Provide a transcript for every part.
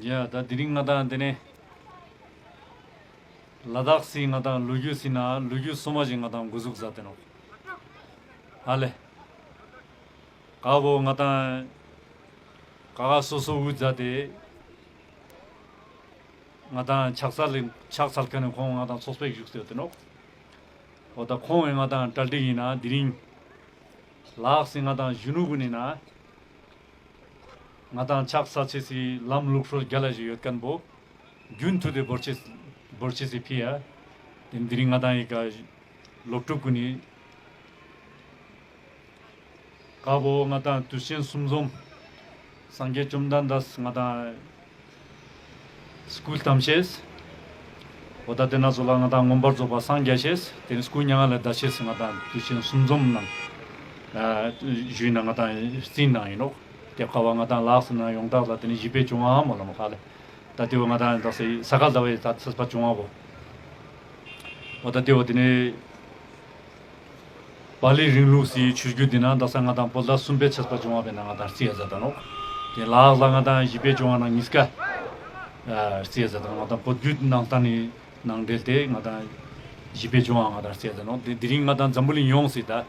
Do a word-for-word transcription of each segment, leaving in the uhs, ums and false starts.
ཡ་ད་དེ་རིང་ང་དང་དེ་ནས་ལ་དྭགས་སི་ང་དང་ལོ་རྒྱུས་སི་ནང་ལོ་རྒྱུས་སོ་མ་ཞིག་ང་དང་འགོ་འཛུགས་མཛད་དེ་ནོག། ཧ་ལེ། ཀ་བོ་ང་དང་ཀ་ཁ་སོ་སོ་འུ་མཛད་དེ་ང་དང་ཕྱག་འཚལ་ལེ་ཕྱག་འཚལ་ཁན་ནི་ཁོང་ང་དང་ཚོགས་པའི་བཞུགས་ཏེ་ཡོད་དེ་ནོག། འོ་ད་ཁོང་ངི་ང་དང་གྲ་སྒྲིག་ཨིན་ན་དེ་རིང་ལ་དྭགས་སི་ང་དང་གཞོན་ནུ་གུན་ནི་ན་ང་དང་ཕྱག་འཚལ་ཅེས་སི་ལམ་ལུགས་སྲོལ་རྒྱལ་ལ་ཞིག་ཡོད་ཁན་བོ་རྒྱུན་མཐུད་དེ་བོར་ཅེས་བོར་ཅེས་སི་ཕི་ཡ། དེ་དེ་རིང་ང་དང་ཡི་ཀ་སློབ་ཕྲུག་གུན་ནི་ཀ་བོ་ང་དང་དུས་ཆེན་གསུམ་འཛོམས་སངས་རྒྱས་བཅོམ་ལྡན་འདས་ང་དང་སྐུ་བལྟམས་ཤེས། འོ་ད་དེ་ན་ཚོ་ལ་ང་དང་མངོན་པར་རྫོགས་པ་སངས་རྒྱས་ཤེས། དེ་ནི་སྐུ་མྱ་ངན་ལས་འདས་ཤེས་ང་དང་དུས་ཆེན་གསུམ་འཛོམས་ནང་ཞུས་ན་ང་དང་རྩིས་ནང་ཨིན་ནོག། དེ་ཀ་བོ་ང་དང་ལ་དྭགས་སི་ནང་ཡོངས་གྲགས་ལ་དེ་ནི་བཞི་པའི་བཅོ་ལྔ་མོལ་ལ་ནོག་ཧ་ལེ། ད་དེ་བོ་ང་དང་ད་ས་ག་ཟླ་བའི་ད་ཚེས་པ་བཅོ་ལྔ་བོ། འོ་ད་དེ་བོ་དེ་ནི་པཱ་ལི་རིང་ལུགས་སི་ཆོས་བརྒྱུད་དེ་ན་ད་ས་ང་དང་བོད་ཟླ་གསུམ་པའི་ཚེས་པ་བཅོ་ལྔ་བོའི་ནང་ང་དང་རྩིས་ཡ་མཛད་ད་ནོག། དེ་ལ་དྭགས་ལ་ང་དང་བཞི་པའི་བཅོ་ལྔ་ནང་གཉིས་ཀ་རྩིས་ཡ་མཛད་ད་ནོག། ང་དང་བོད་བརྒྱུད་ནང་བསྟན་ནི་ནང་འབྲེལ་ཏེ་ང་དང་བཞི་པའི་བཅོ་ལྔ་ང་དང་རྩིས་ཡ་མཛད་ད་ནོག། དེ་དེ་རིང་ང་དང་འཛམ་བུ་གླིང་ཡོངས་སི་ད་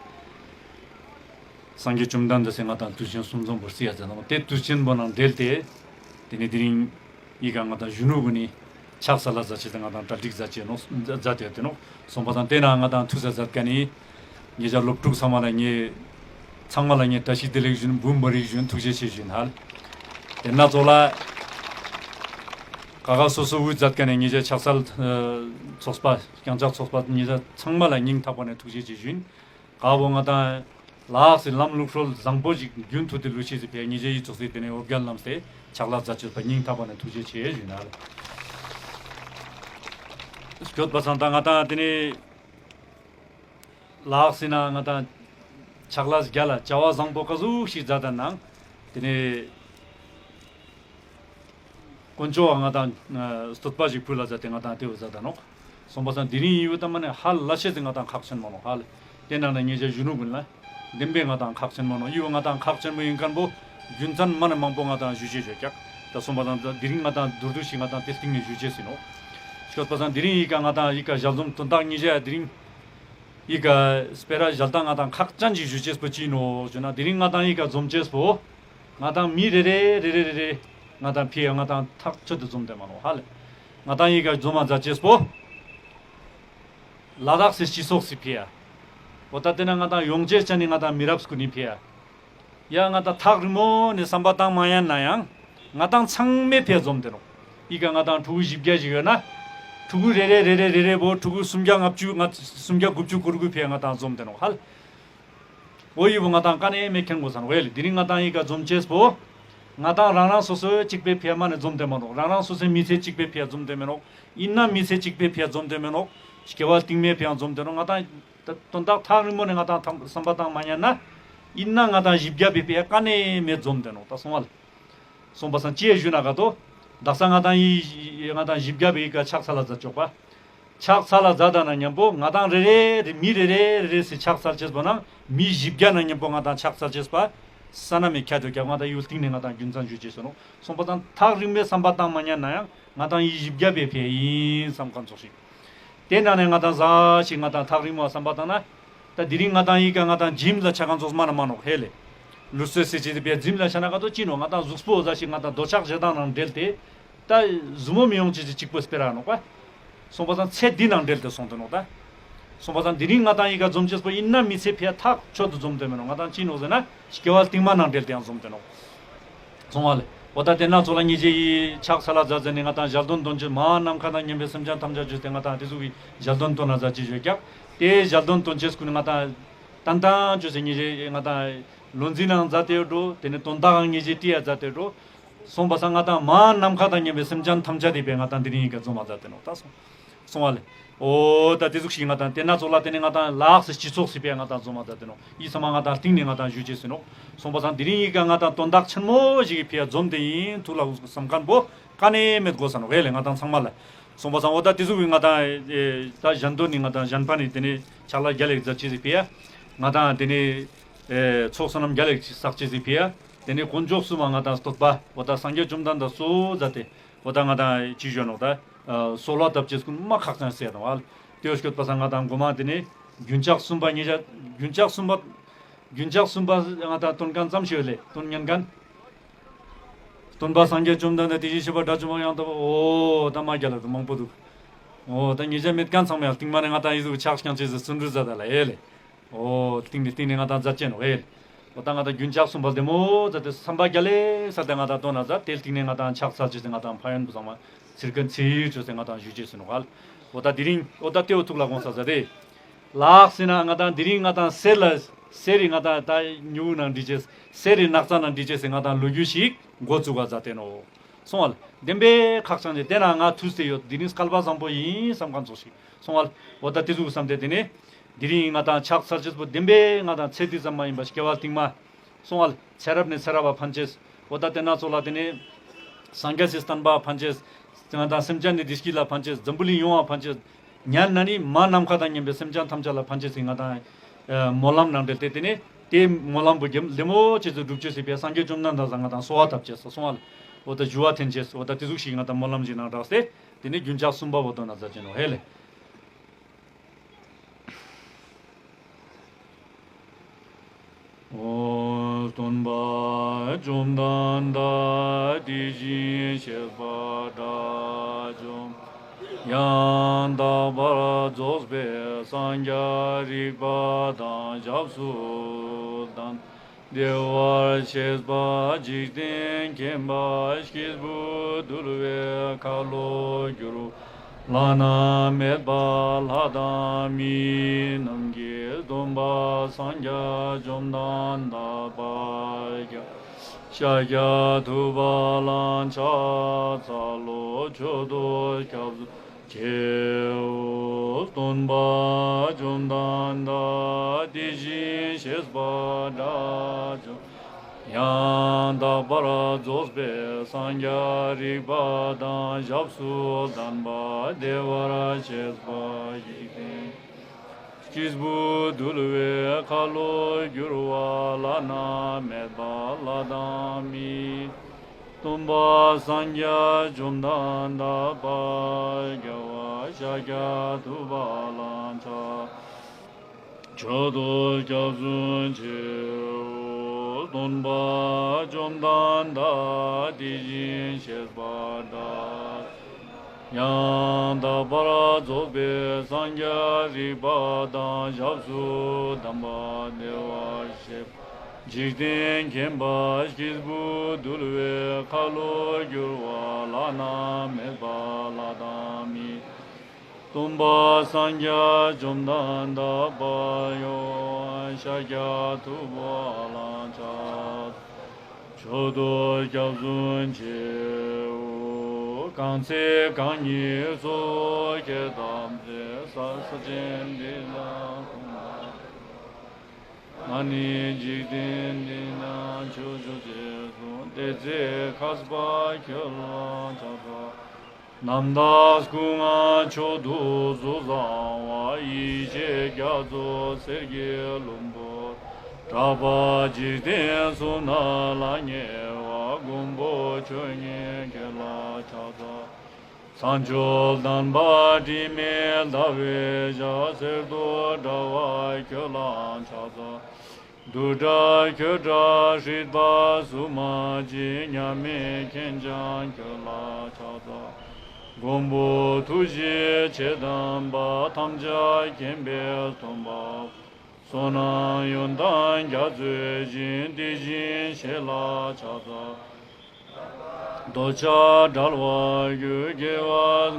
སངས་རྒྱས་བཅོམ་ལྡན་འདས་སི་ང་དང་དུས་ཆེན་གསུམ་འཛོམས་པོ་རྩིས་ཡ་མཛད་ད་ནོག། དེ་དུས་ཆེན་པོ་ནང་འབྲེལ་ཏེ་དེ་ནི་དེ་རིང་ཡི་ཀ་ང་དང་གཞོན་ནུ་གུན་ནི་ཕྱག་འཚལ་ལ་མཛད་ཅེས་ང་དང་གྲ་སྒྲིག་མཛད་ཅེས་ནོག། མཛད་དེ་ཡོད་དེ་ནོག། སོང་པ་སང་དེ་ན་ང་དང་ཐུགས་ས་མཛད་ཁན་ནི་ཉེ་ཞ་སློབ་ཕྲུག་ཚང་མ་ལ་ངས་ཚང་མ་ལ་ངས་བཀྲ་ཤིས་བདེ་ལེགས་ཞུན། འབུམ་བར་རིག་ཞུན། ཐུགས་རྗེ་ཆེ་ཞུན་ཧ་ལེ། དེ་ན་ཚོ་ལ་ཀ་ཁ་སོ་སོ་འུ་མཛད་ཁན་ནི་ཉེ་ཞ་ཕྱག་འཚལ་ཚོགས་པ་རྐྱང་ཕྱག་ཚོགས་པ་ཉེ་ཞ་ཚང་མ་ལ་སྙིང་ཐག་པ་ནས་ཐུགས་རྗེ་ཆེ་ཞུན། ཀ་བོ་ང་དང་ལ་དྭགས་སི་ལམ་ལུགས་སྲོལ་བཟང་པོ་ཞིག་རྒྱུན་མཐུད་དེ་ལུས་ཤེས་སི་ཕི་ཡ་ཉེ་ཞ་ཡི་ཚོགས་སི་དེ་ནས་འོ་བརྒྱལ་ལམ་སྟེ་ཕྱག་ལ་མཛད་ཅེས་པ་སྙིང་ཐག་པ་ནས་ཐུགས་རྗེ་ཆེ་ཞུ་ན་ལེ། སྐྱོད་པ་སང་ད་ང་དང་དེ་ནས་ལ་དྭགས་སི་ན་ང་དང་ཕྱག་ལས་རྒྱལ་ལ་བྱ་བ་བཟང་པོ་ག་ཟུག་ཞིག་མཛད་ད་ནང་དེ་ནས་དཀོན་མཆོག་ང་དང་བསྟོད་པ་ཞིག་ཕུལ་ལ་མཛད་དེ་ང་དང་དེ་བོ་མཛད་ད་ནོག། སོང་པ་སང་དེ་རིང་ཡི་བོ་ད་མ་ནེ་ཧ་ལ་ཤེས་སི་ང་དང་ཁག་ཆེན་མོ་ནོག་ཧ་ལེ། དེ་ནང་ནས་ཉེ་ཞ་གཞོན་ནུ་གུན་ལ་བདེན་པའི་ང་དང་ཁག་ཆེན་མོ་ནོག། ཡི་བོ་ང་དང་ཁག་ཆེན་མོ་ཨིན་ཁན་བོ་རྒྱུ་མཚན་མ་ནེ་མང་པོ་ང་དང་ཞུ་ཅེས་ཡོད་ཀྱག། ད་སོང་པ་སང་དེ་རིང་ང་དང་མདོར་བསྡུས་ཤིག་ང་དང་དེ་སྟིང་ནས་ཞུ་ཅེས་ཨིན་ནོག། སྐྱོད་པ་སང་དེ་རིང་ཡི་ཀ་ང་དང་ཡི་ཀ་ཞལ་འཛོམས་དོན་དག་ཉེ་ཞ་དེ་རིང་ཡི་ཀ་སྤེ་ར་ཞལ་ཏང་ང་དང་ཁག་ཅན་ཅིག་ཞུ་ཅེས་པོ་ཅི་ནོག་ཞུ་ན་དེ་རིང་ང་དང་ཡི་ཀ་འཛོམས་ཅེས་པོ་ང་དང་མི་རེ་རེ་རེ་རེ་རེ་རེ་ང་དང་ཕི་ཡ་ང་དང་ཐག་ཆོད་དུ་འཛོམས་ཏེ་མ་ནོག་ཧ་ལེ། ང་དང་ཡི་ཀ་འཛོམས་མ་མཛད་ཅེས་པོ་ལ་དྭགས་སི་སྤྱི་ཚོགས་སི་ཕི་ཡ། འོ་ད་དེ་ན་ང་དང་ཡོང་ཅེས་ཅན་ནི་ང་དང་མི་རབས་གུན་ནི་ཕི་ཡ། ཡ་ང་དང་ཐག་རིང་མོ་ནས་བསམ་པ་བཏང་མ་ཉན་ན་ཡང་ང་དང་ཚང་མའི་ཕི་ཡ་འཛོམས་ཏེ་ནོག། ཡི་ཀ་ང་དང་ཕྲུ་གུ་བཞི་བརྒྱ་ཞིག་ཡོད་ན་ཕྲུ་གུ་རེ་རེ་རེ་རེ་རེ་རེ་བོ་ཕྲུ་གུ་སུམ་བརྒྱ་ལྔ་བཅུ་ང་སུམ་བརྒྱ་དགུ་བཅུ་གོ་དགུའི་ཕི་ཡ་ང་དང་འཛོམས་ཏེ་ནོག་ཧ་ལེ། འོ་ཡི་བོ་ང་དང་ཀ་ནེ་མེད་མཁྱེན་དགོས་ས་ནོག་ཧ་ལེ། དེ་རིང་ང་དང་ཡི་ཀ་འཛོམས་ཅེས་པོ་ང་དང་རང་རང་སོ་སོའི་གཅིག་པའི་ཕི་ཡ་མ་ནེ་འཛོམས་ཏེ་མ་ནོག། རང་རང་སོ་སོའི་མི་ཚེ་གཅིག་པའི་ཕི་ཡ་འཛོམས་ཏེ་མེ་ནོག། ཨིན་ན་མི་ཚེ་གཅིག་པའི་ཕི་ཡ་འཛོམས་ཏེ་མེ་ནོག། སྐྱེ་བ་རྟིང་མའི་ཕི་ཡ་འཛོམས་ཏེ་ནོག། ང་དང་ད་དོན་དག་ཐག་རིང་མོ་ནས་ང་དང་བསམ་པ་བཏང་མ་ཉན་ན་ཨིན་ན་ང་དང་བཞི་བརྒྱ་པའི་ཕི་ཡ་ཀ་ནེ་མེད་འཛོམས་ཏེ་ནོག། ད་སོང་བ་ལེ། སོང་པ་སང་ཅི་ཡ་ཞུ་ན་ག་ཏོ། དག་ས་ང་དང་ཡི་ང་དང་བཞི་བརྒྱ་པའི་ཡི་ཀ་ཕྱག་འཚལ་ལ་མཛད་ཆོག་པ། ཕྱག་འཚལ་ལ་མཛད་ད་ན་མཉམ་པོ་ང་དང་རེ་རེ་རེ་མི་རེ་རེ་རེ་རེ་སི་ཕྱག་འཚལ་ཅེས་པོ་ནང་མི་བཞི་བརྒྱ་ན་མཉམ་པོ་ང་དང་ཕྱག་འཚལ་ཅེས་པ་ས་ན་མེ་ཁྱད་དུ་ཀྱང་ང་དང་ཡུལ་སྟིང་ནས་ང་དང་རྒྱུ་མཚན་ཞུ་ཅེས་སོ་ནོག། སོང་པ་སང་ཐག་རིང་མོའི་བསམ་པ་བཏང་མ་ཉན་ན་ཡང་ང་དང་ཡི་བཞི་བརྒྱ་པའི་ཕི་ཡ་ཨིན་བསམ་ཁན་ཚོགས་ཤིག། དེ་ནང་ནས་ང་དང་ཟ་ཞིག་ང་དང་ཐག་རིང་མོ་བསམ་པ་བཏང་ན། ད་དེ་རིང་ང་དང་ཡི་ཀ་ང་དང་ཇིམ་ལ་ཆ་ཁན་ཚོགས་མ་ན་མ་ནོག་ཧེ་ལེ། ལུས་རྩལ་ཟེར་ཅེས་དེ་བས་ཇིམ་ལ་ཆ་ན་ག་ཏོ་ཅི་ནོག། ང་དང་གཟུགས་པོ་ཟ་ཞིག་ང་དང་འདོད་ཆགས་ཞེ་སྡང་ནང་འབྲེལ་ཏེ། ད་ཟུར་མོ་མི་ཡོང་ཅེས་ཅིག་པོ་སྤེ་ར་ནོག་པ། སོང་པ་སང་ཚེ་འདི་ནང་འབྲེལ་ཏེ་སོང་སྟེ་ནོག་ད། སོང་པ་སང་དེ་རིང་ང་དང་ཡི་ཀ་འཛོམས་ཅེས་པོ་ཨིན་ན་མི་ཚེ་ཕི་ཡ་ཐག་ཆོད་དུ་འཛོམས་ཏེ་མེ་ནོག། ང་དང་ཅི་ནོག་ཟེར་ན་སྐྱེ་བ་རྟིང་མ་ནང་འབྲེལ་ཏེ་ཡང་འཛོམས་ཏེ་ནོག། སོང་བ་ལེ། འོ་ད་དེ་ན་ཚོགས་ལ་ཉེ་ཞ་ཡི་ཕྱག་འཚལ་ལ་མཛད་ཟེར་ནི་ང་དང་ཞལ་འདོན་འདོན་ཅེས་མ་ནམ་མཁའ་དང་མཉམ་པའི་སེམས་ཅན་ཐམས་ཅད་བརྗོད་དེ་ང་དང་དེ་ཟུག་གི་ཞལ་འདོན་འདོན་ན་མཛད་ཅེས་ཡོད་ཀྱག། དེ་ཞལ་འདོན་འདོན་ཅེས་གུན་ནི་ང་དང་ཏན་ཏན་བརྗོད་ཟེར་ཉེ་ཞ་ཡི་ང་དང་བློ་འཛིན་ནང་མཛད་དེ་ཡོད་འགྲོ། དེ་ནི་དོན་དག་ཉེ་ཞ་ཡི་ཏི་ཡ་མཛད་དེ་ཡོད་འགྲོ། སོང་པ་སང་ང་དང་མ་ནམ་མཁའ་དང་མཉམ་པའི་སེམས་ཅན་ཐམས་ཅད་དེ་བས་ང་དང་དེ་རིང་ཡི་ཀ་འཛོམས་མ་མཛད་དེ་ནོག་ད་སོང་། སོང་བ་ལེ། འོ་ད་དེ་ཟུག་ཞིག་ང་དང་དེ་ན་ཚོགས་ལ་དེ་ནི་ང་དང་ལ་དྭགས་སི་སྤྱི་ཚོགས་སི་ཕི་ཡ་ང་དང་འཛོམས་མ་མཛད་དེ་ནོག། ཡི་ཚང་མ་ང་དང་སྟིང་ནས་ང་དང་ཞུ་ཅེས་ཨིན་ནོག། སོང་པ་སང་དེ་རིང་ཡི་ཀ་ང་དང་དོན་དག་ཆེན་མོ་ཞིག་གི་ཕི་ཡ་འཛོམས་ཏེ་ཨིན་ཐུགས་ལ་བསམ་ཁན་བོ་ཀ་ནེ་མེད་དགོས་ས་ནོག་ཧེ་ལེ་ང་དང་ཚང་མ་ལ། སོང་པ་སང་འོ་ད་དེ་ཟུག་གི་ང་དང་ད་ཞལ་འདོན་ནི་ང་དང་ཞལ་པར་ནི་དེ་ནི་ཕྱག་ལ་རྒྱལ་ལ་མཛད་ཅེས་སི་ཕི་ཡ། ང་དང་དེ་ནི་ཚོགས་བསོད་ནམས་རྒྱལ་ལ་བསགས་ཅེས་སི་ཕི་ཡ། དེ་ནི་དཀོན་མཆོག་གསུམ་མ་ང་དང་བསྟོད་པ་འོ་ད་སངས་རྒྱས་བཅོམ་ལྡན་འདས་གཙོ་བོ་མཛད་དེ། འོ་ད་ང་དང་ཅི་ཞུ་ནོག་ད། གསོལ་བ་བཏབ་ཅེས་གུན་མ་ཁག་ཅན་ཟེར་ནོག་ཨ། ཏེ་བོ་སྐྱོད་པ་སང་ང་དང་གོ་མ་ཏེ་ནེ་རྒྱུན་ཆགས་གསུམ་པ་ཉེ་ཞ་རྒྱུན་ཆགས་གསུམ་པ་རྒྱུན་ཆགས་གསུམ་པ་ང་དང་སྟོན་ཁན་ཙམ་ཞིག་ཡོད་ལེ། སྟོན་ཉན་ཁན། སྟོན་པ་སངས་རྒྱས་བཅོམ་ལྡན་འདས་དེ་བཞིན་གཤེགས་པ་དགྲ་བཅོམ་པ་ཡང་དག་པར། འོ་ད་མ་རྒྱལ་ལ་དུ་མང་པོ་འདུག་འོ་ད་ཉེ་ཞ་མེད་ཁན་ཚང་མ་ཡང་སྟིང་མ་ནེ་ང་དང་ཨི་ཟུག་ཕྱག་རྐྱང་ཅེས་སི་བརྩོན་འགྲུས་མཛད་ད་ལ་ཨེ་ལེ། འོ་སྟིང་ནེ་སྟིང་ནེ་ང་དང་མཛད་ཅེས་ནོག་ཨེ་ལེ། འོ་ད་ང་དང་རྒྱུན་ཆགས་གསུམ་པ་ལྡེ་མོ་མཛད་དེ་བསམ་པ་རྒྱལ་ལེ་ས་དེ་ང་དང་སྟོན་ན་མཛད་དེ་སྟིང་ནེ་ང་དང་ཕྱག་འཚལ་ཅེས་སི་ང་དང་ཕན་ཡོན་པོ་ཚང་མ་ཚིར་ཁན་ཚིར་ཅོས་སེ་ང་དང་ཞུ་ཅེས་སི་ནོག་ཨ་ལེ། འོ་ད་དེ་རིང་འོ་ད་ཏེ་བོ་ཐུགས་ལ་དགོངས་ས་མཛད་དེ། ལགས་ཟེར་ན་ང་དང་དེ་རིང་ང་དང་གསེར་ལ་གསེར་རི་ང་དང་ད་ཉུ་ནང་འདྲི་ཅེས་གསེར་རི་ནག་ཚ་ནང་འདྲི་ཅེས་སི་ང་དང་ལོ་རྒྱུས་ཤིག་འགོ་བཙུགས་པ་མཛད་དེ་ནོག་སོང་ཨ་ལེ། བདེན་པའི་ཁག་ཅན་ཅིག་ཏེ་ན་ང་ཐུགས་ཏེ་ཡོད། དེ་རིང་སྐལ་པ་བཟང་པོ་ཡིན་བསམ་ཁན་ཙོགས་ཤིག་སོང་ཨ་ལེ། འོ་ད་ཏེ་ཟུག་བསམ་སྟེ་ཏེ་ནེ་དེ་རིང་ང་དང་ཕྱག་འཚལ་ཅེས་པོ་བདེན་པའི་ང་དང་ཚེ་འདི་ཙམ་མ་ཡིན་པ་སྐྱེ་བ་སྟིང་མ་སོང་ཨ་ལེ། ཚེ་རབས་ནེ་ཚེ་རབས་པ་ཕན་ཅེས། འོ་ད་ཏེ་ན་ཙོགས་ལ་ཏེ་ནེ་སངས་རྒྱས་སི་བསྟན་པ་ཕན་ཅེས། ང་དང་སེམས་ཅན་ནི་བདེ་སྐྱིད་ལ་ཕན་ཅེས། འཛམ་བུ་གླིང་ཡོངས་ལ་ཕན་ཅེས། ཉན་ན་ནི་མ་ནམ་མཁའ་དང་མཉམ་པའི་སེམས་ཅན་ཐམས་ཅད་ལ་ཕན་ཅེས་སི་ང་དང་སྨོན་ལམ་ནང་འབྲེལ་ཏེ་ཏེ་ནེ་ཏེ་སྨོན་ལམ་པོ་གེམ་ལྡེ་མོ་ཅེས་སི་སྒྲུབ་ཅེས་སི་ཕིའ་སངས་རྒྱས་བཅོམ་ལྡན་འདས་ས་ང་དང་གསོལ་བ་བཏབ་ཅེས་སོང་ཨ་ལེ། འོ་ད་ཞུ་བ་འཐེན་ཅེས། འོ་ད་ཏེ་ཟུག་ཤིག་ང་དང་སྨོན་ལམ་ཞིག་ནང་བསྒྲགས་ཏེ་ཏེ་ནེ་རྒྱུན་ཆགས་གསུམ་པ་བོ་དོན་ན་མཛད་ཅེས་ནོག་ཧེ་ལེ། འོ་སྟོན་པ་བཅོམ་ལྡན་འདས་དེ་བཞིན་གཤེགས་པ་དགྲ་བཅོམ་ཡང་དག་པར་རྫོགས་པའི་སངས་རྒྱས་རིག་པ་དང་ཞབས་སུ་ལྡན་བདེ་བར་གཤེགས་པ་འཇིག་རྟེན་མཁྱེན་པ་སྐྱེས་བུ་འདུལ་བའི་ཁ་ལོ་སྒྱུར་བ་བླ་ན་མེད་པ་ལྷ་དང་མི་རྣམས་ཀྱི་སྟོན་པ་སངས་རྒྱས་བཅོམ་ལྡན་འདས་དཔལ་རྒྱལ་བ་ཤཱཀྱ་ཐུབ་པ་ལ་ཕྱག་འཚལ་ལོ། མཆོད་དོ་སྐྱབས་སུ་མཆིའོ། སྟོན་པ་བཅོམ་ལྡན་འདས་དེ་བཞིན་གཤེགས་པ་དགྲ་བཅོམ་ཡང་དག་པར་རྫོགས་པའི་སངས་རྒྱས་རིག་པ་དང་ཞབས་སུ་ལྡན་པ་བདེ་བར་གཤེགས་པ་འཇིག་རྟེན་སྐྱེས་བུ་འདུལ་བའི་ཁ་ལོ་སྒྱུར་བ་བླ་ན་མེད་པ་ལྷ་དང་མི་སྟོན་པ་སངས་རྒྱས་བཅོམ་ལྡན་འདས་དཔལ་རྒྱལ་བ་ཤཱཀྱ་ཐུབ་པ་ལ་ཕྱག་མཆོད་དོ་སྐྱབས་སུ་མཆིའོ། སྟོན་པ་བཅོམ་ལྡན་འདས་དེ་བཞིན་གཤེགས་པ་དགྲ་ཡང་དག་པར་རྫོགས་པའི་སངས་རྒྱས་རིག་པ་དང་ཞབས་སུ་ལྡན་པ་བདེ་བར་གཤེགས་པ་འཇིག་རྟེན་མཁྱེན་པ་སྐྱེས་བུ་འདུལ་བའི་ཁ་ལོ་སྒྱུར་བ་བླ་ན་མེད་པ་ལྷ་དང་མི་སྟོན་པ་སངས་རྒྱས་བཅོམ་ལྡན་འདས་དཔལ་ཡོན་ཤཱཀྱ་ཐུབ་པ་ལ་ཕྱག་མཆོད་དོ་སྐྱབས་སུ་མཆིའོ། གང་ཚེ་རྐང་གཉིས་སུ་ཁྱེད་ཐམས་ཅད་ས་ཆེན་འདི་ན་ང་ནི་འཇིག་རྟེན་འདི་ན་ཆོས་ཞུ་ཅེས་སོ། དེ་ཚེ་མཁས་པ་ཁྱོད་ལ་ཕྱག་འཚལ། རྣམ་དག་སྐུ་མངའ་མཆོག་ཏུ་གཟུགས་བཟང་བ། ཡེ་ཤེས་རྒྱ་མཚོ་གསེར་གྱི་ལྷུན་པོ། གྲགས་པ་འཇིག་རྟེན་གསུམ་ན་ལྷང་ངེ་བ། མགོན་པོ་ཆོས་དབྱིངས་ཁྱོད་ལ་ཕྱག་འཚལ། ས་མཆོག་ལྡན་པ་དྲི་མེད་ཟླ་བའི་ཞལ། གསེར་མདོག་འདྲ་བ་ཁྱོད་ལ་ཕྱག་འཚལ། རྡུལ་བྲལ་ཁྱོད་འདྲ་སྲིད་པ་གསུམ་མ་མཆིས། མཉམ་མེད་མཁྱེན་བྱང་ཁྱོད་ལ་ཕྱག་འཚལ། མགོན་པོ་ཐུགས་རྗེ་ཆེ་དམ་པ། ཐམས་ཅད་མཁྱེན་པའི་སྟོན་པ། བསོད་ནམས་ཡོན་ཏན་རྒྱ་མཚོའི་ཞིང་། དེ་བཞིན་གཤེགས་ལ་ཕྱག་འཚལ། འདོད་ཆགས་བྲལ་བར་གྱུར། དགེ་བ་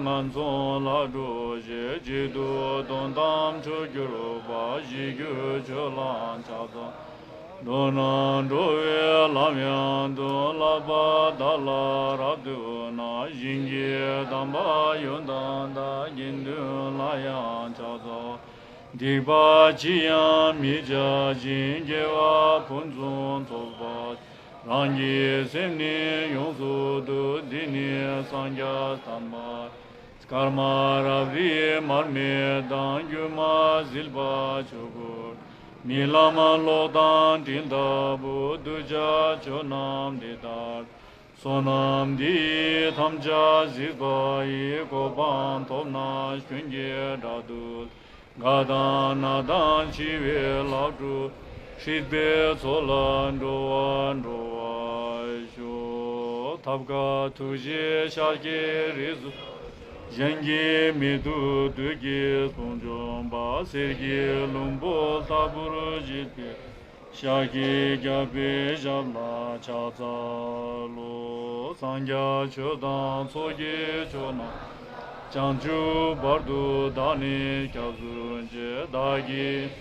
ངན་སོང་ལས་སྒྲོལ་ཞིང་། གཅིག་ཏུ་དོན་དམ་ཆོས་གྱུར་པ། ཞི་གྱུར་ཁྱོད་ལ་ཕྱག་འཚལ། འགྲོ་རྣམས་འགྲོ་བའི་ལམ་ཡང་དུ། བསླབ་པ་དག་ལ་རབ་ཏུ་བསྔགས། ཞིང་གི་དམ་པ་ཡོན་ཏན་དང་། དགེ་འདུན་ལ་ཡང་ཕྱག་འཚལ། སྡིག་པ་ཅི་ཡང་མི་བྱ་ཞིང་། དགེ་བ་ཕུན་སུམ་ཚོགས་པ། རང་གི་སེམས་ནི་ཡོངས་སུ་འདུལ། འདི་ནི་སངས་རྒྱས་བསྟན་པ། སྐར་མ་རབ་རིབ་མར་མེ་དང་། སྒྱུ་མ་ཟིལ་པ་ཆོས་སྐུ། རྨི་ལམ་གློག་དང་སྤྲིན་ལྟ་བུ། གདུལ་བྱ་ཆོས་རྣམས་འདི་ལྟར། བསོད་ནམས་འདི་ཡིས་ཐམས་ཅད་གཟིགས་པ་ཡི། གོ་འཕང་ཐོབ་ནས་ཀུན་གྱི་བདག་ཏུ། རྒ་དང་ན་དང་འཆི་བའི་ལག་འཁྲུད། སྲིད་པའི་མཚོ་ལས་འགྲོ་བ་སྒྲོལ་བར་ཤོག། ཐབས་མཁས་ཐུགས་རྗེས་ཤཱཀྱའི་རིགས་སུ། གཞན་གྱིས་མི་ཐུབ་བདུད་ཀྱི་དཔུང་འཇོམས་པ། གསེར་གྱི་ལྷུན་པོ་ལྟ་བུར་བརྗིད་པའི། ཤཱཀྱའི་རྒྱལ་པོའི་ཞབས་ལ་ཕྱག་འཚལ་ལོ། སངས་རྒྱས་ཆོས་དང་ཚོགས་ཀྱི་མཆོག་རྣམས། བྱང་ཆུབ་བར་དུ་བདག་ནི་སྐྱབས་སུ་མཆི། བདག་གིས་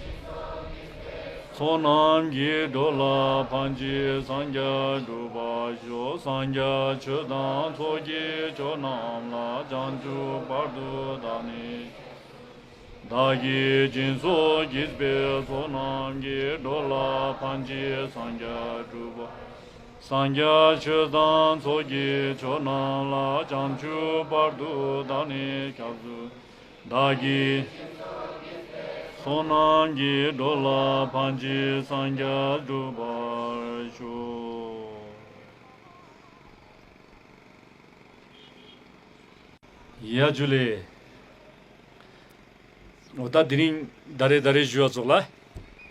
ཚོགས་རྣམས་ཀྱིས་འགྲོ་ལ་ཕན་ཕྱིར། སངས་རྒྱས་འགྲུབ་པར་ཤོག། སངས་རྒྱས་ཆོས་དང་ཚོགས་ཀྱི་མཆོག་རྣམས་ལ། བྱང་ཆུབ་བར་དུ་བདག་ནི། བདག་གིས་སྦྱིན་སོགས་བགྱིས་པའི་ཚོགས་རྣམས་ཀྱིས། འགྲོ་ལ་ཕན་ཕྱིར་སངས་རྒྱས་འགྲུབ་པ། སངས་རྒྱས་ཆོས་དང་ཚོགས་ཀྱི་མཆོག་རྣམས་ལ། བྱང་ཆུབ་བར་དུ་བདག་ནི་སྐྱབས་སུ། བདག་གིས་ཚོགས་རྣམས་ཀྱིས། འགྲོ་ལ་ཕན་ཕྱིར་སངས་རྒྱས་འགྲུབ་པར་ཤོག། ཡ་ཇུ་ལེ། འོ་ད་དེ་རིང་ད་རེས་ད་རེས་ཞུ་བ་ཙོགས་ལ།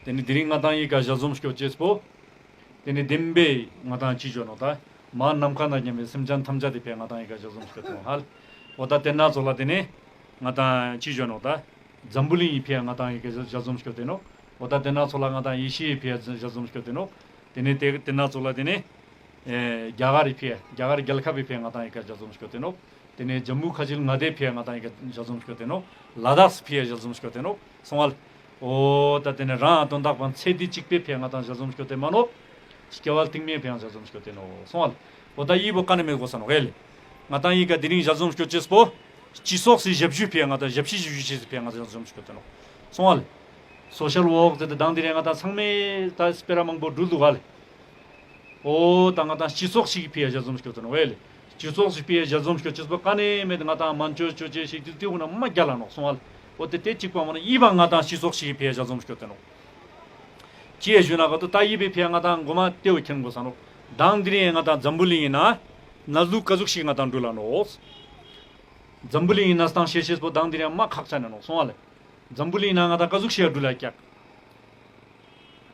དེ་ནི་དེ་རིང་ང་དང་ཡི་ག་ཞལ་འཛོམས་སྐྱོད་ཅེས་པོ། དེ་ནི་བདེན་པའི་ང་དང་ཅི་ཞུ་ནོག་ད། མ་ནམ་མཁའ་ན་མཉམ་པའི་སེམས་ཅན་ཐམས་ཅད་དེ་ཕིའ་ང་དང་ཡི་ག་ཞལ་འཛོམས་སྐྱོད་དེ་ནོག་ཧ་ལེ། འོ་ད་དེ་ན་ཙོགས་ལ་དེ་ནི་ང་དང་ཅི་ཞུ་ནོག་ད། འཛམ་བུ་གླིང་ཡི་ཕིའ་ང་དང་ཡི་ག་ཞལ་འཛོམས་སྐྱོད་དེ་ནོག། འོ་ད་དེ་ན་ཙོགས་ལ་ང་དང་ཡེ་ཤེ་ཡི་ཕིའ་ཞལ་འཛོམས་སྐྱོད་དེ་ནོག། དེ་ནི་དེ་དེ་ན་ཙོགས་ལ་དེ་ནི། ཨེ་རྒྱ་གར་ཡི་ཕིའ་རྒྱ་གར་རྒྱལ་ཁབ་ཡི་ཕིའ་ང་དང་ཡི་ག་ཞལ་འཛོམས་སྐྱོད་དེ་ནོག། དེ་ནས་ཇམ་མུ་ཁ་ཆིལ་མངའ་སྡེའི་ཕིའ་ང་དང་ཡི་ག་ཞལ་འཛོམས་སྐྱོད་དེ་ནོག། ལ་དྭགས་སི་ཕིའ་ཞལ་འཛོམས་སྐྱོད་དེ་ནོག། སོང་ཨ་ལེ། འོ་ད་དེ་ནས་རང་དོན་དག་པ་ཚེ་འདི་གཅིག་པའི་ཕིའ་ང་དང་ཞལ་འཛོམས་སྐྱོད་དེ་མ་ནོག། སྐྱེ་བ་རྟིང་མའི་ཕིའ་ཞལ་འཛོམས་སྐྱོད་དེ་ནོག། སོང་ཨ་ལེ། འོ་ད་ཡི་བོ་ཀ་ནེ་མེད་གོས་ས་ནོག་ཨེ་ལེ། ང་དང་ཡི་ག་དེ་རིང་ཞལ་འཛོམས་སྐྱོད་ཅེས་པོ། སྤྱི་ཚོགས་སི་ཞབས་ཞུའི་ཕིའ་ང་དང་ཞབས་ཕྱི་ཞུ་ཅེས་སི་ཕིའ་ང་དང་ཞལ་འཛོམས་སྐྱོད་དེ་ནོག། སོང་ཨ་ལེ། སོ་ཤལ་ཝོག་ཟེར་ཏེ་དང་དེ་རིང་ང་དང་ཚང་མས་ད་སྤེ་ར་མང་པོ་འགྲུལ་འདུག་ག་ལེ། འོ་ད་ང་དང་སྤྱི་ཚོགས་ཤིག་གི་ཕིའ་ཞལ་འཛོམས་སྐྱོད་དེ་ནོག་ཨེ་ལེ། སྤྱི་ཚོགས་ཤིག་ཕིའ་ཞལ་འཛོམས་སྐྱོད་ཅེས་པོ་ཀ་ནེ་མེད་ང་དང་མན་ཆོད་ཅོ་ཅེས་ཤིག་དེ་དེ་ཀུན་ན་མ་རྒྱལ་ལ་ནོག། སོང་ཨ་ལེ། འོ་དེ་དེ་གཅིག་པ་མ་ནེ་ཡི་བ་ང་དང་སྤྱི་ཚོགས་ཤིག་གི་ཕིའ་ཞལ་འཛོམས་སྐྱོད་དེ་ནོག། ཅི་ཡ་ཞུ་ན་ག་ཏོ་ད་ཡི་བའི་ཕིའ་ང་དང་གོ་མ་དེ་བོ་མཁྱེན་གོས་ས་ནོག། དང་དེ་རིང་ང་དང་འཛམ་བུ་གླིང་ཡིན་ན་ནས་ལུགས་ཀ་ཟུག་ཤིག་ང་དང་འགྲུལ་ལ་ནོག། འཛམ་བུ་གླིང་ཡིན་ན་སྟངས་ཤེས་ཤེས་པོ་དང་དེ་རིང་མ་ཁག་ཆ་ནེ་ནོག། སོང་ཨ་ལེ། འཛམ་བུ་གླིང་ན་ང་དང་ཀ་ཟུག་ཤིག་འགྲུལ་ལ་ཀྱག།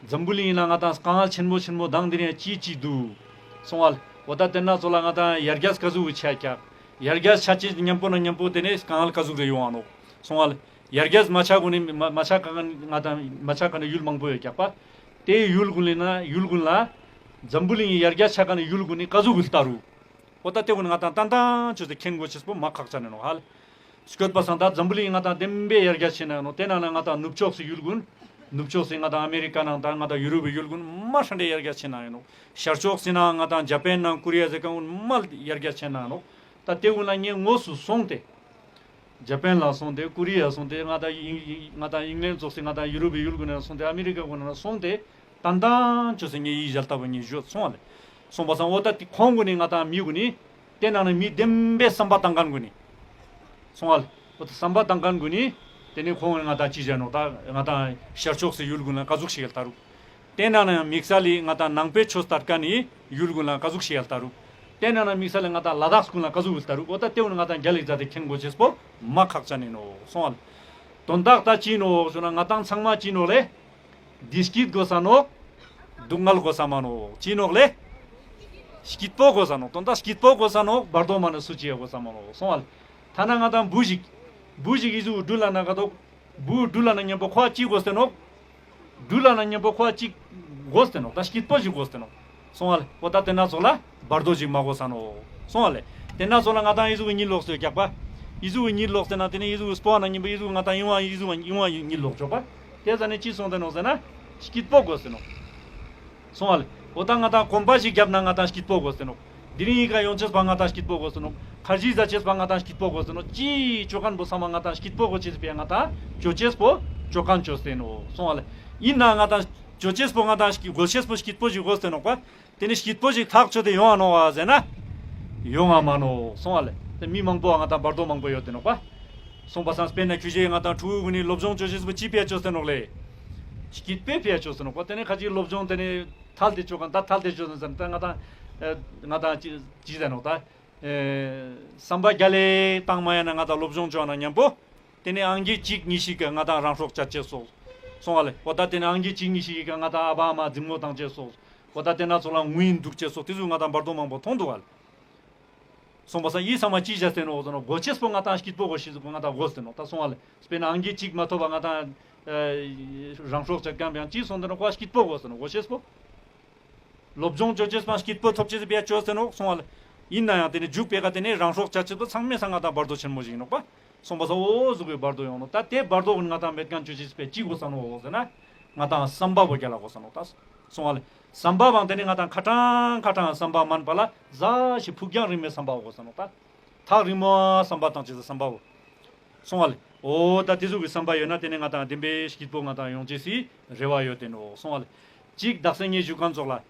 འཛམ་བུ་གླིང་ན་ང་དང་དཀའ་ངལ་ཆེན་པོ་ཆེན་པོ་དང་དེ་རིང་ཅི་ཅི་འདུག། སོང་ཨ་ལེ། འོ་ད་དེ་ན་ཙོགས་ལ་ང་དང་ཡར་རྒྱས་ཀ་ཟུག་ཆ་ཀྱག། ཡར་རྒྱས་ཆ་ཅེས་མཉམ་པོ་ན་མཉམ་པོ་དེ་ནས་དཀའ་ངལ་ཀ་ཟུག་རེ་ཡོང་ང་ནོག། སོང་ཨ་ལེ། ཡར་རྒྱས་མ་ཆ་གོས་ནི་མ་མ་ཆ་ག་ང་དང་མ་ཆ་ག་ནི་ཡུལ་མང་པོ་ཡོད་ཀྱག་པ། དེ་ཡུལ་ཀུན་ལ་ན་ཡུལ་ཀུན་ལ། འཛམ་བུ་གླིང་ཡར་རྒྱས་ཆ་ག་ནི་ཡུལ་ཀུན་ནི་ཀ་ཟུག་གི་ལྟ་རུ། འོ་ད་དེ་ཀུན་ང་དང་ཏན་ཏན་ཅོས་ཏེ་མཁྱེན་གོས་ཅེས་པོ་མ་ཁག་ཆ་ནེ་ནོག་ཧ་ལེ། སྐྱོད་པ་སང་ད་འཛམ་བུ་གླིང་ང་དང་བདེན་པའི་ཡར་རྒྱས་ཆེན་ན་ཡོང་ནོག། དེ་ནང་ན་ང་དང་ནུབ་ཕྱོགས་སི་ཡུལ་ཀུན། ནུབ་ཕྱོགས་སི་ང་དང་ཨ་མེ་རི་ཀ་ནང་དང་ང་དང་ཡུ་རོབ་པའི་ཡུལ་ཀུན་མ་ཧྲན་ཏེ་ཡར་རྒྱས་ཆེན་ན་ཡོང་ནོག། ཤར་ཕྱོགས་སི་ན་ང་དང་ཇ་པན་ནང་ཀོ་རི་ཡ་ཟེར་ཁན་ཀུན་མ་ཡར་རྒྱས་ཆེན་ན་ཡོང་ནོག། ད་དེ་ཀུན་ལ་ངས་དངོས་སུ་སོང་སྟེ། ཇ་པན་ལ་སོང་སྟེ་ཀོ་རི་ཡ་སོང་སྟེ་ང་དང་ཨིང་ང་དང་ཨིང་ལན་ཙོགས་སི་ང་དང་ཡུ་རོབ་པའི་ཡུལ་ཀུན་ན་སོང་སྟེ་ཨ་མེ་རི་ཀ་ཀུན་ན་སོང་སྟེ། ཏན་ཏན་ཅོས་སེ་ངས་ཡི་ཞལ་ལྟ་བུ་ངས་ཞུས་སོང་ཨ་ལེ། སོང་པ་སང་འོ་ད་དེ་ཁོང་ཀུན་ནི་ང་དང་མི་ཀུན་ནི། དེ་ནང་ནས་མི་བདེན་པའི་བསམ་པ་བཏང་ཁན་ཀུན་ནི། སོང་ཨ་ལེ། འོ་ད་བསམ་པ་བཏང་ཁན་ཀུན་ནི། དེ་ནི་ཁོང་ང་དང་ཅི་བྱ་ནོག་ད་ང་དང་ཤར་ཕྱོགས་སི་ཡུལ་ཀུན་ལ་ཀ་ཟུག་ཤིག་ལྟ་རུག། དེ་ནང་ནས་དམིགས་བསལ་ལི་ང་དང་ནང་པའི་ཆོས་ལྟ་ཁན་ནི་ཡུལ་ཀུན་ལ་ཀ་ཟུག་ཤིག་ལྟ་རུག། དེ་ནང་ནས་དམིགས་བསལ་ལི་ང་དང་ལ་དྭགས་ཀུན་ལ་ཀ་ཟུག་ལྟ་རུག། འོ་ད་དེ་ཀུན་ང་དང་རྒྱལ་ལ་མཛད་དེ་མཁྱེན་གོས་ཅེས་པོ་མ་ཁག་ཆ་ནེ་ནོག། སོང་ཨ་ལེ། དོན་དག་ད་ཅི་ནོག་ཞུ་ན་ང་དང་ཚང་མ་ཅི་ནོག་ལེ། བདེ་སྐྱིད་དགོས་ས་ནོག། སྡུག་བསྔལ་དགོས་ས་མ་ནོག། ཅི་ནོག་ལེ། སྐྱིད་པོ་དགོས་ས་ནོག། དོན་དག་སྐྱིད་པོ་དགོས་ས་ནོག། བར་དོ་མ་ནེ་སུ་ཅི་ཡ་དགོས་ས་མ་ནོག། སོང་ཨ་ལེ། ཐ་ན་ང་དང་བུ་ཞིག། བུ་ཞིག་ཨི་ཟུག་འགྲུལ་ལ་ན་ག་ཏོ། བུ་འགྲུལ་ལ་ན་མཉམ་པོ་ཁོ་ཅི་དགོས་ཏེ་ནོག། འགྲུལ་ལ་ན་མཉམ་པོ་ཁོ་ཅི་དགོས་ཏེ་ནོག། ད་སྐྱིད་པོ་ཞིག་དགོས་ཏེ་ནོག། སོང་ཨ་ལེ། འོ་ད་དེ་ན་ཙོགས་ལ་བར་དོ་ཞིག་མ་དགོས་ས་ནོག། སོང་ཨ་ལེ། དེ་ན་ཙོགས་ལ་ང་དང་ཨི་ཟུག་གི་གཉིད་ལོག་སྟེ་ཀྱག་པ། ཨི་ཟུག་གི་གཉིད་ལོག་སྟེ་ན་དེ་ནི་ཨི་ཟུག་གི་སྤོ་བ་ན་གཉིད་པོ་ཨི་ཟུག་ང་དང་ཡོང་བ་ཨི་ཟུག་ཡོང་བ་གཉིད་ལོག་ཆོག་པ། དེ་ཟ་ནེ་ཅི་སོང་སྟེ་ནོག་ཟེར་ན། སྐྱིད་པོ་དགོས་ཏེ་ནོག། སོང་ཨ་ལེ། འོ་ད་ང་དང་གོམ་པ་ཞིག་བརྒྱབ་ན་ང་དང་སྐྱིད་པོ་དགོས་ཏེ་ནོག། དེ་རིང་ཡི་ག་ཡོང་ཅེས་པ་ང་དང་སྐྱིད་པོ་དགོས་ཏེ་ནོག། ཁར་ཇི་ཟ་ཅེས་པ་ང་དང་སྐྱིད་པོ་དགོས་ཏེ་ནོག། ཅི་ཅོ་ཁན་པོ་ཚང་མ་ང་དང་སྐྱིད་པོ་དགོས་ཅེས་པ་ང་དང་ཅོ་ཅེས་པོ་ཅོ་ཁན་ཅོས་ཏེ་ནོག། སོང་ཨ་ལེ། ཡིན་ན་ང་དང་ཅོ་ཅེས་པོ་ང་དང་སྐྱིད་དགོས་ཅེས་པོ་སྐྱིད་པོ་ཞིག་དགོས་ཏེ་ནོག་པ། དེ་ནི་སྐྱིད་པོ་ཞིག་ཐག་ཆོད་དེ་ཡོང་ང་ནོག་པ་ཟེར་ན། ཡོང་ང་མ་ནོག། སོང་ཨ་ལེ། དེ་མི་མང་པོ་ང་དང་བར་དོ་མང་པོ་ཡོད་དེ་ནོག་པ། སོང་པ་སང་དཔེར་ན་ཁྱོ་ཞེ་ང་དང་ཕྲུ་གུ་ཀུན་ནི་སློབ་སྦྱོང་ཅོ་ཅེས་པོ་ཅི་ཕིའ་ཅོས་ཏེ་ནོག་ལེ། སྐྱིད་པོའི་ཕིའ་ཅོས་ཏེ་ནོག་པ། དེ་ནི་ཁ་ཅིག་སློབ་སྦྱོང་དེ་ནི་ཐལ་ཏེ་ཅོ་ཁན་ད་ཐལ་ཏེ་ཅོས་ཏེ་ཟེར་ན་ད་ང་དང་ ཨེ་ང་དང་ཅི་ཅི་ཟེར་ནོག་ད། ཨེ་བསམ་པ་རྒྱ་ལེ་བཏང་མ་ཡ་ན་ང་དང་སློབ་སྦྱོང་བཅོ་ན་མཉམ་པོ། དེ་ནས་ཨང་ཀི་གཅིག་གཉིས་ཤིག་གི་ང་དང་རང་སྲོག་བཅད་ཅེས་སོགས་སོང་བ་ལེ། འོ་ད་དེ་ནས་ཨང་ཀི་གཅིག་གཉིས་ཤིག་གི་ང་དང་ཨ་བ་ཨ་མ་འཛིང་མོ་བཏང་ཅེས་སོགས། འོ་ད་དེ་ན་ཚོ་ལ་ངུ་ཡིན་འདུག་ཅེས་སོགས་དེ་ཚོ་ང་དང་བར་དོ་མང་པོ་མཐོང་འདུག་བ་ལེ། སོང་པ་སང་ཡིད་ཚང་མ་ཅི་བྱས་ཏེ་ནོག་ཟེར་ན་གོ་ཅེས་པོ་ང་དང་སྐྱིད་པོ་གོ་ཤེས་ཟེར་ང་དང་གོ་ཟེར་ནོག་ད་སོང་བ་ལེ། དཔེར་ན་ཨང་ཀི་གཅིག་མ་ཐོབ་པ་ང་དང་ཨེ་རང་སྲོག་བཅད་མཁན་པའང་ཅི་སོང་ཏེ་ནོག་གོ་སྐྱིད་པོ་གོ་ཟེར་ནོག་གོ་ཤེས་པོ། སློབ་སྦྱོང་བཅོ་ཅེས་པ་སྐྱིད་པོ་ཐོབ་ཅེས་སི་ཕིའ་བཅོས་ཏེ་ནོག་སོང་བ་ལེ། ཡིན་ན་ཡང་དེ་ནི་འཇུག་པའི་ཀ་དེ་ནི་རང་སྲོག་བཅད་ཅེས་པོ་ཚང་མའི་སང་ང་དང་བར་དོ་ཆེན་མོ་ཞིག་ཡིན་ནོག་པ། སོང་པ་སང་འོ་ཟུག་གི་བར་དོ་ཡོང་ནོག་ད་དེ་བར་དོ་ཀུན་ང་དང་མེད་མཁན་བཅོ་ཅེས་སི་ཕིའ་ཅི་གོས་ས་ནོག་ཟེར་ན། ང་དང་བསམ་པ་བོ་རྒྱ་ལ་གོས་ས་ནོག་ད། སོང་བ་ལེ། བསམ་པ་བང་དེ་ནི་ང་དང་ཁ་ཏང་ཁ་ཏང་བསམ་པ་མན་པ་ལ་ཟ་ཞིག་ཕུགས་རྒྱང་རིང་མོའི་བསམ་པ་བོ་གོས་ས་ནོག་ད། ཐག་རིང་མོ་བསམ་པ་བཏང་ཅེས་སི་བསམ་པ་བོ། སོང་བ་ལེ། འོ་ད་དེ་ཟུག་གི་བསམ་པ་ཡོད་ན་དེ་ནི་ང་དང་བདེན་པའི་སྐྱིད་པོ་ང་དང་ཡོང་ཅེས་སི་རེ་བ་ཡོད་དེ་ནོག་སོང་བ་ལེ། གཅིག་དག་ས་ངས་ཞུ་མཁན་ཙོགས་ལ།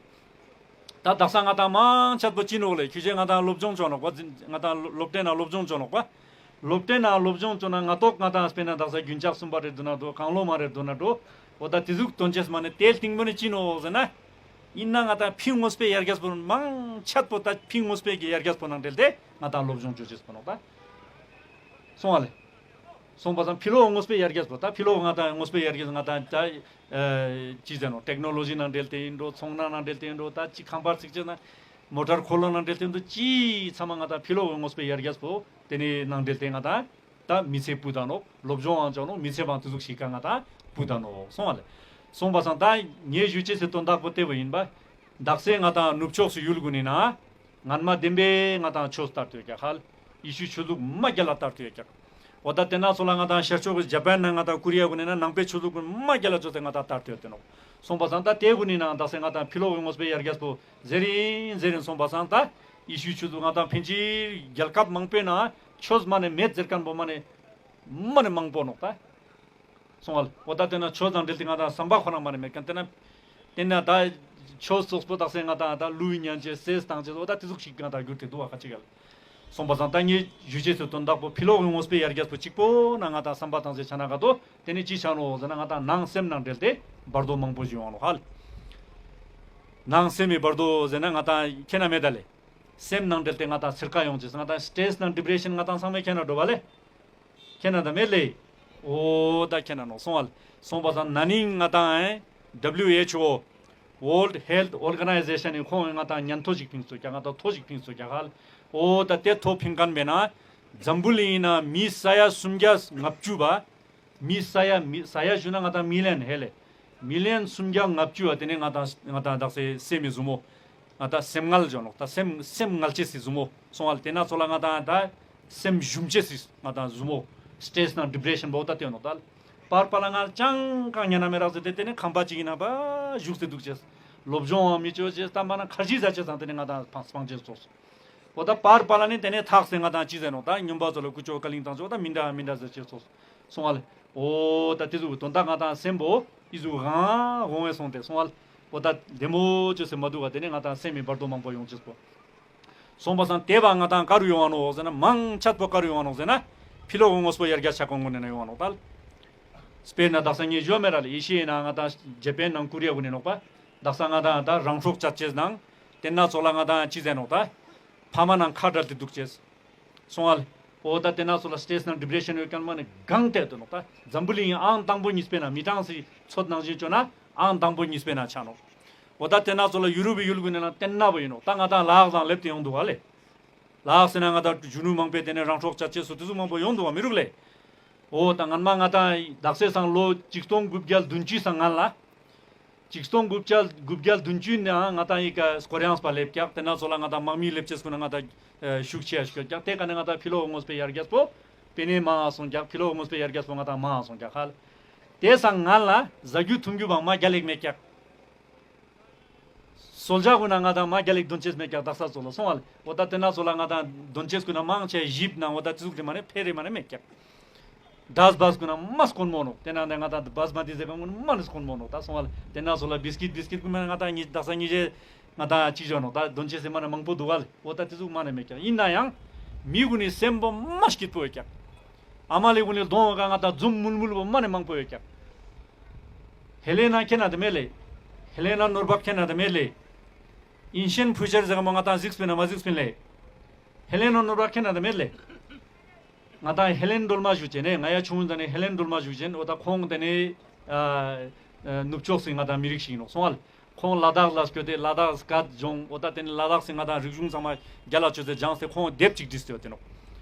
ད་དག་ས་ང་དང་མང་ཆེ་བོ་ཅི་ནོག་ལེ། ཁྱོ་ཞེ་ང་དང་སློབ་སྦྱོང་བཅོ་ནོག་པ། ང་དང་སློབ་གྲྭའི་ནང་སློབ་སྦྱོང་བཅོ་ནོག་པ། སློབ་གྲྭའི་ནང་སློབ་སྦྱོང་བཅོ་ན་ང་ཏོག་ང་དང་དཔེར་ན་དག་ས་རྒྱུན་ཆགས་གསུམ་པ་རེ་འདུག་ན་འགྲོ། གང་ལོ་མ་རེ་འདུག་ན་འགྲོ། འོ་ད་དེ་ཟུག་དོན་ཅེས་མ་ནི་དེ་སྟིང་པོ་ནི་ཅི་ནོག་ཟེར་ན། ཡིན་ན་ང་དང་ཕི་དངོས་པོའི་ཡར་རྒྱས་པོ་མང་ཆེ་བོ་ད་ཕི་དངོས་པོའི་གི་ཡར་རྒྱས་པོ་ནང་འབྲེལ་ཏེ་ང་དང་སློབ་སྦྱོང་བཅོ་ཅེས་པོ་ནོག་ད། སོང་བ་ལེ། སོང་པ་སང་ཕི་ལོག་དངོས་པོའི་ཡར་རྒྱས་པོ་ད་ཕི་ལོག་ང་དང་དངོས་པོའི་ཡར་རྒྱས་ང་དང་ད་ཨེ་ཅི་ཟེར་ནོག་ཊེག་ནོ་ལོ་ཇི་ནང་འབྲེལ་ཏེ་ཡིན་འགྲོ། ཚོང་ནང་ནང་འབྲེལ་ཏེ་ཡིན་འགྲོ། ད་ཅི་ཁང་པ་རྩིག་ཅེས་ན་མོ་ཊར་འཁོར་ལོ་ནང་འབྲེལ་ཏེ་ཡིན་འགྲོ། ཅི་ཚང་མ་ང་དང་ཕི་ལོག་དངོས་པོའི་ཡར་རྒྱས་པོ་དེ་ནི་ནང་འབྲེལ་ཏེ་ང་དང་ད་མི་ཚེ་སྤུ་ད་ནོག་སློབ་སྦྱོང་ཨང་ཅོ་ནོག་མི་ཚེ་བང་དེ་ཟུག་ཞིག་ག་ང་དང་སྤུ་ད་ནོག་སོང་བ་ལེ། སོང་པ་སང་ད་ངས་ཞུ་ཅེས་སི་དོན་དག་པོ་དེ་བོ་ཡིན་པ། དག་ས་ང་དང་ནུབ་ཕྱོགས་སུ་ཡུལ་གུན་ནི་ནང་ངན་མ་བདེན་པའི་ང་དང་ཆོས་དར་ཏེ་ཡོད་ཀྱག་ཧ་ལེ། ཡེ་ཤུའི་ཆོས་ལུགས་མ་རྒྱལ་ལ་དར་ཏེ་ཡོད་ཀྱག་འོ་ད་དེ་ན་ཚོ་ལ་ང་དང་ཤར་ཕྱོགས་ཀྱི་ཇ་པན་ནང་ང་དང་ཀོ་རི་ཡ་གུན་ནི་ནང་ནང་པའི་ཆོས་ལུགས་གུན་མ་རྒྱལ་ལ་ཅོས་ཏེ་ང་དང་དར་ཏེ་ཡོད་དེ་ནོག་སོང་པ་སང་ད་དེ་གུན་ནི་ནང་དག་ས་ང་དང་ཕི་ལོག་གི་དངོས་པོའི་ཡར་རྒྱས་པོ་ཟེར་ཡིན་ཟེར་ཡིན་སོང་པ་སང་ད་ཡེ་ཤུའི་ཆོས་ལུགས་ང་དང་ཕན་ཆད་རྒྱལ་ཁབ་མང་པོའི་ནང་ཆོས་མ་ནི་མེད་ཟེར་མཁན་པོ་མ་ནི་མ་ནི་མང་པོ་ནོག་ད། སོང་བ་ལེ། འོ་ད་དེ་ན་ཆོས་དང་འབྲེལ་ཏེ་ང་དང་བསམ་པ་ཁོ་ན་མ་ནི་མེད་མཁན་དེ་ན། དེ་ན་ད་ཆོས་ཙོགས་པོ་དག་ས་ང་དང་ད་ཀླུ་ཡི་ཉན་ཅེས་སེས་བཏང་ཅེས་འོ་ད་དེ་ཟུག་ཞིག་ང་དང་གྱུར་ཏེ་འདུག་བ་ཁ་ཅིག་ཡ་ལེ། སོང་པ་སང་ད་ངས་ཞུ་ཅེས་སི་དོན་དག་པོ་ཕི་ལོག་གི་དངོས་པོའི་ཡར་རྒྱས་པོ་གཅིག་པོ་ན་ང་དང་བསམ་པ་བཏང་ཅེས་ཆ་ན་ག་དོ་དེ་ནི་ཅི་ཆ་ནོག་ཟེར་ན་ང་དང་ནང་སེམས་ནང་འབྲེལ་ཏེ་བར་དོ་མང་པོ་ཞིག་ཡོང་ནོག་ཧ་ལེ། ནང་སེམས་མི་བར་དོ་ཟེར་ན་ང་དང་ཁྱེད་ན་མེད་ད་ལེ། སེམས་ནང་འབྲེལ་ཏེ་ང་དང་ཚེར་ཁ་ཡོང་ཅེས་ང་དང་སི་ཊེ་རེ་སི་དང་ཌི་པི་རེ་ཤན་ང་དང་ཚང་མས་ཁྱེད་ན་འགྲོ་བ་ལེ། ཁྱེད་ན་ད་མེད་ལེ། འོ་ད་ཁྱེད་ན་ནོག་སོང་བ་ལེ། སོང་པ་སང་ན་ནིང་ང་དང་ཨེ་ཌབ་ལིའུ་ཨེཆ་ཨོ། World Health Organization ནི་ཁོང་ང་དང་ཉན་ཐོ་ཞིག་ཕིངས་སོ་ཀྱག་ང་དང་ཐོ་ཞིག་ཕིངས་སོ་ཀྱག་ཧ་ལེ། འོ་ད་དེ་ཐོ་ཕིངས་མཁན་བས་ན་འཛམ་བུ་གླིང་ཡིན་ན་མི་ས་ཡ་སུམ་བརྒྱ་ལྔ་བཅུ་བ། མི་ས་ཡ་མི་ས་ཡ་ཞུ་ན་ང་དང་མི་ལི་ཡན་ཧེ་ལེ། མི་ལི་ཡན་སུམ་བརྒྱ་ལྔ་བཅུ་བ་དེ་ནི་ང་དང་ང་དང་དག་ས་སེམས་མི་ཟུ་མོ། ང་དང་སེམས་ངལ་ཅོ་ནོག་ད་སེམས་སེམས་ངལ་ཅེས་སི་ཟུ་མོ། སོང་བ་ལེ། དེ་ན་ཚོ་ལ་ང་དང་ད་སེམས་ཞུམ་ཅེས་སི་ང་དང་ཟུ་མོ། སི་ཊེ་རེ་སི་དང་ཌི་པི་རེ་ཤན་བོ་ད་དེ་ནོག་ད་ལེ། པར་པ་ལ་ང་ཅང་གང་ཉན་ན་མེད་རག་ཟེར་ཏེ་དེ་ནི་ཁང་པ་ཅིག་ཡིན་ན་པ་བཞུགས་ཏེ་འདུག་ཅེས། སློབ་སྦྱོང་བ་མི་ཅོ་ཅེས་ད་མ་ན་ཁར་ཇི་ཟ་ཅེས་དང་དེ་ནི་ང་དང་སྤང་སྤང་ཅེས་ཙོགས། འོ་ད་པར་པ་ལ་ནི་དེ་ནས་ཐག་སེ་ང་དང་ཅི་ཟེར་ནོག་ད་སྨྱོན་པ་ཚོ་ལ་ཀུ་ཅོ་ཀ་ལིང་དང་ཅོ་ད་མི་འདྲ་མི་འདྲ་ཟེར་ཅེས་སོ། སོང་བ་ལེ། འོ་ད་དེ་ཟུག་དོན་དག་ང་དང་སེམས་པོ་ཨི་ཟུག་གང་འོང་བས་སོང་སྟེ་སོང་བ་ལེ། འོ་ད་བདེ་མོ་ཅོས་སེ་མ་འདུག་ག་དེ་ནས་ང་དང་སེམས་མི་བར་དོ་མང་པོ་ཡོང་ཅེས་པོ། སོང་པ་སང་དེ་བ་ང་དང་ག་རུ་ཡོང་བ་ནོག་ཟེར་ན་མང་ཆེ་བོ་ག་རུ་ཡོང་བ་ནོག་ཟེར་ན་ཕི་ལོག་གི་དངོས་པོ་ཡར་རྒྱས་ཆ་གོང་གོང་ནས་ན་ཡོང་བ་ནོག་ད་ལེ། དཔེར་ན་དག་ས་ངས་ཞུ་མེད་ར་ལེ། ཡེ་ཤེས་ན་ང་དང་ཇ་པན་ནང་ཀོ་རི་ཡ་གུན་ནི་ནོག་པ། དག་ས་ང་དང་ད་རང་སྲོག་བཅད་ཅེས་ནང་དེ་ན་ཚོ་ལ་ང་དང་ཅི་ཟེར་ནོག་ད། ཕ་མ་ནང་ཁ་བྲལ་ཏེ་འདུག་ཅེས། སོང་བ་ལེ། འོ་ད་དེ་ན་ཚོ་ལ་སི་ཊེ་རེ་སི་དང་ཌི་པི་རེ་ཤན་ཡོད་མཁན་མ་ནི་གང་ཐད་དུ་ནོག་ད། འཛམ་བུ་གླིང་ཨང་དང་པོ་གཉིས་པའི་ནང་མི་གྲངས་སི་ཚོད་ནང་བཞིན་བཅོ་ན་ཨང་དང་པོ་གཉིས་པའི་ནང་ཆ་ནོག་འོ་ད་དེ་ན་ཚོ་ལ་ཡུ་རོབ་ཡུལ་གུན་ནི་ནང་དེ་ན་བོ་ཡིན་ནོག་ད་ང་དང་ལ་དྭགས་ལ་སླེབས་ཏེ་ཡོང་འདུག་ག་ལེ། ལ་དྭགས་ཟེར་ན་ང་དང་གཞོན་ནུ་མང་པོས་དེ་ནས་རང་སྲོག་བཅད་ཅེས་སོ་དེ་ཟུག་མང་པོ་ཡོང་འདུག་ག་མི་རུག་ལེ། འོ་ད་སྔན་མ་ང་དང་དག་ས་སང་ལོ་ཆིག་སྟོང་དགུ་བརྒྱ་བདུན་ཅུ་སང་སྔན་ལ། ཆིག་སྟོང་དགུ་བརྒྱ་དགུ་བརྒྱ་བདུན་ཅུ་ནང་ང་དང་ཡི་ག་སྐོར་ཡངས་པ་སླེབས་ཀྱག་དེ་ན་ཚོ་ལ་ང་དང་དམག་མི་སླེབས་ཅེས་གུན་ན་ང་དང་ཤུགས་ཆེ་ཡ་ཞིག་ཡོད་ཀྱག་དེ་ཀ་ནས་ང་དང་ཕི་ལོག་དངོས་པོའི་ཡར་རྒྱས་པོ་དཔེ་ནས་མང་ང་སོང་ཀྱག་ཕི་ལོག་དངོས་པོའི་ཡར་རྒྱས་པོ་ང་དང་མང་ང་སོང་ཀྱག་ཧ་ལེ། དེ་སང་སྔན་ལ་ཟ་རྒྱུ་འཐུང་རྒྱུ་བང་མ་རྒྱལ་ལེགས་མེད་ཀྱག་སོལ་ཇ་གུན་ན་ང་དང་མ་རྒྱལ་ལེགས་དོན་ཅེས་མེད་ཀྱག་དག་ས་ཚོ་ལ་སོང་བ་ལེ། འོ་ད་དེ་ན་ཚོ་ལ་ང་དང་དོན་ཅེས་གུན་ན་མང་ཆེ་ཞིབ་ན་འོ་ད་དེ་ཟུག་རེ་མ་ནེ་ཕེ་རེ་མ་ནེ་མེད་ཀྱག་བཱས་བཱས་གུན་ན་མ་དཀོན་མོ་ནོག་དེ་ན་ནས་ང་དང་བཱས་མ་དེ་ཟེར་གང་གུན་མ་ནེ་དཀོན་མོ་ནོག་ད་སོང་བ་ལེ། དེ་ན་ཚོ་ལ་བིས་ཀིཊ་བིས་ཀིཊ་གུན་མ་ང་དང་ཉི་དག་ས་ཉི་ཤེས་ང་དང་ཅིག་ཞོ་ནོག་ད་དོན་ཅེས་ཟེར་མ་ནེ་མང་པོ་འདུག་བ་ལེ། འོ་ད་དེ་ཟུག་མ་ནེ་མེད་ཀྱག་ཡིན་ན་ཡང་མི་གུན་ནི་སེམས་པོ་མ་སྐྱིད་པོ་ཡོད་ཀྱག་ཨ་མ་ལེ་གུན་ནི་གདོང་བ་ཀ་ང་དང་འཛུམ་མུལ་མུལ་བོ་མ་ནེ་མང་པོ་ཡོད་ཀྱག་ཧེ་ལེ་ན་ཁྱེད་ན་དེ་མེད་ལེ། ཧེ་ལེ་ན་ནོར་བག་ཁྱེད་ན་དེ་མེད་ལེ། ཨིན་ཤན་ཕུའུ་ཅར་ཟེར་མཁན་པོ་ང་དང་གཟིགས་པིན་ན་མ་གཟིགས་པིན་ལེ། ཧེ་ལེན་ནོ་ནོར་བ་ཁེན་ན་ད་མེད་ལེ། ང་དང་ཧེ་ལེན་སྒྲོལ་མ་ཞུ་ཅེས་ནེ་ང་ཡ་ཆུང་ངུན་ནེ་ཧེ་ལེན་སྒྲོལ་མ་ཞུ་ཅེས་འོ་ད་ཁོང་དེ་ནེ་ཨ་ཨ་ནུབ་ཕྱོགས་སི་ང་དང་མི་རིགས་ཤིག་ཨིན་ནོག་སོང་བ་ལེ། ཁོང་ལ་དྭགས་ལ་སྐྱོད་དེ་ལ་དྭགས་སྐད་སྦྱོང་འོ་ད་དེ་ནེ་ལ་དྭགས་སི་ང་དང་རིག་གཞུང་ཚང་མ་རྒྱལ་ལ་ཅོས་ཏེ་སྦྱངས་ཏེ་ཁོང་དེབ་ཅིག་བྲིས་ཏེ་ཡོད་དེ་ནོག་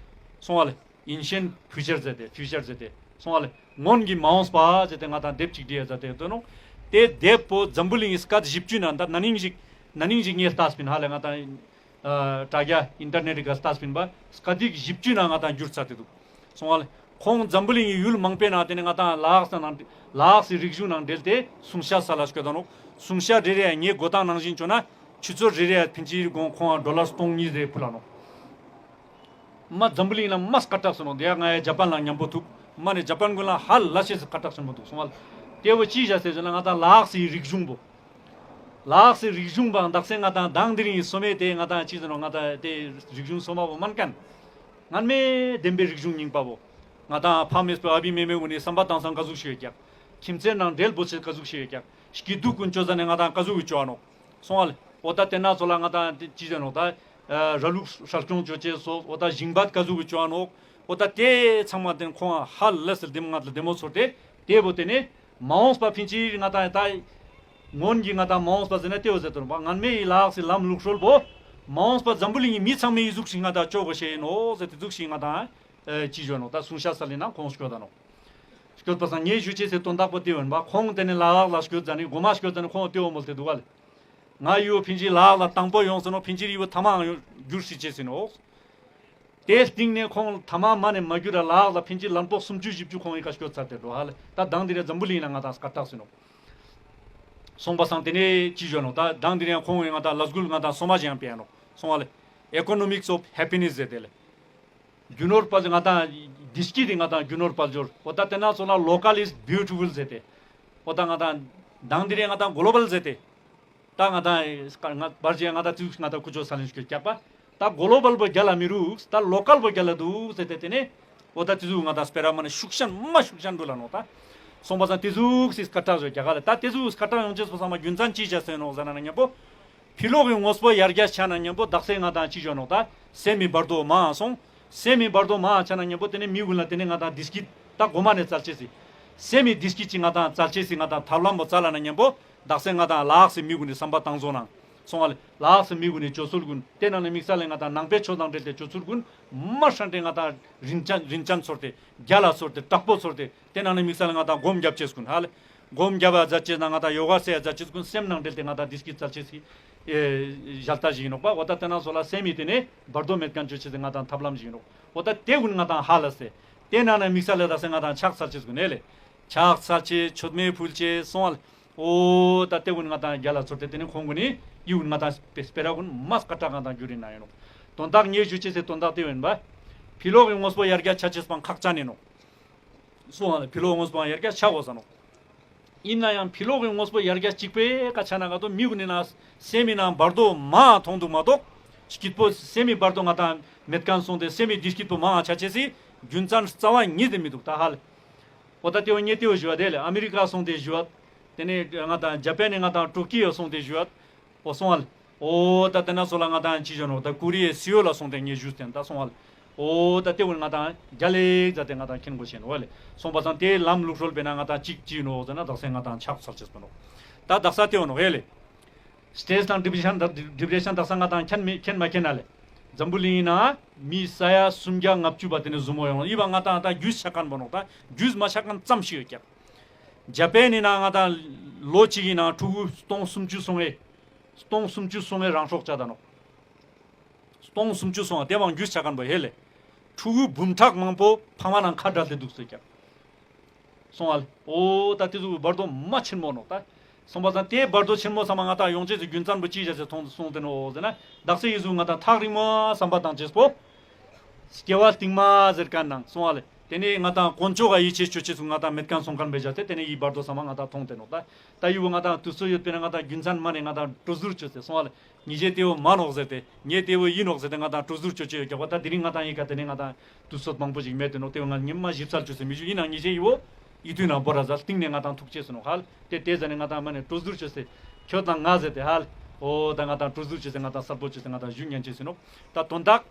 སོང་བ་ལེ། ཨིན་ཤན་ཕུའུ་ཅར་ཟེར་ཏེ་ཕུའུ་ཅར་ཟེར་ཏེ་སོང་བ་ལེ། སྔོན་གྱི་མ་འོངས་པ་ཟེར་ཏེ་ང་དང་དེབ་ཅིག་བྲིས་ཡ་ཟེར་ཏེ་ཡོད་དེ་ནོག་དེ་དེབ་པོ་འཛམ་བུ་གླིང་གི་སྐད་བཞི་བཅུ་ནང་ད་ན་ནིང་ཞིག་ན་ནིང་ཞིག་ངས་ལྟས་པིན་ཧ་ལེ་ང་དང་ཨ་དྲ་རྒྱ་ཨིན་ཊར་ནེཊ་ག་ལྟས་པིན་པ་སྐད་ཡིག་བཞི་བཅུ་ནང་ང་དང་བསྒྱུར་ཚར་ཏེ་འདུག་སོང་བ་ལེ། ཁོང་འཛམ་བུ་གླིང་གི་ཡུལ་མང་པོའི་ནང་དེ་ནེ་ང་དང་ལ་དྭགས་ནང་ལ་དྭགས་སི་རིག་གཞུང་ནང་འབྲེལ་ཏེ་སུང་ཤ་སལ་ལ་སྐྱོད་ད་ནོག་སུང་ཤ་རེ་རེ་ཡ་ངའི་གོ་སྟངས་ནང་བཞིན་ཅོ་ན་ཆུ་ཚོད་རེ་རེ་ཡ་ཕིན་ཅི་གོང་ཁོང་ང་ཌོ་ལར་སྟོང་གཉིས་རེ་ཕུལ་ལ་ནོག་མ་འཛམ་བུ་གླིང་ལ་མ་སྐད་གྲགས་སོང་ནོག་དེ་ཡ་ང་ཡ་ཇ་པན་ལ་མཉམ་པོ་ཐུག་མ་ནེ་ཇ་པན་ཀུན་ལ་ཧ་ལ་ཤེས་སི་སྐད་གྲགས་ཆེན་པོ་འདུག་སོང་བ་ལེ། དེ་བོ་ཅི་བྱ་ཟེར་ཟེར་ན་ང་དང་ལ་དྭགས་སི་རིག་གཞུང་པོ། ལ་དྭགས་སི་རིག་གཞུང་པའང་དག་ས་ང་དང་དང་དེ་རིང་སོ་མའི་དེ་ང་དང་ཅི་ཟེར་ནོག་ང་དང་དེ་རིག་གཞུང་སོ་མ་བོ་མན་ཁན། སྔན་མའི་བདེན་པའི་རིག་གཞུང་རྙིང་པ་བོ། ང་དང་ཕ་མེས་པོ་ཨ་བི་མེ་མེ་གུན་ནི་བསམ་པ་བཏང་སང་ཀ་ཟུག་ཤིག་ཡོད་ཀྱག་ཁྱིམ་མཚེས་ནང་འབྲེལ་བོ་ཆེ་ཀ་ཟུག་ཤིག་ཡོད་ཀྱག་སྐྱིད་སྡུག་གུན་ཅོ་ཟ་ནེ་ང་དང་ཀ་ཟུག་གི་ཅོ་ཨ་ནོག་སོང་བ་ལེ། འོ་ད་དེ་ན་ཚོ་ལ་ང་དང་ཅི་ཟེར་ནོག་ད་ར་ལུག་སྲ་སྐྱོང་ཅོ་ཅེས་སོགས་འོ་ད་ཞིང་པ་ཀ་ཟུག་གི་ཅོ་ཨ་ནོག་འོ་ད་དེ་ཚང་མ་དེ་ཁོང་ཧ་ལས་སི་ལྡེ་མོ་ང་ལ་ལྡེ་མོ་ཚོར་ཏེ་དེ་བོ་དེ་ནེ་མ་འོངས་པ་ཕིན་ཅི་ང་དང་ད་སྔོན་གྱི་ང་དང་མ་འོངས་པ་ཟེར་ན་དེ་བོ་ཟེར་དོན་པ་སྔན་མའི་ལ་དྭགས་སི་ལམ་ལུགས་སྲོལ་བོ་མ་འོངས་པ་འཛམ་བུ་གླིང་གི་མི་ཚང་མའི་ཟུག་ཤིག་ང་དང་ཅོ་གོ་ཤེས་ཨིན་ནོག་ཟེར་ཏེ་ཟུག་ཤིག་ང་དང་ཅི་ཞུ་ནོག་ད་སུང་ཤ་སལ་ལེ་ན་ཁོང་སྐྱོད་ད་ནོག་སྐྱོད་པ་སང་ངས་ཞུ་ཅེས་སི་དོན་དག་པོ་དེ་ཡིན་པ་ཁོང་དེ་ནེ་ལ་དྭགས་ལ་སྐྱོད་ཟ་ནེ་གོ་མ་སྐྱོད་ཟ་ནེ་ཁོང་དེ་བོ་མོལ་ཏེ་འདུག་བ་ལེ། ང་ཡུ་ཕིན་ཅི་ལ་དྭགས་ལ་དང་པོ་ཡོང་སོང་ནོག་ཕིན་ཅི་ཡུ་ཐ་མ་ཡོང་རྒྱུར་སྲིད་ཅེས་ཨིན་ནོག་དེའི་སྟིང་ནེ་ཁོང་ཐ་མ་མ་ནེ་མ་གྱུར་ར་ལ་དྭགས་ལ་ཕིན་ཅི་ལན་པོག་སུམ་ཅུ་བཞི་བཅུ་ཁོང་ངི་ཀ་སྐྱོད་ཚར་ཏེ་འགྲོ་ཧ་ལེ། ད་དང་དེ་རིང་འཛམ་བུ་གླིང་ལ་ང་དང་སྐད་གྲགས་ཨིན་ནོག་སོང་པ་སང་དེ་ནེ་ཅི་ཞུ་ནོག་ད་དང་དེ་རིང་ཁོང་ངི་ང་དང་ལས་འགུལ་ང་དང་སོ་མ་ཞིག་ཡང་སྤེལ་ནོག་སོང་བ་ལེ། Economics of Happiness ཟེར་ཏེ་ལེ། རྒྱུ་ནོར་དཔལ་འབྱོར་ང་དང་བདེ་སྐྱིད་དེ་ང་དང་རྒྱུ་ནོར་དཔལ་འབྱོར་འོ་ད་དེ་ན་ཚོ་ལ་Local is Beautiful ཟེར་ཏེ། འོ་ད་ང་དང་དང་དེ་རིང་ང་དང་Global ཟེར་ཏེ། ད་ང་དང་ང་བར་ཅི་ང་དང་ཙིག་ང་དང་ཀུ་ཅོ་སལ་ལེན་ཞུ་རྒྱག་པ། ད་Global བོ་རྒྱལ་ལ་མི་རུག་ད་Local བོ་རྒྱལ་ལ་འདུག་ཟེར་ཏེ་དེ་ནེ། འོ་ད་དེ་ཟུག་ང་དང་སྤེ་ར་མ་ནེ་ཤུགས་ཤན་མ་ཤུགས་ཤན་འགྲོ་ལ་ནོག་ད། སོང་པ་སང་དེ་ཟུག་སི་སྐད་གྲགས་ཡོད་རྒྱ་གར་ལ་ད་དེ་ཟུག་སྐད་གྲགས་ཡོང་ཅེས་པ་སང་མ་རྒྱུ་མཚན་ཅི་བྱ་སེ་ནོག་ཟེར་ན་ན་མཉམ་པོ། ཕི་ལོག་གི་དངོས་པོ་ཡར་རྒྱས་ཆ་ན་མཉམ་པོ་དག་ས་ང་དང་ཅི་ཞུ་ནོག་ད་སེམས་མི་བར་དོ་མང་སོང་། སེམས་མི་བར་དོ་མང་ཆ་ན་མཉམ་པོ་དེ་ནེ་མི་གུན་ལ་དེ་ནེ་ང་དང་བདེ་སྐྱིད་ད་གོ་མ་ནེ་བཙལ་ཅེས་སི། སེམས་མི་བདེ་སྐྱིད་ཅིག་ང་དང་བཙལ་ཅེས་སི་ང་དང་ཐབས་ལམ་བོ་བཙལ་ལ་ན་མཉམ་པོ་དག་ས་ང་དང་ལ་དྭགས་སི་མི་གུན་ནི་བསམ་པ་བཏང་བཟོ་ནང་སོང་བ་ལེ། ལ་དྭགས་སི་མི་གུན་ནི་སྤྱོད་ཚུལ་གུན་དེ་ནང་ནེ་དམིགས་བསལ་ལ་ང་དང་ནང་པའི་ཆོས་དང་འབྲེལ་ཏེ་སྤྱོད་ཚུལ་གུན་མ་ཧྲན་ཏེ་ང་དང་རིན་ཅན་རིན་ཅན་ཚོར་ཏེ་རྒྱལ་ལ་ཚོར་ཏེ་དྲག་པོ་ཚོར་ཏེ་དེ་ནང་ནེ་དམིགས་བསལ་ལ་ང་དང་སྒོམ་རྒྱབ་ཅེས་གུན་ཧ་ལེ། སྒོམ་རྒྱབ་པ་མཛད་ཅེས་ན་ང་དང་ཡོ་ག་སེ་ཡ་མཛད་ཅེས་གུན་སེམས་ནང་འབྲེལ་ཏེ་ང་དང་བདེ་སྐྱིད་བཙལ་ཅེས་སི་ཨེ་ཞལ་ཏ་ཞིག་ཨིན་ནོག་པ། འོ་ད་དེ་ན་ཚོ་ལ་སེམས་མི་དེ་ནེ་བར་དོ་མེད་ཁན་ཅོ་ཅེས་སི་ང་དང་ཐབས་ལམ་ཞིག་ཨིན་ནོག་འོ་ད་དེ་གུན་ང་དང་ཧ་ལ་སེ། དེ་ནང་ནེ་དམིགས་བསལ་ལ་དག་ས་ང་དང་ཕྱག་འཚལ་ཅེས་གུན་ཨེ་ལེ། ཕྱག་འཚལ་ཅེས་མཆོད་མེ་ཕུལ་ཅེས་སོང་བ་ལེ། འོ་ད་དེ་གུན་ང་དང་རྒྱལ་ལ་ཚོར་ཏེ་དེ་ནེ་ཁོང་གུན་ནི་ཡི་གུན་ང་དང་སྤེ་སྤེ་ར་གུན་མ་སྐད་གྲགས་ང་དང་གྱུར་ཨིན་ན་ཨིན་ནོག་དོན་དག་ངས་ཞུ་ཅེས་སི་དོན་དག་དེ་ཨིན་པ། ཕི་ལོག་གི་དངོས་པོ་ཡར་རྒྱས་ཆ་ཅེས་པའང་ཁག་ཅན་ཨིན་ནོག་སོང་བ་ལེ། ཕི་ལོག་དངོས་པོའང་ཡར་རྒྱས་ཆ་དགོས་ས་ནོག་ཨིན་ན་ཡང་ཕི་ལོག་གི་དངོས་པོ་ཡར་རྒྱས་ཅིག་པའི་ཀ་ཆ་ན་ག་དོ་མི་གུན་ནི་ནང་སེམས་མི་ནང་བར་དོ་མང་མཐོང་འདུག་མ་གཏོགས། སྐྱིད་པོ་སེམས་མི་བར་དོ་ང་དང་མེད་ཁན་སོང་སྟེ་སེམས་མི་བདེ་སྐྱིད་པོ་མང་ཆ་ཅེས་སི་རྒྱུ་མཚན་རྩ་བ་ཉིད་དེ་མི་འདུག་ད་ཧ་ལེ། འོ་ད་དེ་བོ་ངས་དེ་བོ་ཞུ་བ་དེ་ལེ། ཨ་མི་རི་ཀ་སོང་སྟེ་ཞུ་བ། དེ་ནེ་ང་དང་ཇ་པན་ནེ་ང་དང་ཊོ་ཀི་ཡོ་སོང་སྟེ་ཞུ་བ། འོ་སོང་བ་ལེ། འོ་ད་དེ་ན་ཚོ་ལ་ང་དང་ཅི་ཞུ་ནོག་ད་ཀོ་རི་ཡའི་སི་ཨོལ་ལ་སོང་སྟེ་ངས་ཞུས་ཏེ་ད་སོང་བ་ལེ། འོ་ད་དེ་བོ་ང་དང་རྒྱལ་ལེགས་མཛད་དེ་ང་དང་མཁྱེན་དགོས་ཤེས་ནོག་ལེ། སོང་པ་སང་དེ་ལམ་ལུགས་སྲོལ་སྤེལ་ན་ང་དང་ཅིག་ཅི་ནོག་ཟེར་ན་དག་ས་ང་དང་ཕྱག་འཚལ་ཅེས་པ་ནོག་ད་དག་ས་དེ་བོ་ནོག་ཨེ་ལེ། སི་ཊེ་ཊི་སི་དང་ཌི་བི་ཤན་ཌི་བི་ཤན་དག་ས་ང་དང་མཁྱེན་མི་མཁྱེན་མ་མཁྱེན་ན་ལེ། འཛམ་བུ་གླིང་ནང་མི་ས་ཡ་སུམ་བརྒྱ་ལྔ་བཅུ་པ་དེ་ནེ་ཟུར་མོ་ཡོང་ལ་ཡི་བ་ང་དང་ད་རྒྱུས་ཆ་ཁན་པོ་ནོག་ད་རྒྱུས་མ་ཆ་ཁན་ཙམ་ཞིག་ཡོད་ཀྱག་ཇ་པན་ནི་ནང་ང་དང་ལོ་གཅིག་གི་ནང་ཕྲུ་གུ་སྟོང་སུམ་ཅུ་སོང་ངེ། སྟོང་སུམ་ཅུ་སོང་ངེ་རང་སྲོག་བཅད་ད་ནོག་སྟོང་སུམ་ཅུ་སོང་བ་དེ་བོའང་རྒྱུས་ཆ་ཁན་པོ་ཧེ་ལེ། ཕྲུ་གུ་འབུམ་ཕྲག་མང་པོ་ཕ་མ་ནང་ཁ་བྲལ་ཏེ་འདུག་ཟེར་ཀྱག་སོང་བ་ལེ། འོ་ད་དེ་ཟུག་བར་དོ་མ་ཆེན་མོ་ནོག་ད། སོང་པ་སང་དེ་བར་དོ་ཆེན་མོ་ཚང་མ་ང་དང་ཡོང་ཅེས་སི་རྒྱུ་མཚན་པོ་ཅི་བྱ་ཟེར་མཐོང་སོང་སྟེ་ནོག་ཟེར་ན། དག་ས་ཡི་ཟུག་ང་དང་ཐག་རིང་མོ་བསམ་པ་བཏང་ཅེས་པོ། སྐྱེ་བ་རྟིང་མ་ཟེར་ཁན་ནང་སོང་བ་ལེ། དེ་ནེ་ང་དང་དཀོན་མཆོག་ག་ཡིད་ཆེས་ཅོ་ཅེས་སུ་ང་དང་མེད་ཁན་སོང་ཁན་བེ་བྱ་སྟེ་དེ་ནེ་ཡི་བར་དོ་ཚང་མ་ང་དང་མཐོང་སྟེ་ནོག་ད། ད་ཡི་བོ་ང་དང་དུས་ཚོད་ཡོད་པས་ན་ང་དང་རྒྱུ་མཚན་མ་ནེ་ང་དང་གྲོས་བསྡུར་ཅོས་ཏེ་སོང་བ་ལེ། ཉེ་ཞའི་དེ་བོ་མ་ནོག་ཟེར་ཏེ་ངའི་དེ་བོ་ཡིན་ནོག་ཟེར་ཏེ་ང་དང་གྲོས་བསྡུར་ཅོ་ཅེས་ཡོད་ཀྱག་པ། ད་དེ་རིང་ང་དང་ཡི་ག་དེ་ནེ་ང་དང་དུས་ཚོད་མང་པོ་ཞིག་མེད་དེ་ནོག་དེ་བོ་ང་ཉི་མ་ཞིབ་གསལ་ཅོས་ཏེ་མི་ཞུ། ཡིན་ནའང་ཉེ་ཞའི་ཡི་བོ་ཡིད་དུ་ནང་བོར་ར་ཟ་སྟིང་ནེ་ང་དང་ཐུག་ཅེས་སོང་ནོག་ཧ་ལེ། དེ་དེ་ཟ་ནེ་ང་དང་མ་ནེ་གྲོས་བསྡུར་ཅོས་ཏེ་ཁྱོད་དང་ང་ཟེར་ཏེ་ཧ་ལེ། འོ་ད་ང་དང་གྲུ་ཟུར་ཅོས་ཏེ་ང་དང་གསལ་པོ་ཅོས་ཏེ་ང་དང་ཞུ་ཉན་ཅེས་ཨིན་ནོག། ད་དོན་དག་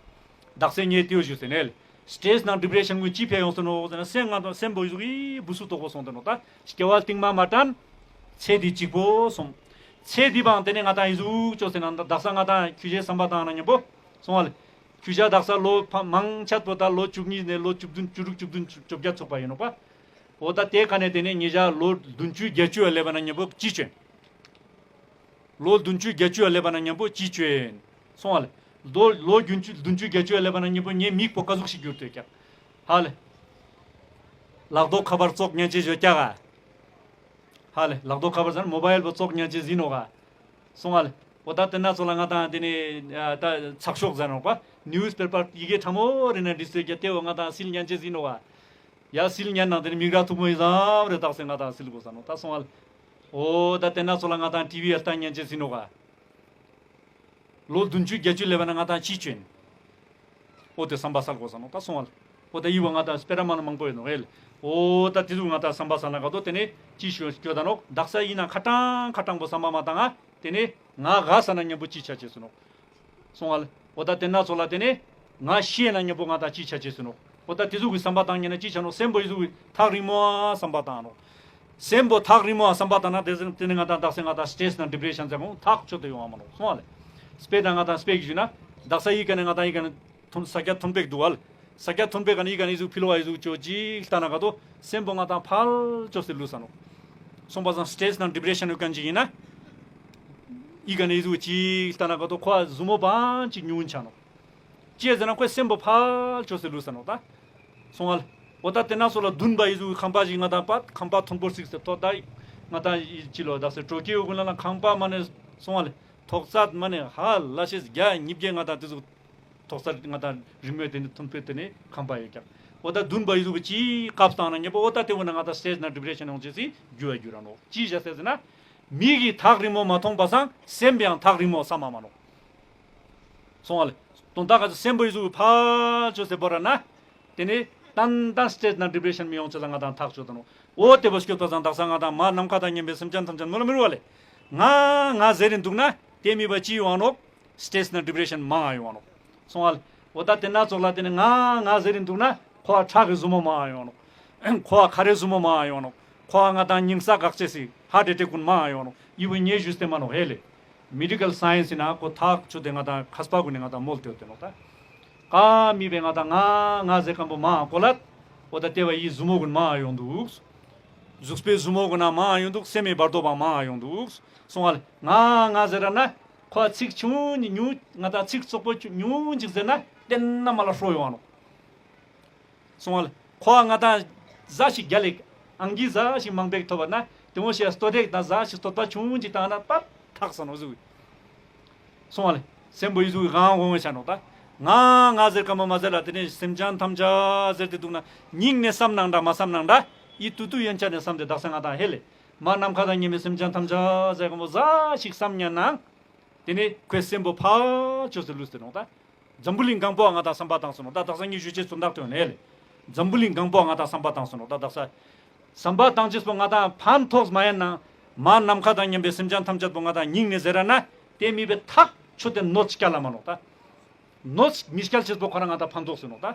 དག་ས་ངས་ཏེའོ་ཞུས་ཏེ་ནེ་སི་ཊེ་སི་ནང་ཌི་པི་རེ་ཤན་གུན་ཅི་ཕིའ་ཡོངས་ཏེ་ནོག་ཟེར་ན་སེམས་ང་དང་སེམས་པོ་ཨི་ཟུག་གི་བུ་སུ་དོག་པོ་སོང་སྟེ་ནོག། ད་སྐྱེ་བ་རྟིང་མ་མ་དྲན་ཚེ་འདི་གཅིག་པོ་སོང་། ཚེ་འདི་བང་ཏེ་ནེ་ང་དང་ཨི་ཟུག་ཅོས་ཏེ་ན་དག་ས་ང་དང་ཁྱོ་ཞའི་བསམ་པ་བཏང་ན་ཉམ་པོ་སོང་བ་ལེ། ཁྱོ་ཞ་དག་ས་ལོ་ཕ་མང་ཆེ་བོ་ད་ལོ་བཅུ་གཉིས་ནེ་ལོ་བཅུ་བདུན་བཅུ་དྲུག་བཅུ་བདུན་བཅོ་བརྒྱད་ཚུག་པ་ཨིན་ནོག་པ། འོ་ད་ཏེ་ཀ་ནེ་ཏེ་ནེ་ཉེ་ཞ་ལོ་བདུན་ཅུ་བརྒྱད་ཅུ་ལེབ་པ་ན་ཉམ་པོ་ཅི་ཅོ་ཨིན། ལོ་བདུན་ཅུ་བརྒྱད་ཅུ་ལེབ་པ་ན་ཉམ་པོ་ཅི་ཅོ་ཨིན། སོང་བ་ལེ། ལོ་ལོ་བདུན་ཅུ་བདུན་ཅུ་བརྒྱད་ཅུ་ལེབ་པ་ན་ཉམ་པོ་ངའི་མིག་པོ་ཀ་ཟུག་ཞིག་གྱུར་ཏེ་ཀྱག། ཧ་ལེ། ལག་ཐོག་ཁ་པར་ཙོགས་ཉན་ཅེས་ཡོད་ཀྱག་ག། ཧ་ལེ། ལག་ཐོག་ཁ་པར་ཟེར་ན་མོ་བའིལ་པོ་ཙོགས་ཉན་ཅེས་ཨིན་ནོག་ག། སོང་བ་ལེ། འོ་ད་ཏེ་ན་ཚོ་ལ་ང་དང་ཏེ་ནེ་ཨ་ད་ཚགས་ཤོག་ཟེར་ནོག་པ། ནིའུས་པེ་པར་ཡི་གེ་ཕྲ་མོ་རེ་ན་བྲིས་ཏེ་ཀྱག། ཏེ་བོ་ང་དང་སིལ་ཉན་ཅེས་ཨིན་ནོག་ག། ཡ་སིལ་ཉན་ན་ཏེ་ནེ་མིག་ར་ཐུག་མོ་ཨི་ཙམ་རེ་དག་ས་ང་དང་སིལ་གོས་ས་ནོག་ད་སོང་བ་ལེ། འོ་ད་ཏེ་ན་ཚོ་ལ་ང་དང་ཊི་ཝི་ལྟ་ཉན་ཅེས་ཨིན་ནོག་ག། ལོ་བདུན་ཅུ་བརྒྱད་ཅུ་ལེབ་པ་ན་ང་དང་ཅི་ཅོ་ཨིན། འོ་ཏེ་བསམ་པ་སལ་གོས་ས་ནོག་ད་སོང་བ་ལེ། འོ་ད་ཨི་བོ་ང་དང་སྤེ་ར་མ་ན་མང་པོ་ཨིན་ནོག་ཧེ་ལེ། འོ་ད་ཏེ་ཟུག་ང་དང་བསམ་པ་སལ་ན་ག་དོ་ཏེ་ནེ་ཅི་ཞུ་སྐྱོད་ད་ནོག། དག་ས་ཨིན་ན་ཁ་ཏང་ཁ་ཏང་པོ་བསམ་པ་མ་བཏང་ང་ཏེ་ནེ་ང་ག་ས་ན་ཉམ་པོ་ཅི་ཆ་ཅེས་ཨིན་ནོག། སོང་བ་ལེ། འོ་ད་ཏེ་ན་ཚོ་ལ་ཏེ་ནེ་ང་ཤི་ན་ཉམ་པོ་ང་དང་ཅི་ཆ་ཅེས་ཨིན་ནོག། འོ་ད་ཏེ་ཟུག་གི་བསམ་པ་བཏང་ཉན་ན་ཅི་ཆ་ནོག། སེམས་པོ་ཨི་ཟུག་གི་ཐག་རིང་མོ་བསམ་པ་བཏང་ནོག། སེམས་པོ་ཐག་རིང་མོ་བསམ་པ་བཏང་ན་ཏེ་ཟེར་ཏེ་ནེ་ང་དང་དག་ས་ང་དང་སི་ཊེ་སི་ནང་ཌི་པི་རེ་ཤན་ཟེར་གོ་ཐག་ཆོད་དེ་ཡོང་བ་མ་ནོག། སོང་བ་ལེ། སྤེ་ར་ང་དང་སྤེ་ར་ཞུ་ན་དག་ས་ཨི་ཀ་ནེ་ང་དང་ཨི་ཀ་ནེ་ཐོན་ས་ཀྱ་ཐོན་པེག་འདུག་བ་ལེ། ས་ཀྱ་ཐོན་པེག་ག་ནེ་ཨི་ཀ་ནེ་ཨི་ཟུག་ཕི་ལོག་ཨ་ཨི་ཟུག་ཅོ་ཅིག་ལྟ་ན་ག་དོ་སེམས་པོ་ང་དང་ཕལ་ཅོས་ཏེ་ལུས་ས་ནོག། སོང་བ་སང་སི་ཊེ་སི་ནང་ཌི་པི་རེ་ཤན་ཡོད་ཁན་ཅིག་ཨིན་ན་ཨི་ཀ་ནེ་ཨི་ཟུག་ཅིག་ལྟ་ན་ག་དོ་ཁོ་ཟུར་མོ་བང་ཅིག་ཉུང་ཆ་ནོག། ཅི་ཟེར་ན་ཁོའི་སེམས་པོ་ཕལ་ཅོས་ཏེ་ལུས་ས་ནོག་ད། སོང་བ་ལེ། འོ་ད་ཏེ་ན་ཚོ་ལ་དུན་པ་ཨི་ཟུག་ཁང་པ་ཞིག་ང་དང་པ་ཁང་པ་ཐོན་པོ་སིག་སེ་ཐོ་ད་ང་དང་ཨི་ཅི་ལོ་ད་སེ་ཀྲོ་ཀེའུ་གུན་ལ་ན་ཁང་པ་མ་ནེ་སོང་བ་ལེ། ཐོག་ཚད་མ་ནེ་ཧ་ལ་ཤེས་བརྒྱ་ཉིས་བརྒྱ་ང་དང་ཏེ་ཟུག་ཐོག་ས་ང་དང་རིང་མོའི་ཏེ་ནེ་ཐོན་པོའི་ཏེ་ནེ་ཁང་པ་ཡོད་ཀྱག། འོ་ད་དུན་པ་ཨི་ཟུག་གི་ཅི་སྐབས་བཏང་ན་ཉེ་པོ་འོ་ད་ཏེ་བོ་ན་ང་དང་སི་ཊེ་སི་ནང་ཌི་པི་རེ་ཤན་ཡོང་ཅེས་སི་རྒྱུ་བ་རྒྱུ་ར་ནོག། ཅི་བྱ་ཟེར་ཟེར་ན་མིག་གི་ཐག་རིང་མོ་མ་མཐོང་པ་སང་སེམས་པའང་ཐག་རིང་མོ་བསམ་མ་མ་ནོག། སོང་བ་ལེ། དོན་དག་ག་ཚོད་སེམས་པོ་ཨི་ཟུག་གི་ཕལ་ཅོས་ཏེ་བོར་ར་ན། ཏེ་ནེ་ཏན་ཏན་སི་ཊེ་སི་ནང་ཌི་པི་རེ་ཤན་མི་ཡོང་ཅེས་ལ་ང་དང་ཐག་ཆོད་ད་ནོག། འོ་ཏེ་བོ་སྐྱོད་པ་སང་དག་ས་ང་དང་མ་ནམ་མཁའ་དང་མཉམ་པའི་སེམས་ཅན་ཐམས་ཅད་མོལ་མི་རུ་བ་ལེ། ང་ང་ཟེར་རིན་འདུག་ན་ཏེ་མི་བ་ཅི་ཡོང་ནོག། སི་ཊེ་སི་ནང་ཌི་པི་རེ་ཤན་མང་ཡོང་ནོག། སོང་བ་ལེ། འོ་ད་ཏེ་ན་ཚོགས་ལ་ཏེ་ནེ་ང་ང་ཟེར་རིན་འདུག་ན་ཁོ་ཨ་ཁྲག་གི་ཟུར་མོ་མང་ཡོང་ནོག། ཁོ་ཨ་ཁ་རེ་ཟུར་མོ་མང་ཡོང་ནོག། ཁོ་ཨ་ང་དང་ཉིང་ས་གག་ཅེས་སི་ཧར་ཊ་ཨེ་ཊེག་གུན་མང་ཡོང་ནོག། ཡི་བོ་ངས་ཞུས་ཏེ་མ་ནོག་ཧེ་ལེ། མེ་ཌི་ཀལ་སའེན་སི་ན་ཁོ་ཐག་ཆོད་དེ་ང་དང་མཁས་པ་གུན་ནི་ང་དང་མོལ་ཏེ་ཡོད་དེ་ནོག་ད། ཀ་མི་བེ་ང་དང་ང་ང་ཟེར་ཁན་པོ་མང་ཀོ་ལ། འོ་ད་ཏེ་བ་ཡི་ཟུར་མོ་གུན་མང་ཡོང་འདུག། གཟུགས་པོའི་ཟུར་མོ་གུན་ན་མང་ཡོང་འདུག། སེམས་མི་བར་དོ་བ་མང་ཡོང་འདུག། སོང་བ་ལེ། ང་ང་ཟེར་ར་ན་ཁོ་ཚིག་ཆུང་ཉུང་ང་དང་ཚིག་ཙོག་པོ་ཉུང་ཅིག་ཟེར་ན་ཏེ་ན་མ་ལ་ཧྲོ་ཡོང་ནོག། སོང་བ་ལེ། ཁོ་ང་དང་ཟ་ཞིག་རྒྱ་ལེགས་ཨང་ཀི་ཟ་ཞིག་མང་པོ་ཐོབ་པ་ན་ཏེ་མོ་ཞིག་སྟོད་ཐེག་དང་ཟ་ཞིག་སྟོད་པ་ཆུང་ཅིག་བཏང་ན་པ་ཐག་ས་ནོག་ཟུག། སོང་བ་ལེ། སེམས་པོ་ཨི་ཟུག་གི་གང་འོང་བའི་ཆ་ནོག་ད། ང་ང་ཟེར་ཁན་པོ་མ་ཟེར་ལ་ཏེ་ནེ་སེམས་ཅན་ཐམས་ཅད་ཟེར་ཏེ་འདུག་ན་སྙིང་ནེ་བསམ་ནང་འདྲ་མ་བསམ་ནང་འདྲ་ཨི་ཏུ་ཏུ་ཡན་ཆད་ནེ་བསམ་སྟེ་དག་ས་ང་དང་ཧེ་ལེ། མ་ནམ་མཁའ་དང་མཉམ་པའི་སེམས་ཅན་ཐམས་ཅད་ཟེར་ཁན་པོ་ཟ་ཞིག་བསམ་ཉན་ན། ཏེ་ནེ་ཁོའི་སེམས་པོ་ཕལ་ཆོས་སུ་ལུས་ཏེ་ནོག་ད། འཛམ་བུ་གླིང་གང་པོ་ང་དང་བསམ་པ་བཏང་སོང་ནོག་ད། དག་ས་ངས་ཞུ་ཅེས་དོན་དག་ཏེ་ཡོད་ནེ་ལེ། འཛམ་བུ་གླིང་གང་པོ་ང་དང་བསམ་པ་བཏང་སོང་ནོག་ད། དག་ས་བསམ་པ་བཏང་ཅེས་པོ་ང་དང་ཕན་ཐོགས་མ་ཡིན་ན་མ་ནམ་མཁའ་དང་མཉམ་པའི་སེམས་ཅན་ཐམས་ཅད་པོ་ང་དང་སྙིང་ནེ་ཟེར་ར་ན་ཏེ་མི་བེ་ཐག་ཆོད་དེ་གནོད་སྐྱལ་ལ་མ་ནོག་ད། གནོད་མི་སྐྱལ་ཅེས་པོ་ཁོ་རང་ང་དང་ཕན་ཐོགས་སོང་ནོག་ད།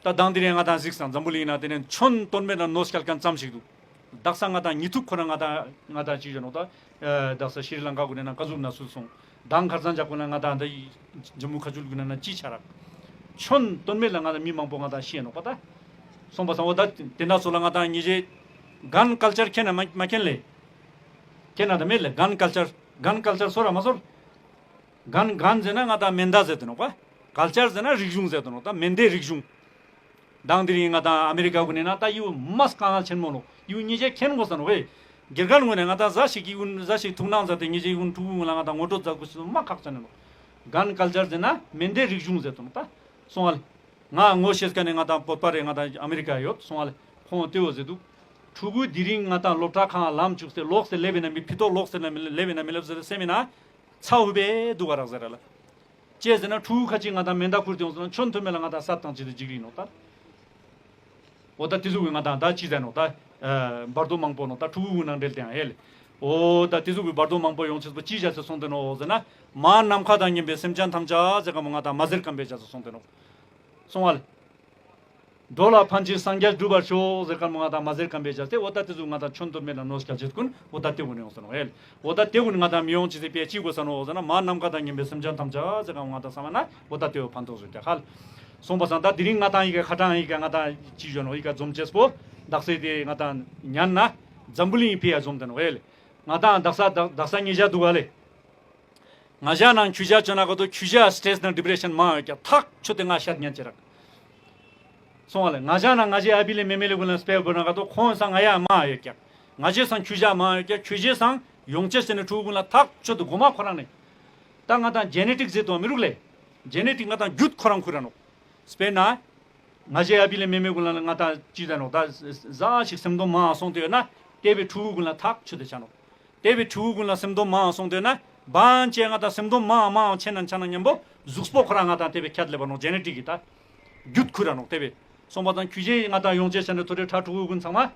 ད་དང་དེ་རིང་ང་དང་གཟིགས་སང་འཛམ་བུ་གླིང་ན་ཏེ་ནེ་ཆོན་དོན་མེད་ལ་གནོད་སྐྱལ་ཁན་ཙམ་ཞིག་འདུག། དག་ས་ང་དང་ཉི་ཐུག་ཁོ་རང་ང་དང་ང་དང་ཅི་ཞུ་ནོག་ད། དག་ས་ཤྲི་ལང་ཀ་གུན་ན་ཀ་ཟུག་ན་སུལ་སོང་། དང་ཁར་ཚང་ཇག་གུན་ན་ང་དང་ད་ཇམ་མུ་ཁ་ཆུལ་གུན་ན་ཅི་ཆ་རག། ཆོན་དོན་མེད་ལ་ང་དང་མི་མང་པོ་ང་དང་ཤི་ནོག་པ་ད། སོང་པ་སང་འོ་ད་ཏེ་ན་ཚོགས་ལ་ང་དང་ཉེ་ཞའི་གན་ཀལ་ཅར་མཁྱེན་ན་མ་མཁྱེན་ལེ། མཁྱེན་ན་ད་མེད་ལེ་གན་ཀལ་ཅར་གན་ཀལ་ཅར་ཚོར་ར་མ་ཚོར། གན་གན་ཟེར་ན་ང་དང་མེ་མདའ་ཟེར་དུ་ནོག་པ། ཀལ་ཅར་ཟེར་ན་རིག་གཞུང་ཟེར་དུ་ནོག་ད་མེ་མདའི་རིག་གཞུང་། དང་དེ་རིང་ང་དང་ཨ་མེ་རི་ཀ་གུན་ནི་ན་ད་ཡུ་མ་དཀའ་ངལ་ཆེན་མོ་ནོག། ཡུ་ཉེ་ཞའི་མཁྱེན་གོས་ས་ནོག་ཝེ། དགེ་རྒན་གུན་ནི་ང་དང་ཟ་ཞིག་གི་གུན་ཟ་ཞིག་ཐུག་ནང་ཟ་ཏེ་ཉེ་ཞའི་གུན་ཕྲུ་གུ་གུན་ལ་ང་དང་ངོ་སྤྲོད་མཛད་གོས་ས་མ་ཁག་ཅན་ནོག། གན་ཀལ་ཅར་ཟེར་ན་མེ་མདའི་རིག་གཞུང་ཟེར་དུ་ནོག་ད། སོང་ཨ་ལེ། ང་ངོ་ཤེས་ཁན་ནི་ང་དང་བོད་པ་རེ་ང་དང་ཨ་མེ་རི་ཀ་ཡོད་སོང་ཨ་ལེ། ཁོང་ཏེ་བོ་ཟེར་དུག། ཕྲུ་གུ་དེ་རིང་ང་དང་སློབ་གྲྭ་ཁང་ལམ་བཅུག་སྟེ་ལོག་སྟེ་ལེབ་ཨིན་ན་མི་ཕི་ཏོག་ལོག་སྟེ་ལེབ་ཨིན་ན་མི་ལེབ་ཟེར་སེམས་ཨིན་ན་ཚ་འུ་བེ་དུག་ག་རག་ཟེར་ར་ལ། ཅི་ཟེར་ན་ཕྲུ་གུ་ཁ་ཅིག་ང་དང་མེ་མདའ་ཁུར་ཏེ་ཡོང་སོང་ན་ཆོན་ཐོན་མེད་ལ་ང་དང་སད་བཏང་ཅི་དེ་འཇིག་རིག་ནོག་ད། འོ་ད་ཏེ་ཟུག་གི་ང་དང་ད་ཅི་ཟེར་ནོག་ད། བར་དོ་མང་པོ་ནོག་ད་ཕྲུ་གུ་གུན་ནང་འབྲེལ་ཏེ་ཡང་ཧེ་ལེ། འོ་ད་དེ་ཟུག་གི་བར་དོ་མང་པོ་ཡོང་ཅེས་པོ་ཅི་བྱས་སེ་གསུངས་ཏེ་ནོག་ཟེར་ན། མ་ནམ་མཁའ་དང་མཉམ་པའི་སེམས་ཅན་ཐམས་ཅད་ཟེར་ཁན་བོ་ང་དང་མ་ཟེར་ཁན་བོ་བྱས་སེ་གསུངས་ཏེ་ནོག་སོང་བ་ལེ། འགྲོ་ལ་ཕན་ཕྱིར་སངས་རྒྱས་འགྲུབ་པར་ཤོག་ཟེར་ཁན་བོ་ང་དང་མ་ཟེར་ཁན་བོ་བྱས་སེ། འོ་ད་དེ་ཟུག་ང་དང་ཆོན་དོར་མེད་ལ་གནོད་སྐྱལ་ཅེས་ཀུན་འོ་ད་དེ་གུན་ཡོང་སེ་ནོག་ཨེ། འོ་ད་དེ་གུན་ང་དང་མི་ཡོང་ཅེས་སི་ཕིའ་ཅི་དགོས་ས་ནོག་ཟེར་ན། མ་ནམ་མཁའ་དང་མཉམ་པའི་སེམས་ཅན་ཐམས་ཅད་ཟེར་ཁན་བོ་ང་དང་སམ་ན་འོ་ད་དེ་བོ་ཕན་ཐོགས་ཡོད་ཀྱག་ཧ་ལེ། སོང་པ་སང་ད་དེ་རིང་ང་དང་འི་ཀ་ཁ་ཏང་འི་ཀ་ང་དང་ཅི་ཞུ་ནོག་འི་ཀ་འཛོམས་ཅེས་པོ་དག་ས་དེ་ང་དང་ཉན་ན་འཛམ་བུ་གླིང་ངི་ཕིའ་འཛོམས་ཏེ་ནོག་ཨེ་ལེ། ང་དང་དག་ས་དག་དག་ས་ཉེ་ཞ་འདུག་ག་ལེ། ང་ཞ་ནང་ཁྱོ་ཞ་ཅོ་ན་ག་དོ་ཁྱོ་ཞ་སི་ཊེ་སི་དང་ཌི་པི་རེ་ཤན་མང་ཡོད་ཀྱག། ཐག་ཆོད་དེ་ང་ཤད་ཉན་ཅེས་རག་སོང་བ་ལེ། ང་ཞ་ནང་ང་ཞའི་ཨ་བི་ལེ་མེ་མེ་ལེ་གུན་ལ་སྤེ་བོར་ན་ག་དོ་ཁོང་སང་ང་ཡ་མང་ཡོད་ཀྱག། ང་ཞའི་སང་ཁྱོ་ཞ་མང་ཡོད་ཀྱག། ཁྱོ་ཞའི་སང་ཡོང་ཅེས་ཟེར་ནི་ཕྲུ་གུ་གུན་ལ་ཐག་ཆོད་དེ་གོ་མ་ཁོ་རང་ནི། ད་ང་དང་ཇེ་ནེ་ཊིག་ཟེར་དུག་མི་རུག་ལེ། ཇེ་ནེ་ཊིག་ང་དང་རྒྱུད་ཁོ་རང་ཁུར་ར་ནོག། སྤེར་ན། ང་ཞའི་ཨ་བི་ལེ་མེ་མེ་གུན་ལ་ང་དང་ཅི་ཟེར་ནོག། ད་ཟ་ཞིག་སེམས་སྡོམ་མང་སོང་སྟེ་ཡོད་ན་དེ་བོའི་ཕྲུ་གུ་གུན་ལ་ཐག་ཆོད་དེ་ཆ་ནོག། དེ་བོའི་ཕྲུ་གུ་གུན་ལ་སེམས་སྡོམ་མང་སོང་སྟེ་ཡོད་ན་བན་ཆེ་ང་དང་སེམས་སྡོམ་མང་མང་ཆེ་ན་ཆ་ན་ཉམ་པོ་གཟུགས་པོ་ཁོ་རང་ང་དང་དེ་བོའི་ཁྱད་ལེབ་བ་ནོག། ཇེ་ནེ་ཊིག་གི་ད་རྒྱུད་ཁུར་ར་ནོག་དེ་བོའི། སོང་པ་སང་ཁྱོ་ཞའི་ང་དང་ཡོང་ཅེས་ཆ་ནི་ཐོ་རེ་ཕྲུ་གུ་གུན་ཚང་མ་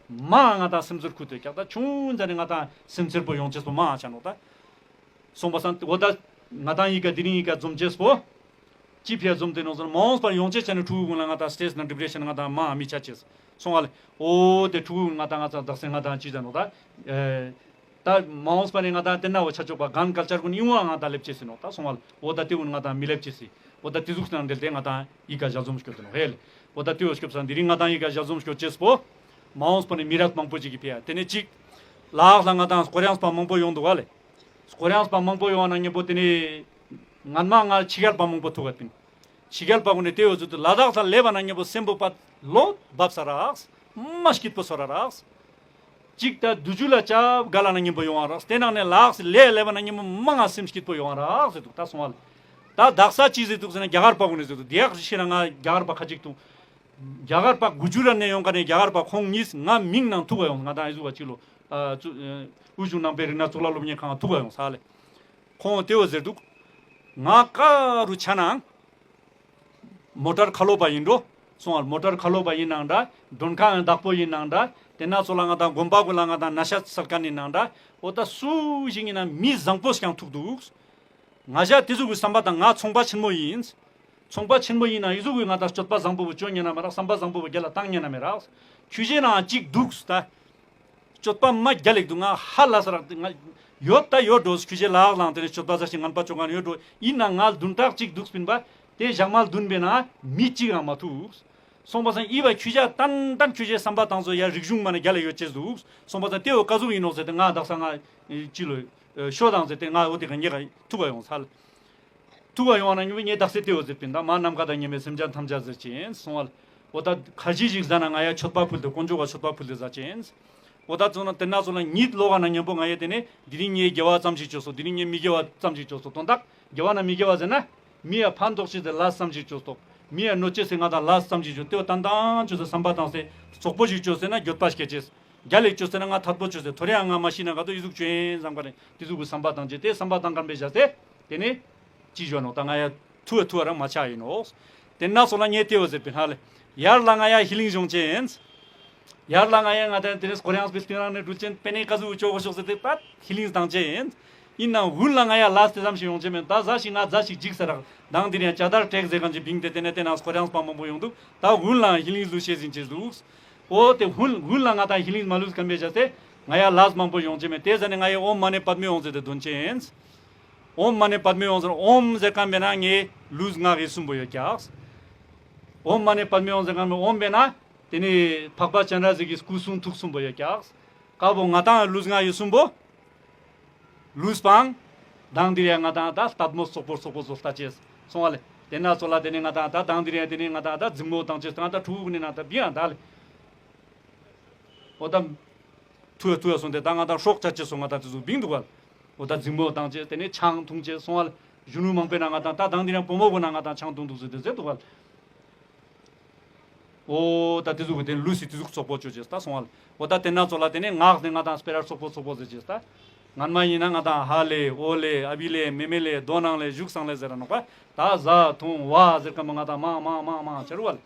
མང་ང་དང་སེམས་ཚོར་ཁུར་དེ་ཀྱག། ད་ཆུང་ཙ་ནེ་ང་དང་སེམས་ཚོར་པོ་ཡོང་ཅེས་པོ་མང་ཆ་ནོག་ད། སོང་པ་སང་འོ་ད་ང་དང་འི་ཀ་དེ་རིང་འི་ཀ་འཛོམས་ཅེས་པོ། ཅི་ཕིའ་འཛོམས་ཏེ་ནོག་ཟེར་ན་མ་འོངས་པར་ཡོང་ཅེས་ཆ་ནི་ཕྲུ་གུ་གུན་ལ་ང་དང་སི་ཊེ་སི་དང་ཌི་པི་རེ་ཤན་ང་དང་མང་མི་ཆ་ཅེས། སོང་བ་ལེ། འོ་དེ་ཕྲུ་གུ་གུན་ང་དང་ང་དང་དག་ས་ང་དང་ཅི་ཟེར་ནོག་ད། ཨེ། ད་མ་འོངས་པ་ནེ་ང་དང་དེ་ན་འོ་ཆ་ཆོག་པ་གན་ཀལ་ཅར་གུན་ཨིན་བ་ང་དང་ལེབ་ཅེས་ཨིན་ནོག་ད་སོང་བ་ལེ། འོ་ད་དེ་གུན་ང་དང་མི་ལེབ་ཅེས་སི། འོ་ད་དེ་ཟུག་སང་འབྲེལ་ཏེ་ང་དང་འི་ཀ་ཞལ་འཛོམས་སྐྱོད་དེ་ནོག་ཧེ་ལེ། འོ་ད་དེ་བོ་སྐྱོབ་སང་དེ་རིང་ང་དང་འི་ཀ་ཞལ་འཛོམས་སྐྱོད་ཅེས་པོ། མ་འོངས་པ་ནེ་མི་རབས་མང་པོ་ཅིག་གི་ཕིའ་དེ་ནེ་ཅིག་ལ་དྭགས་ལ་ང་དང་སྐོར་གཡང་པ་མང་པོ་ཡོང་དུག་ག་ལེ། སྐོར་གཡང་པ་མང་པོ་ཡོང་ན་ཉམ་པོ་དེ་ནེ་ངན་མ་ང་ཕྱི་རྒྱལ་པ་མང་པོ་ཐུག་ག་པིན། ཕྱི་རྒྱལ་པ་གུན་ནི་དེ་བོ་ཟུ་དུ་ལ་དྭགས་ལ་ལེབ་བ་ན་ཉམ་པོ་སེམས་པོ་པ་ལོ་བབས་ས་རག། མ་སྐྱིད་པོ་སོ་ར་རག། ཅིག་ད་དུ་ཇུ་ལ་ཅབ་ག་ལ་ན་ཉམ་པོ་ཡོང་བ་རག། དེ་ནང་ནེ་ལ་དྭགས་ལེ་ལེབ་བ་ན་ཉམ་པོ་མ་ང་སེམས་སྐྱིད་པོ་ཡོང་བ་རག་ཟེར་དུག་ད་སོང་བ་ལེ། ད་དག་ས་ཅི་ཟེར་དུག་ཟེར་ན་རྒྱ་གར་པ་གུན་ནི་ཟེར་དུག་དེ་ཡག་ཤེས་ན་ང་རྒྱ་གར་པ་ཁ་ཅིག་ཐུག། རྒྱ་གར་པ་གུ་ཇུ་ར་ནེ་ཡོང་ཁན་ནི་རྒྱ་གར་པ་ཁོང་ཉིས་ང་མིང་ནང་ཐུག་ག་ཡོང་། ང་དང་ཨི་ཟུག་ག་ཅིག་ལོ། ཨ་ཙུ་ཨ་དབུས་གཞུང་ནང་པའི་རིག་གནས་གཙུག་ལག་སློབ་གཉེར་ཁང་ཐུག་ག་ཡོང་ས་ལེ། ཁོང་དེ་བོ་ཟེར་དུག། ང་ཀ་རུ་ཆ་ནའང་མོ་ཊར་ཁ་ལོ་པ་ཨིན་འགྲོ། སོང་བ་མོ་ཊར་ཁ་ལོ་པ་ཨིན་ནའང་འདྲ། མགྲོན་ཁང་བདག་པོ་ཨིན་ནའང་འདྲ། དེ་ན་ཚོ་ལ་ང་དང་དགོན་པ་གུན་ལ་ང་དང་ན་ཤ་སལ་ཁན་ཨིན་ནའང་འདྲ། འོ་ད་སུ་ཞིག་ཨིན་ན་མི་བཟང་པོ་ཞིག་ཡང་ཐུག་དུག། ང་ཞ་དེ་ཟུག་གི་སམ་པ་དང་ང་ཚོང་པ་ཆེན་མོ་ཨིན། ཚོང་པ་ཆེན་མོ་ཨིན་ན་ཨི་ཟུག་གི་ང་དང་སྤྱོད་པ་བཟང་པོ་བོ་ཅོ་ཉན་ན་མ་རག། སམ་པ་བཟང་པོ་བོ་རྒྱལ་ལ་བཏང་ཉན་ན་མི་རག། ཁྱོ་ཞའི་ནང་ཅིག་དུག་ད། སྤྱོད་པ་མ་རྒྱལ་ལེགས་དུག། ང་ཧ་ལས་རག་ང་ཡོད་ད་ཡོད་འགྲོ། ཁྱོ་ཞའི་ལ་དྭགས་ལའང་དེ་ནེ་སྤྱོད་པ་ཟ་ཞིག་ངན་པ་ཅོ་ཁན་ཡོད་འགྲོ། ཨིན་ན་ང་དུན་ཀྲག་ཅིག་དུག་པིན་པ། དེ་ཞག་མ་དུན་པེ་ན་མི་ཅིག་ཡང་མ་ཐུག། སོང་པ་སང་ཨི་བ་ཁྱོ་ཞ་ཏན་ཏན་ཁྱོ་ཞའི་སམ་པ་དང་ཚོ་ཡ་རིག་གཞུང་མ་ནེ་རྒྱལ་ལ་ཡོད་ཅེས་དུག། སོང་པ་སང་དེ་བོ་ཀ་ཟུག་ཨིན་ནོག་ཟེར་ཏེ་ང་དག་ས་ང་ཅི་ལོ་ཤོ་དང་ཟེར་ཏེ་ང་འོ་དེ་ག་ཉེ་ག་ཐུག་ག་ཡོང་ས་ལེ། ཐུག་པ་ཡོང་བ་ན་ཉམ་པོ་ངས་དག་ས་དེ་བོ་ཟེར་པིན། ད་མ་ནམ་མཁའ་དང་མཉམ་པའི་སེམས་ཅན་ཐམས་ཅད་ཟེར་ཅེས་སོང་བ་ལེ། འོ་ད་ཁ་ཅིག་ཞིག་ཟ་ན་ང་ཡ་མཆོད་པ་ཕུལ་ཏེ་དཀོན་མཆོག་ག་མཆོད་པ་ཕུལ་ཏེ་ཟ་ཅེས། འོ་ད་ཚོ་ན་དེ་ན་ཚོ་ལ་ཉིད་ལོག་ག་ན་ཉམ་པོ་ང་ཡ་དེ་ནེ་དེ་རིང་ངས་དགེ་བ་ཙམ་ཞིག་ཅོས་སོ། དེ་རིང་ངས་མི་དགེ་བ་ཙམ་ཞིག་ཅོས་སོ། དོན་དག་དགེ་བ་ན་མི་དགེ་བ་ཟེར་ན་མི་ཡ་ཕན་ཐོགས་ཅེས་ཟེར་ལས་ཙམ་ཞིག་ཅོས་སོ། མི་ཡ་གནོད་ཅེས་ཟེར་ང་དང་ལས་ཙམ་ཞིག་ཅོས་ཏེ་བོ་ཏན་ཏན་ཅོས་ཟེར་སམ་པ་དང་ཟེར་རྩོག་པོ་ཞིག་ཅོས་ཟེར་ན་འགྱོད་པ་སྐྱེ་ཅེས། རྒྱལ་ལེགས་ཅོས་ཟེར་ན་ང་ཐད་པོ་ཅོས་ཟེར། ཐོ་རེ་ཡང་ང་མ་ཤི་ན་ག་དོ་ཨི་ཟུག་ཅོ་ཨིན་བསམ་ཁན་ནི་དེ་ཟུག་གི་སམ་པ་བཏང་ཅེས་ཏེ་སམ་པ་བཏང་ཁན་པེ་བཞག་སྟེ་དེ་ནེ་ཅི་ཞུ་ནོག་ད་ང་ཡ་ཐུ་བ་ཐུ་བ་རང་མ་ཆ་ཨིན་ནོག། དེ་ན་ཚོ་ལ་ངས་དེ་བོ་ཟེར་པིན་ཧ་ལེ། ཡར་ལ་ང་ཡ་ཧི་ལིང་ཡོང་ཅེས་ཨིན། ཡར་ལ་ང་ཡ་ང་དང་དེ་ནེ་སྐོར་གཡང་སྤེ་སྟིང་རང་ནེ་འགྲུལ་ཅེས་ཨིན། པེ་ནེ་ཀ་ཟུག་ཅོ་གོ་ཤོག་ཟེར་ཏེ་ད་ཧི་ལིང་བཏང་ཅེས་ཨིན། ཨིན་ན་ཧུན་ལ་ང་ཡ་ལས་དེ་ཙམ་ཞིག་ཡོང་ཅེས་མེད། ད་ཟ་ཞིག་ང་ཟ་ཞིག་འཇིགས་ས་རག། དང་དེ་རིང་ཅ་དར་ཀྲེག་ཟེར་ཁན་ཅིག་བིང་སྟེ་དེ་ནེ་དེ་ན་སྐོར་གཡང་སྤ་མང་པོ་ཡོང་དུག། ད་ཧུན་ལའང་ཧི་ལིང་ལུས་ཤེས་ཟིན་ཅེས་དུག། འོ་དེ་ཧུན་ཧུན་ལ་ང་དང་ཧི་ལིང་མ་ལུས་ཁན་པེ་བཞག་སྟེ་ང་ཡ་ལས་མང་པོ་ཡོང་ཅེས་མེད། དེ་ཟ་ནེ་ང་ཡ་ཨོཾ་མ་ཎི་པདྨེ་ཧཱུྃ་ཟེར་ཏེ་འདོན་ཅེས་ཨིན། ཨོཾ་མ་ཎི་པདྨེ་ཧཱུྃ་ཟེར། ཨོཾ་ཟེར་ཁན་པེ་ན་ངའི་ལུས་ངག་ཡིད་གསུམ་པོ་ཡོད་ཀྱག། ཨོཾ་མ་ཎི་པདྨེ་ཧཱུྃ་ཟེར་ཁན་པེ་ཨོཾ་པེ་ན་དེ་ནེ་འཕགས་པ་སྤྱན་རས་གཟིགས་ཀྱི་སྐུ་གསུང་ཐུགས་གསུམ་པོ་ཡོད་ཀྱག། ཀ་བོ་ང་དང་ལུས་ངག་ཡིད་གསུམ་པོ། ལུས་པའང་དང་དེ་རིང་ང་དང་ད་ལྟད་མོ་རྩོག་པོ་རྩོག་པོ་བཟོ་ལྟ་ཅེས་སོང་བ་ལེ། དེ་ན་ཚོ་ལ་དེ་ནེ་ང་དང་ད་དང་དེ་རིང་དེ་ནེ་ང་དང་ད་འཛིང་མོ་བཏང་ཅེས་ང་དང་ཕྲུ་གུ་ནི་ན་ད་བི་ཡང་ད་ལེ། འོ་ད་ཐུ་ཐུ་སོང་སྟེ་ད་ང་དང་སྲོག་ཆད་ཅེས་སོང་ང་དང་དེ་ཟུག་བིང་དུག་བ་ལེ། འོ་ད་འཛིང་མོ་བཏང་ཅེས་དེ་ནེ་ཆང་འཐུང་ཅེས་སོང་བ་ལེ། གཞོན་ནུ་མང་པོ་ན་ང་དང་ད་དང་དེ་རིང་བུ་མོ་གུན་ན་ང་དང་ཆང་འཐུང་དུག་ཟེར་ཏེ་ཟེར་དུག་བ་ལེ། འོ་ད་དེ་ཟུག་གི་དེ་ལུས་སི་དེ་ཟུག་རྩོག་པོ་ཅོ་ཅེས་ད་སོང་བ་ལེ། འོ་ད་དེ་ན་ཚོ་ལ་དེ་ནེ་ངག་ནེ་ང་དང་སྤེ་ར་རྩོག་པོ་རྩོག་པོ་ཟེར་ཅེས་ད། སྔན་མ་ཨིན་ན་ང་དང་ཧ་ལེ་འོ་ལེ་ཨ་བི་ལེ་མེ་མེ་ལེ་དོ་ནང་ལེ་བཞུགས་སང་ལེ་ཟེར་ར་ནོག་པ། ད་ཟ་འཐུང་བ་ཟེར་ཁན་པོ་ང་དང་མང་མང་མང་མང་ཆ་རུག་བ་ལེ།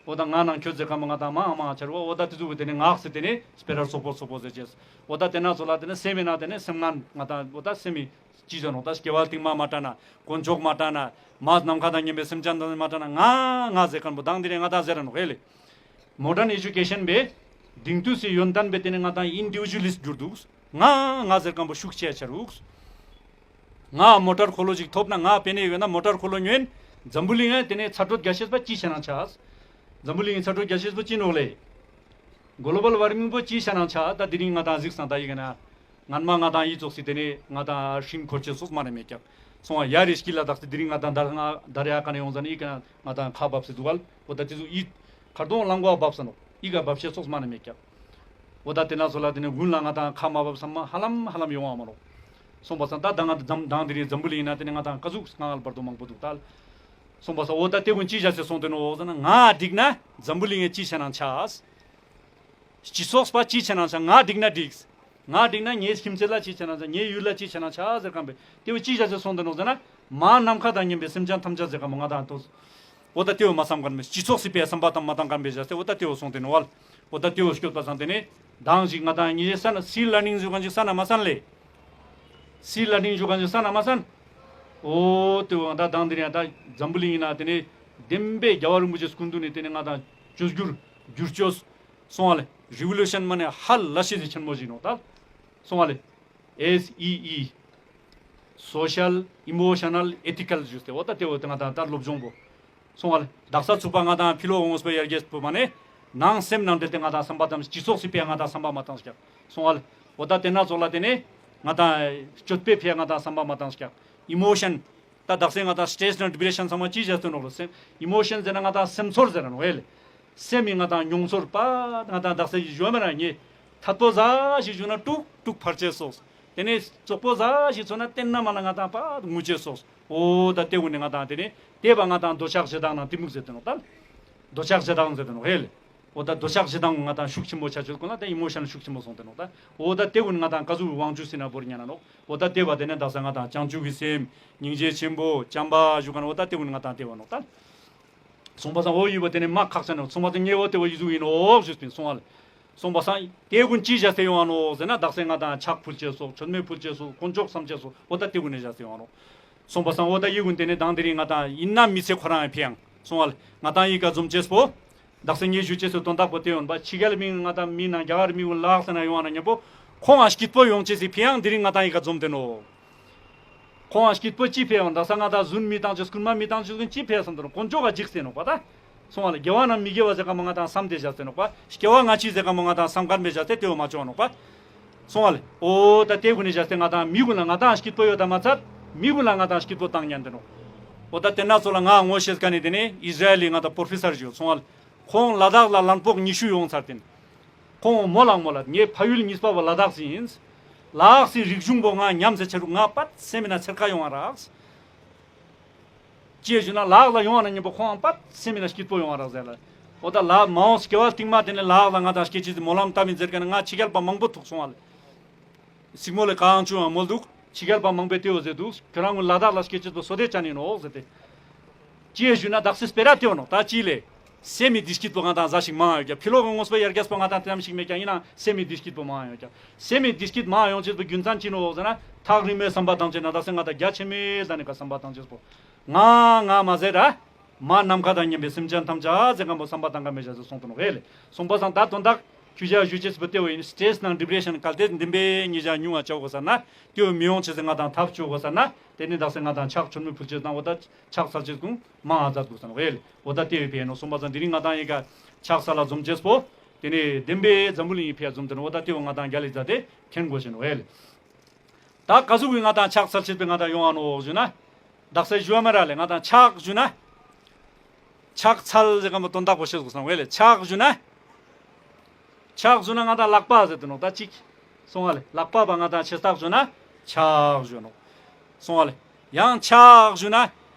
འོ་ད་ང་ནང་ཁྱོད་ཟེར་ཁན་པོ་ང་དང་མང་མང་ཆ་རུག་པ། འོ་ད་དེ་ཟུག་གི་ཏེ་ནེ་ངག་སི་ཏེ་ནེ་སྤེ་ར་སོག་པོ་སོག་པོ་ཟེར་ཅེས། འོ་ད་ཏེ་ན་ཚོ་ལ་ཏེ་ནེ་སེམས་མེད་ན་ཏེ་ནེ་སེམས་ངན་ང་དང་འོ་ད་སེམས་མེད་ཅི་ཟེར་ནོག་ད་སྐྱེ་བ་རྟིང་མ་མ་དྲན་ན། དཀོན་མཆོག་མ་དྲན་ན། མ་ནམ་མཁའ་དང་མཉམ་པའི་སེམས་ཅན་དང་མ་དྲན་ན། ང་ང་ཟེར་ཁན་པོ་དང་དེ་རིང་ང་དང་ཟེར་ར་ནོག་ཧེ་ལེ། མོ་ཌན་ཨེ་ཇུ་ཀེ་ཤན་པའི་དིང་དུས་སི་ཡོན་ཏན་པའི་ཏེ་ནེ་ང་དང་ཨིན་ཌི་བི་ཇུ་ལིསྟ་གྱུར་འདུག། ང་ང་ཟེར་ཁན་པོ་ཤུགས་ཆེ་ཆ་རུག། ང་མོ་ཊར་འཁོར་ལོ་ཞིག་ཐོབ་ན་ང་པེ་ནེ་ཡོད་ན་མོ་ཊར་འཁོར་ལོ་ཉོ་ཨིན། འཛམ་བུ་གླིང་ང་ཏེ་ནེ་ཚ་དྲོད་རྒྱས་ཤེས་པ་ཅི་ཆ་ན་ཆ། འཛམ་བུ་གླིང་ཚ་དྲོད་རྒྱས་ཤེས་པོ་ཅི་ནོག་ལེ། གོ་ལོ་བལ་ཝར་མིང་པོ་ཅི་ཆ་ན་ཆ། ད་དེ་རིང་ང་དང་གཟིགས་སང་ད་ཡི་ག་ན། སྔན་མ་ང་དང་ཡི་ཙོགས་སི་ཏེ་ནེ་ང་དང་ཧྲིན་འཁོར་ཅེས་སོགས་མ་ནེ་མེད་ཀྱག། སོང་བ་ཡ་རེ་སྐྱིད་ལ་དྭགས་སི་དེ་རིང་ང་དང་དར་ང་དར་ཡ་ཀ་ནེ་ཡོང་ཟ་ནེ་ཡི་ག་ན་ང་དང་ཁ་བབས་སེ་འདུག་ག་ལེ། འོ་ད་དེ་ཚོ་ཡི་ཁར་དོང་ལང་གོ་བབས་ས་ནོག། ཡི་ག་བབས་ཤེས་སོགས་མ་ནེ་མེད་ཀྱག། འོ་ད་ཏེ་ན་ཚོ་ལ་ཏེ་ནེ་དགུན་ལ་ང་དང་ཁ་མ་བབས་ས་མ་ཧ་ལམ་ཧ་ལམ་ཡོང་བ་མ་ནོག། སོང་བ་སང་ད་ད་ང་དང་དང་དེ་རིང་འཛམ་བུ་གླིང་ན་ཏེ་ནེ་ང་དང་ཀ་ཟུག་སྔ་ལ་བར་དུ་མང་པོ་འདུག་ད་ལེ། སོང་བ་སང་འོ་ད་ཏེ་གུན་ཅི་བྱ་སེ་སོང་སྟེ་ནོག་ཟེར་ན་ང་འགྲིག་ན་འཛམ་བུ་གླིང་ངི་ཅི་ཆ་ན་ཆ། སྤྱི་ཚོགས་པ་ཅི་ཆ་ན་ཆ། ང་འགྲིག་ན་འགྲིག། ང་འགྲིག་ན་ངའི་ཁྱིམ་མཚེས་ལ་ཅི་ཆ་ན་ཆ། ངའི་ཡུལ་ལ་ཅི་ཆ་ན་ཆ་ཟེར་ཁན་པོ་ཏེ་བོ་ཅི་བྱ་སེ་སོང་སྟེ་ནོག་ཟེར་ན་མ་ནམ་མཁའ་དང་མཉམ་པའི་སེམས་ཅན་ཐམས་ཅད་ཟེར་ཁན་པོ་ང་དང་ཏོ། འོ་ད་ཏེ་བོ་མ་བསམ་ཁན་མེད། སྤྱི་ཚོགས་སི་ཕི་ཡ་བསམ་པ་དང་མ་བཏང་ཁན་པེ་བྱ་སེ་འོ་ད་ཏེ་བོ་སོང་སྟེ་ནོག་བ་ལེ། འོ་ད་ཏེ་བོ་སྐྱོད་པ་སང་ཏེ་ནེ་དང་ཞིག་ང་དང་ཉེ་ས་ན་སི་ལར་ནིང་ཞུ་ཁན་ཞིག་ས་ན་མ་སན་ལེ། སི་ལར་ནིང་ཞུ་ཁན་ཞིག་ས་ན་མ་སན། འོ་ཏེ་བོ་ང་དང་དང་དེ་རིང་ད་འཛམ་བུ་གླིང་ཡིན་ན་ཏེ་ནེ་བདེན་པའི་རྒྱལ་བ་རིན་པོ་ཆེ་སྐུ་མདུན་ནེ་ཏེ་ནེ་ང་དང་བཅོས་བསྒྱུར་བསྒྱུར་བཅོས་སོང་བ་ལེ། རི་བོ་ལུ་ཤན་མ་ནེ་ཧ་ལས་ཤེས་སི་ཆེན་མོ་ཞིག་ནོག་ད་སོང་བ་ལེ། ཨེས་ཨི་ཨི། Social Emotional Ethical ཞུས་ཏེ་འོ་ད་ཏེ་བོ་ང་དང་ད་སློབ་སྦྱོང་པོ། སོང་བ་ལེ། དག་ས་ཚུག་པ་ང་དང་ཕི་ལོ་ངོས་པོ་ཡར་རྒྱས་པོ་མ་ནེ་ནང་སེམས་ནང་འབྲེལ་ཏེ་ང་དང་བསམ་པ་དང་སྤྱི་ཚོགས་སི་ཕི་ཡ་ང་དང་བསམ་པ་མ་བཏང་ཀྱག། སོང་བ་ལེ། འོ་ད་ཏེ་ན་ཚོ་ལ་ཏེ་ནེ་ང་དང་སྤྱོད་པའི་ཕི་ཡ་ང་དང་བསམ་པ་མ་བཏང་ཀྱག། ཨི་མོ་ཤན། ད་དག་ས་ང་དང་སི་ཊྲེ་སི་དང་ཌི་པི་རེ་ཤན་ཚང་མ་ཅི་བྱ་སྟེ་ནོག་ལེ། སེམས་ཨི་མོ་ཤན་ཟེར་ན་ང་དང་སེམས་ཚོར་ཟེར་ར་ནོག་ཧེ་ལེ། སེམས་མི་ང་དང་མྱོང་ཚོར་པ་ང་དང་དག་ས་ཞིག་ཞུ་བ་མེད་ན་ངེ། ཐད་པོ་ཟ་ཞིག་ཞུ་ན་དཀྲུག་དཀྲུག་ཕར་ཆེ་སོགས། ཏེ་ནེ་བཙོག་པོ་ཟ་ཞིག་ཚོ་ན་ཏེན་ན་མ་ལ་ང་དང་པ་ངུ་ཆེ་སོགས། འོ་ད་ཏེ་གུན་ནི་ང་དང་ཏེ་ནེ་ཏེ་བ་ང་དང་འདོད་ཆགས་ཞེ་སྡང་ནང་གཏི་མུག་ཟེར་ཏེ་ནོག་ད། འདོད་ཆགས་ཞེ་སྡང་ཟེར་ཏེ་ནོག་ཧེ་ལེ། འོ་ད་འདོད་ཆགས་ཞེ་སྡང་ང་དང་ཤུགས་ཆེན་མོ་ཆ་ཆོད་གུན་ལ་ད་ཨི་མོ་ཤན་ཤུགས་ཆེན་མོ་སོང་སྟེ་ནོག་ད། འོ་ད་ཏེ་གུན་ང་དང་ཀ་ཟུག་གི་དབང་ཕྱུག་སི་ན་བོར་ཉན་ན་ནོག། འོ་ད་ཏེ་བ་ཏེ་ནེ་དག་ས་ང་དང་བྱང་ཆུབ་ཀྱི་སེམས་སྙིང་རྗེ་ཆེན་པོ་བྱམས་པ་ཞུ་ཁན་འོ་ད་ཏེ་གུན་ང་དང་ཏེ་བ་ནོག་ད། སོང་པ་སང་འོ་ཡོད་པ་ཏེ་ནེ་མ་ཁག་ཆ་ནོག། སོང་པ་སང་ངེ་བོ་ཏེ་བོ་ཡི་ཟུག་ཡིན་ནོག་ཞུས་པིན་སོང་བ་ལེ། སོང་པ་སང་ཏེ་གུན་ཅི་བྱ་སྟེ་ཡོང་ང་ནོག་ཟེར་ན་དག་ས་ང་དང་ཕྱག་ཕུལ་ཆེ་སོགས་མཆོད་མེ་ཕུལ་ཆེ་སོགས་དཀོན་མཆོག་བསམ་ཆེ་སོགས་འོ་ད་ཏེ་གུན་ནེ་བྱ་སྟེ་ཡོང་ང་ནོག། སོང་པ་སང་འོ་ད་ཡི་གུན་ཏེ་ནེ་དང་དེ་རིང་ང་དང་ཡིན་ན་མི་ཚེ་ཁོ་རང་ཡང་ཕི་ཡང་སོང་བ་ལེ། ང་དང་ཡི་ག་འཛོམས་ཅེས་པོ། དག་ས་ངེ་ཞུ་ཅེས་སི་དོན་དག་པོ་ཏེ་ཡོང་པ་ཕྱི་རྒྱལ་མི་ང་དང་མི་ནང་རྒྱ་གར་མི་གུན་ལ་དྭགས་ས་ན་ཡོང་ང་ན་ཉམ་པོ་ཁོང་ང་སྐྱིད་པོ་ཡོང་ཅེས་སི་ཕི་ཡང་དེ་རིང་ང་དང་ཡི་ག་འཛོམས་ཏེ་ནོག། ཁོང་ང་སྐྱིད་པོ་ཅི་ཕི་ཡང་དག་ས་ང་དང་རྫུན་མི་བཏང་ཅེས་རྐུན་མ་མི་བཏང་ཅེས་གུན་ཅི་ཕི་ཡང་སམ་ཏེ་ནོག། དཀོན་མཆོག་ག་འཇིགས་སེ་ནོག་པ་ད། སོང་བ་ལེ། དགེ་བ་ནམ་མི་དགེ་བ་ཟེར་ཁན་པོ་ང་དང་སམ་སྟེ་བྱ་སྟེ་ནོག་པ། སྐྱེ་བ་སྔ་ཕྱི་ཟེར་ཁན་པོ་ང་དང་སམ་ཁན་མེད་བྱ་སྟེ་ཏེ་བོ་མ་ཅོ་ནོག་པ། སོང་བ་ལེ། འོ་ད་ཏེ་གུན་ནེ་བྱ་སྟེ་ང་དང་མི་གུན་ལ་ང་དང་སྐྱིད་པོ་ཡོད་ད་མ་ཚད་མི་གུན་ལ་ང་དང་སྐྱིད་པོ་བཏང་ཉན་ཏེ་ནོག། འོ་ད་ཏེ་ན་ཚོ་ལ་ང་ངོ་ཤེས་ཁན་ནི་ཏེ་ནེ་ཨིས་ར་ཨེལ་ལི་ང་དང་པོར་ཕེ་སར་ཞིག་ཡོད། སོང་བ་ལེ། ཁོང་ལ་དྭགས་ལ་ལན་ཕོག་ཉི་ཤུ་ཡོང་ཚར་ཏེ་ནེ། ཁོང་མོལ་ལ་མོལ་ལ་ངའི་ཕ་ཡུལ་གཉིས་པ་བོ་ལ་དྭགས་སི་ཡིན། ལ་དྭགས་སི་རིག་གཞུང་པོ་ང་ཉམས་སེ་ཆ་རུག། ང་པད་སེམས་མེད་ན་ཚེར་ཁ་ཡོང་བ་རག། ཅི་ཞུ་ན་ལ་དྭགས་ལ་ཡོང་བ་ན་ཉམ་པོ་ཁོང་པད་སེམས་མེད་ན་སྐྱིད་པོ་ཡོང་བ་རག་ཟེར་ལ། འོ་ད་ལ་མ་འོངས་སྐྱེ་བ་རྟིང་མ་ཏེ་ནེ་ལ་དྭགས་ལ་ང་དང་སྐྱེ་ཅེས་སི་སྨོན་ལམ་བཏབ་ཡིན་ཟེར་ཁན་ང་ཕྱི་རྒྱལ་པ་མང་པོ་ཐུག་སོང་བ་ལེ། སིག་མོ་ལེ་གང་བྱུང་ཡང་མོལ་འདུག། ཕྱི་རྒྱལ་པ་མང་པོས་ཏེ་བོ་ཟེར་འདུག། ཁྱོ་རང་གུན་ལ་དྭགས་ལ་སྐྱེ་ཅེས་པོ་སོ་དེ་ཅན་ཡིན་ནོག་ཟེར་ཏེ། ཅི་ཞུ་ན་དག་སེ་སྤེ་ར་ཏེ་བོ་ནོག། ད་ཅི་ལེ། སེམས་མི་བདེ་སྐྱིད་པོ་ང་དང་ཟ་ཞིག་མང་ཡོད་ཀྱག། ཕི་ལོག་གི་ངོས་པོ་ཡར་རྒྱས་པོ་ང་དང་ཏེ་ཙམ་ཞིག་མེད་ཀྱག། ཡིན་ནའང་སེམས་མི་བདེ་སྐྱིད་པོ་མང་ཡོད་ཀྱག། སེམས་མི་བདེ་སྐྱིད་མང་ཡོང་ཅེས་པོ་རྒྱུ་མཚན་ཅི་ནོག་ཟེར་ན་ཐག་རིང་མོའི་བསམ་པ་བཏང་ཅེས་ན་དག་སེ་ང་དང་རྒྱ་ཆེ་མོའི་ཟ་ནེ་ཀ་བསམ་པ་བཏང་ཅེས་པོ། ང་ང་མ་ཟེར་ར། མ་ནམ་མཁའ་དང་མཉམ་པའི་སེམས་ཅན་ཐམས་ཅད་ཟེར་ཁན་པོ་བསམ་པ་བཏང་ཁན་མེད་ཅེས་སོང་ཏེ་ནོག་ཧེ་ལེ། སོང་པ་སང་ད་དོན་དག་ཁྱོ་ཞ་ཞུ་ཅེས་པོ་ཏེ་བོ་ཡིན། སི་ཊྲེ་སི་ནང་ཌི་པི་རེ་ཤན་གལ་ཏེ་བདེན་པའི་ཉེ་ཞ་ཉུང་ང་ཆ་དགོས་ས་ན་ཏེ་བོ་མི་ཡོང་ཅེས་སི་ང་དང་ཐབས་ཅོ་དགོས་ས་ན་ཏེ་ནེ་དག་སེ་ང་དང་ཕྱག་མཆོད་མེ་ཕུལ་ཅེས་དང་འོ་ད་ཕྱག་འཚལ་ཅེས་གུན་མང་ང་མཛད་དགོས་ས་ནོག་ཧེ་ལེ། འོ་ད་ཏེ་བོ་ཕི་ཡ་ནོག། སོང་པ་སང་དེ་རིང་ང་དང་ཡི་ག་ཕྱག་འཚལ་ལ་འཛོམས་ཅེས་པོ་ཏེ་ནེ་བདེན་པའི་འཛམ་བུ་གླིང་ངི་ཕི་ཡ་འཛོམས་ཏེ་ནོག། འོ་ད་ཏེ་བོ་ང་དང་རྒྱ་ལི་མཛད་དེ་མཁྱེན་དགོས་ཤེས་ནོག་ཧེ་ལེ། ད་ཀ་ཟུག་གི་ང་དང་ཕྱག་འཚལ་ཅེས་པོ་ང་དང་ཡོང་ང་ནོག་ཞུ་ན། དག་སེ་ཞུ་བ་མེད་ར་ལེ། ང་དང་ཕྱག་ཞུ་ན། ཕྱག་འཚལ་ཟེར་ཁན་པོ་དོན་དག་པོ་ཤེས་དགོས་སོང་བས་ལེ། ཕྱག་ཞུ་ན། ཕྱག་ཞུ་ན་ང་དང་ལག་པ་ཟེར་ཏེ་ནོག་ད་ཅིག། སོང་བ་ལེ། ལག་པ་བ་ང་དང་ཆེ་སྟག་ཞུ་ན་ཕྱག་ཞུ་ནོག། སོང་བ་ལེ། ཡང་ཕྱག་ཞུ་ན།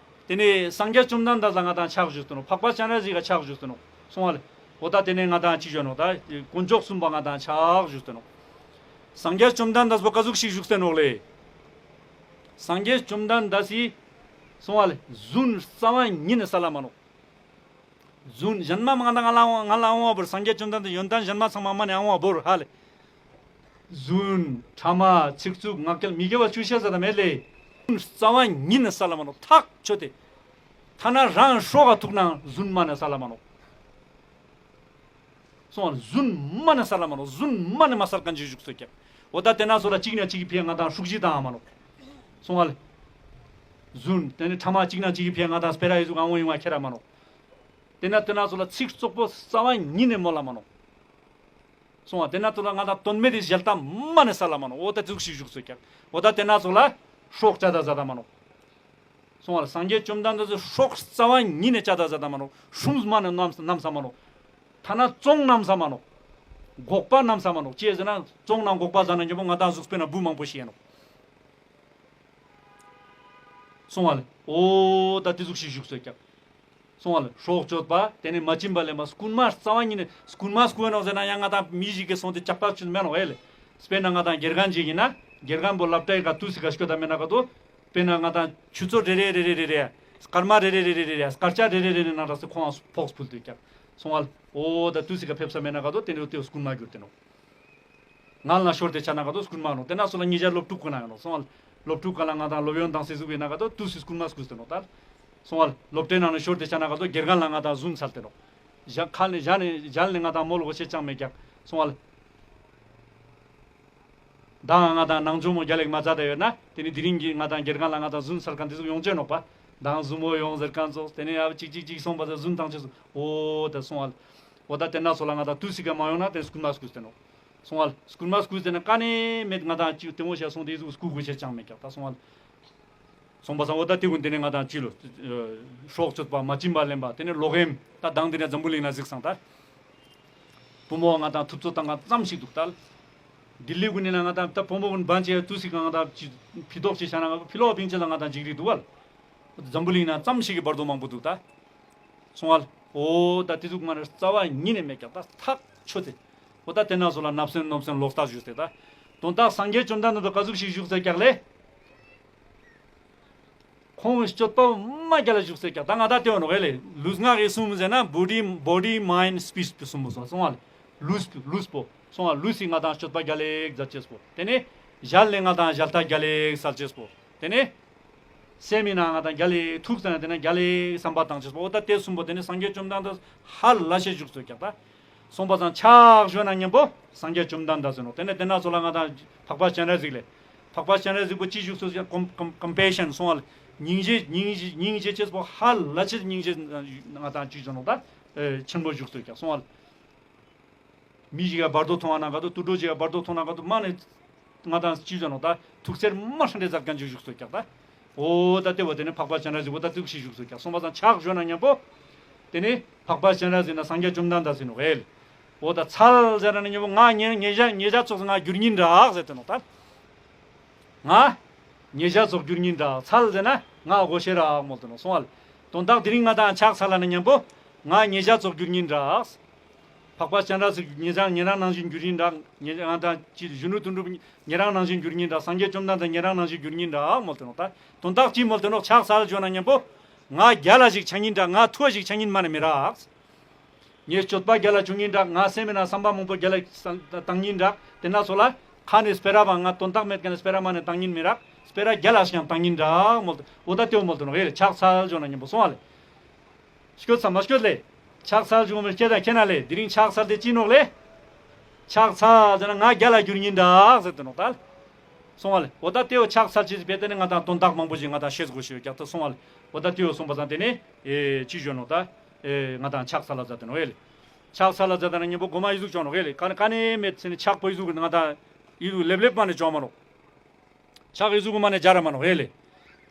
ཏེ་ནེ་སངས་རྒྱས་བཅོམ་ལྡན་འདས་ལ་ང་དང་ཕྱག་ཞུས་ཏེ་ནོག། འཕགས་པ་སྤྱན་རས་གཟིགས་ལ་ཕྱག་ཞུས་ཏེ་ནོག། སོང་བ་ལེ། འོ་ད་ཏེ་ནེ་ང་དང་ཅི་ཞུ་ནོག། ད་དཀོན་མཆོག་གསུམ་པ་ང་དང་ཕྱག་ཞུས་ཏེ་ནོག། སངས་རྒྱས་བཅོམ་ལྡན་འདས་པོ་ཀ་ཟུག་ཞིག་བཞུགས་ཏེ་ནོག་ལེ། སངས་རྒྱས་བཅོམ་ལྡན་འདས་སི། སོང་བ་ལེ། རྫུན་རྩ་བ་ཉིད་ནེ་ས་ལ་མ་ནོག། རྫུན་ཞན་མ་མ་ང་དང་ང་ལ་ང་ལ་ཨང་བ་བོར། སངས་རྒྱས་བཅོམ་ལྡན་འདས་ཡོན་ཏན་ཞན་མ་ཚང་མ་མ་ནེ་ཨང་བ་བོར་ཧ་ལེ། རྫུན་ཕྲ་མ་ཚིག་རྩུབ་ངག་འཁྱལ་མི་དགེ་བ་བཅུ་ཤ་ཟ་དང་མེད་ལེ། རྫུན་རྩ་བ་ཉིད་ནས་སལ་ལ་མ་ནོག་ཐག་ཆོད་དེ། ཐ་ན་རང་སྲོག་ག་ཐུག་ནའང་རྫུན་མ་ནེ་སལ་ལ་མ་ནོག་སོང་བ་ལེ། རྫུན་མ་ནེ་སལ་ལ་མ་ནོག་རྫུན་མ་ནེ་མ་སལ་མཁན་ཅིག་བཞུགས་སོ་ཀྱག་འོ་ད་དེ་ན་ཚོ་ལ་གཅིག་ན་གཅིག་གི་ཕིའ་ང་དང་ཧྲུག་བཞི་བཏང་མ་ནོག་སོང་བ་ལེ། རྫུན་དེ་ནི་ཕྲ་མ་གཅིག་ན་གཅིག་གི་ཕིའ་ང་དང་སྤེ་ར་ཡི་ཟུག་ཨང་བོ་ཡོང་བ་ཁྱེར་ར་མ་ནོག་དེ་ན་དེ་ན་ཚོ་ལ་ཚིག་རྩུབ་པོ་རྩ་བ་ཉིད་ནས་མོལ་ལ་མ་ནོག་སོང་བ་དེ་ན་ཚོ་ལ་ང་དང་དོན་མེད་དེ་ཞལ་ཏ་མ་ནེ་སལ་ལ་མ་ནོག་འོ་ད་དེ་ཟུག་ཞིག་བཞུགས་སོ་ཀྱག་འོ་ད་དེ་ན་ཚོ་ལ་སྲོག་བཅད་ད་ཟ་ད་མ་ནོག་སོང་བ་ལེ། སངས་རྒྱས་བཅོམ་ལྡན་འདས་སི་སྲོག་རྩ་བ་ཉིད་ནས་བཅད་ད་ཟ་ད་མ་ནོག་སྲུང་མ་ནེ་བསྣམས་བསྣམས་ས་མ་ནོག་ཐ་ན་བཙོང་བསྣམས་ས་མ་ནོག་འགོག་པ་བསྣམས་ས་མ་ནོག་ཅི་ཟེར་ན་བཙོང་ན་འགོག་པ་ཟ་ན་ཉམ་པོ་ང་དང་གཟུགས་པོའི་ནང་འབུ་མང་པོ་ཤི་ཡ་ནོག་སོང་བ་ལེ། འོ་ད་དེ་ཟུག་ཞིག་བཞུགས་སོ་ཀྱག་སོང་བ་ལེ། སྲོག་གཅོད་པ་དེ་ནི་མ་བྱིན་པ་ལེན་པ་རྐུན་མ་རྩ་བ་ཉིད་ནས། རྐུན་མ་རྐུ་ཡ་ནོག་ཟེར་ན་ཡང་ང་དང་མི་ཞིག་གི་སོང་སྟེ་ཇག་པ་ཆུན་མེད་ནོག་ཨེ་ལེ། དཔེར་ན་ང་དང་དགེ་རྒན་ཅིག་ཡིན་ན་དགེ་རྒན་པོ་སློབ་གྲྭའི་ཀ་དུས་སི་ཀ་སྐྱོད་ད་མེད་ན་ག་དོ། དཔེར་ན་ང་དང་ཆུ་ཚོད་རེ་རེ་རེ་རེ་རེ་རེ་སྐར་མ་རེ་རེ་རེ་རེ་རེ་རེ་སྐར་ཆ་རེ་རེ་རེ་རེ་ནང་ར་སི་ཁོང་ཕོགས་ཕུལ་དུས་ཀྱག་སོང་བ་ལེ། འོ་ད་དུས་སི་ཀ་ཕེབས་ས་མེད་ན་ག་དོ་དེ་ནི་འོ་དེ་རྐུན་མ་གྱུར་ཏེ་ནོག་ངལ་ན་ཤོར་ཏེ་ཆ་ན་ག་དོ་རྐུན་མ་ནོག་དེ་ན་ཚོ་ལ་ཉེ་ཞ་སློབ་ཕྲུག་གུན་ན་ཡང་ནོག་སོང་བ་ལེ། སློབ་ཕྲུག་ག་ལ་ང་དང་སློབ་ཡོན་དང་སི་ཟུག་ཡིན་ན་ག་དོ་དུས་སི་རྐུན་མ་རྐུས་ཏེ་ནོག་ད་སོང་བ་ལེ། སློབ་གྲྭའི་ནང་ནས་ཤོར་ཏེ་ཆ་ན་ག་དོ་དགེ་རྒན་ལ་ང་དང་རྫུན་སལ་ཏེ་ནོག་ཞལ་ཁ་ནས་ཞལ་ནས་ཞལ་ནས་ང་དང་མོལ་གོ་ཤེས་ཅང་མེད་ཀྱག་སོང་བ་ལེ། ད་ང་དང་ནང་ཇོ་མོ་རྒྱལ་ལེགས་མ་མཛད་དེ་ཡོད་ན་དེ་ནི་དེ་རིང་གི་ང་དང་དགེ་རྒན་ལ་ང་དང་རྫུན་སལ་མཁན་དེ་ཟུག་ཡོང་ཅེས་ནོག་པ། མདང་ཟུ་མོ་ཡོང་ཟེར་མཁན་ཚོ་དེ་ནི་ཡ་ཅིག་ཅིག་ཅིག་སོང་པ་ཟེར་རྫུན་བཏང་ཅེས་སོ། འོ་ད་སོང་བ་ལེ། འོ་ད་དེ་ན་ཚོ་ལ་ང་དང་དུས་སི་ཀ་མ་ཡོང་ན་དེ་རྐུན་མ་རྐུས་ཏེ་ནོག་སོང་བ་ལེ། རྐུན་མ་རྐུས་ཏེ་ན་ཀ་ནེ་མེད་ང་དང་ཅིག་དེ་མོ་ཞིག་སོང་དེ་ཟུག་རྐུ་དགོས་ཤེས་ཅང་མེད་ཀྱག་ད་སོང་བ་ལེ། སོང་པ་སང་འོ་ད་དེ་ཀུན་དེ་ནི་ང་དང་ཅི་ལོ། སྲོག་གཅོད་པ་མ་བྱིན་པ་ལེན་པ་དེ་ནི་ལོག་གཡེམ་ད་མདང་དེ་ནི་འཛམ་བུ་གླིང་ན་གཟིགས་སང་ད། བུ་མོ་ང་དང་ཐུབ་ཚོད་བཏང་ང་ཙམ་ཞིག་འདུག་ད། ལྡི་ལི་ཀུན་ནི་ན་ང་དང་ད་བུ་མོ་ཀུན་བན་ཆེ་དུས་སི་ཀ་ང་དང་ཅི་ཕི་ཏོག་ཅིག་བྱ་ན་ང་ཕི་ལོག་ཕིང་ཆེ་ལ་ང་དང་འཇིགས་རིགས་འདུག་བ་ལེ། འཛམ་བུ་གླིང་ན་ཙམ་ཞིག་གི་བར་དོ་མང་པོ་འདུག་ད། སོང་བ་ལེ། འོ་ད་དེ་ཟུག་མ་ནེ་རྩ་བ་ཉིད་ནས་མེད་ཀྱག་ད་ཐག་ཆོད་དེ། འོ་ད་དེ་ན་ཚོ་ལ་བརྣབ་སེམས་གནོད་སེམས་ལོག་ལྟ་ཞུས་ཏེ་ད། དོན་དག་སངས་རྒྱས་བཅོམ་ལྡན་འདས་ཀ་ཟུག་ཞིག་བཞུགས་ཟེར་ཀྱག་ལེ། ཁོང་སྤྱོད་པ་མ་རྒྱལ་ལ་བཞུགས་ཟེར་ཀྱག་ད་ང་ད་དེ་བ་ནོག་ཨེ་ལེ། ལུས་ངག་ཡིད་གསུམ་ཟེར་ན་body body mind speech གསུམ་པོ་སོང་བ་ལེ། ལུས་ལུས་པོ་སོང་བ་ལུས་སི་ང་དང་སྤྱོད་པ་རྒྱལ་ལེགས་མཛད་ཅེས་པོ། དེ་ནི་ཞལ་ནས་ང་དང་ཞལ་ཏ་རྒྱལ་ལེགས་སལ་ཅེས་པོ། དེ་ནི་སེམས་མི་ནང་ང་དང་རྒྱལ་ལེགས་ཐུགས་ཙམ་དེ་ན་རྒྱལ་ལེགས་བསམ་པ་བཏང་ཅེས་པོ། འོ་ད་དེ་གསུམ་པོ་དེ་ནི་སངས་རྒྱས་བཅོམ་ལྡན་འདས་ཧ་ལ་ཤེས་བཞུགས་ཟེར་ཀྱག་ད། སོང་པ་སང་ཕྱག་བཞོན་ན་མཉམ་པོ་སངས་རྒྱས་བཅོམ་ལྡན་འདས་ཟེར་ནོག་དེ་ནས་དེ་ན་ཚོ་ལ་ང་དང་འཕགས་པ་སྤྱན་རས་གཟིགས་ལེ། འཕགས་པ་སྤྱན་རས་གཟིགས་པོ་ཅི་བཞུགས་སོ་ཀོམ་ཀོམ་ཀམ་པེ་ཤན་སོང་བ་ལེ། སྙིང་རྗེ་སྙིང་རྗེ་སྙིང་རྗེ་ཅེས་པོ་ཧ་ལ་ཅེས་སྙིང་རྗེ་ང་དང་ཅི་བཞུགས་ནོག་ད། ཆེན་པོ་བཞུགས་སོ་ཀྱག་སོང་བ་ལེ། མི་ཞིག་ག་བར་དོ་མཐོང་བ་ན་ག་དོ་དུད་འགྲོ་ཞིག་ག་བར་དོ་མཐོང་ན་ག་དོ་མ་ནེ་ང་དང་ཅི་བཞིན་ནོག་ད་ཐུགས་རྗེ་མ་ཧྲན་ཏེ་མཛད་མཁན་ཅིག་བཞུགས་སོ་ཀྱག་ད། འོ་ད་དེ་བ་དེ་ནི་འཕགས་པ་སྤྱན་རས་གཟིགས་འོ་ད་དེ་ཟུག་ཞིག་བཞུགས་སོ་ཀྱག་སོང་པ་སང་ཕྱག་བཞོན་ན་མཉམ་པོ། དེ་ནི་འཕགས་པ་སྤྱན་རས་གཟིགས་ན་སངས་རྒྱས་བཅོམ་ལྡན་འདས་ཟེར་ནོག་ཨེ་ལེ། འོ་ད་འཚལ་ཟེར་ན་ནི་མཉམ་པོ་ང་ཉེ་ཉེ་ཞ་ཉེ་ཞ་ཚོགས་ང་རྒྱུར་ཉིན་རག་ཟེར་ཏེ་ནོག་ད། ང་ཉེ་ཞ་ཚོགས་རྒྱུར་ཉིན་རག་འཚལ་ཟེར་ན་ང་དགོས་ཤེས་རག་མོལ་ཏེ་ནོག་སོང་བ་ལེ། དོན་དག་དེ་རིང་ང་དང་ཕྱག་འཚལ་ལ་ན་མཉམ་པོ་ང་ཉེ་ཞ་ཚོགས་རྒྱུར་ཉིན་རག་འཕགས་པ་སྤྱན་རས་གཟིགས་ཉེ་རང་ཉེ་རང་ནང་བཞིན་རྒྱུར་ཉིན་རག་ཉེ་རང་དང་ཅི་གཞོན་ནུ་དོན་གྲུབ་ཉེ་རང་ནང་བཞིན་རྒྱུར་ཉིན་རག་སངས་རྒྱས་བཅོམ་ལྡན་འདས་ཉེ་རང་ནང་བཞིན་རྒྱུར་ཉིན་རག་མོལ་ཏེ་ནོག་ད། དོན་དག་ཅི་མོལ་ཏེ་ནོག་ཕྱག་འཚལ་བྱོན་ན་མཉམ་པོ་ང་རྒྱལ་ལ་ཞིག་ཆ་ཉིན་རག་ང་ཐུ་བ་ཞིག་ཆ་ཉིན་མ་ནེ་མི་རག་ངའི་སྤྱོད་པ་རྒྱལ་ལ་བྱུང་ཉིན་རག་ང་སེམས་མི་ན་བསམ་པ་མང་པོ་རྒྱལ་ལ་བཏང་ཉིན་རག་དེ་ན་ཚོ་ལ་ཁ་ནས་སྤེ་ར་བ་ང་དོན་དག་མེད་མཁན་ནི་སྤེ་ར་མ་ནེ་བཏང་ཉིན་མི་རག་སྤེ་ར་རྒྱལ་ལ་ཞིག་ཡང་བཏང་ཉིན་རག་མོལ་ཏེ་འོ་ད་དེ་བོ་མོལ་ཏེ་ནོག་ཨེ་ལེ། ཕྱག་འཚལ་བྱོན་ན་མཉམ་པོ་སོང་བ་ལེ། སྐྱོད་ས་མ་སྐྱོད་ལེ། ཕྱག་འཚལ་བྱུང་བའི་སྐྱེ་དང་ཁྱེད་ན་ལེ། དེ་རིང་ཕྱག་འཚལ་ཏེ་ཅི་ནོག་ལེ། ཕྱག་འཚལ་ཟེར་ན་ང་རྒྱལ་ལ་འགྱུར་ཉིན་འདྲ་ཟེར་ཏེ་ནོག་ད། སོང་བ་ལེ། འོ་ད་དེའོ་ཕྱག་འཚལ་ཅེས་སི་བེ་ཏེ་ནི་ང་དང་དོན་དག་མང་པོ་ཞིག་ང་དང་ཤེས་དགོས་ཤེས་ཡོད་ཀྱག་ད། སོང་བ་ལེ། འོ་ད་དེའོ་སོང་པ་སང་དེ་ནི་ཨེ་ཅི་ཞུ་ནོག་ད། ཨེ་ང་དང་ཕྱག་འཚལ་ལ་ཟེར་ཏེ་ནོག་ཨེ་ལེ། ཕྱག་འཚལ་ལ་ཟེར་ཏེ་ན་ཉེ་པོ་གོ་མ་ཨི་ཟུག་ཅོ་ནོག་ཨེ་ལེ། ཀ་ནེ་ཀ་ནེ་མེད་ཟེར་ནི་ཕྱག་པོ་ཨི་ཟུག་ང་དང་ཨི་ཟུག་ལེབ་ལེབ་མ་ནེ་ཅོ་མ་ནོག་ཕྱག་ཨི་ཟུག་མ་ནེ་སྦྱར་ར་མ་ནོག་ཨེ་ལེ།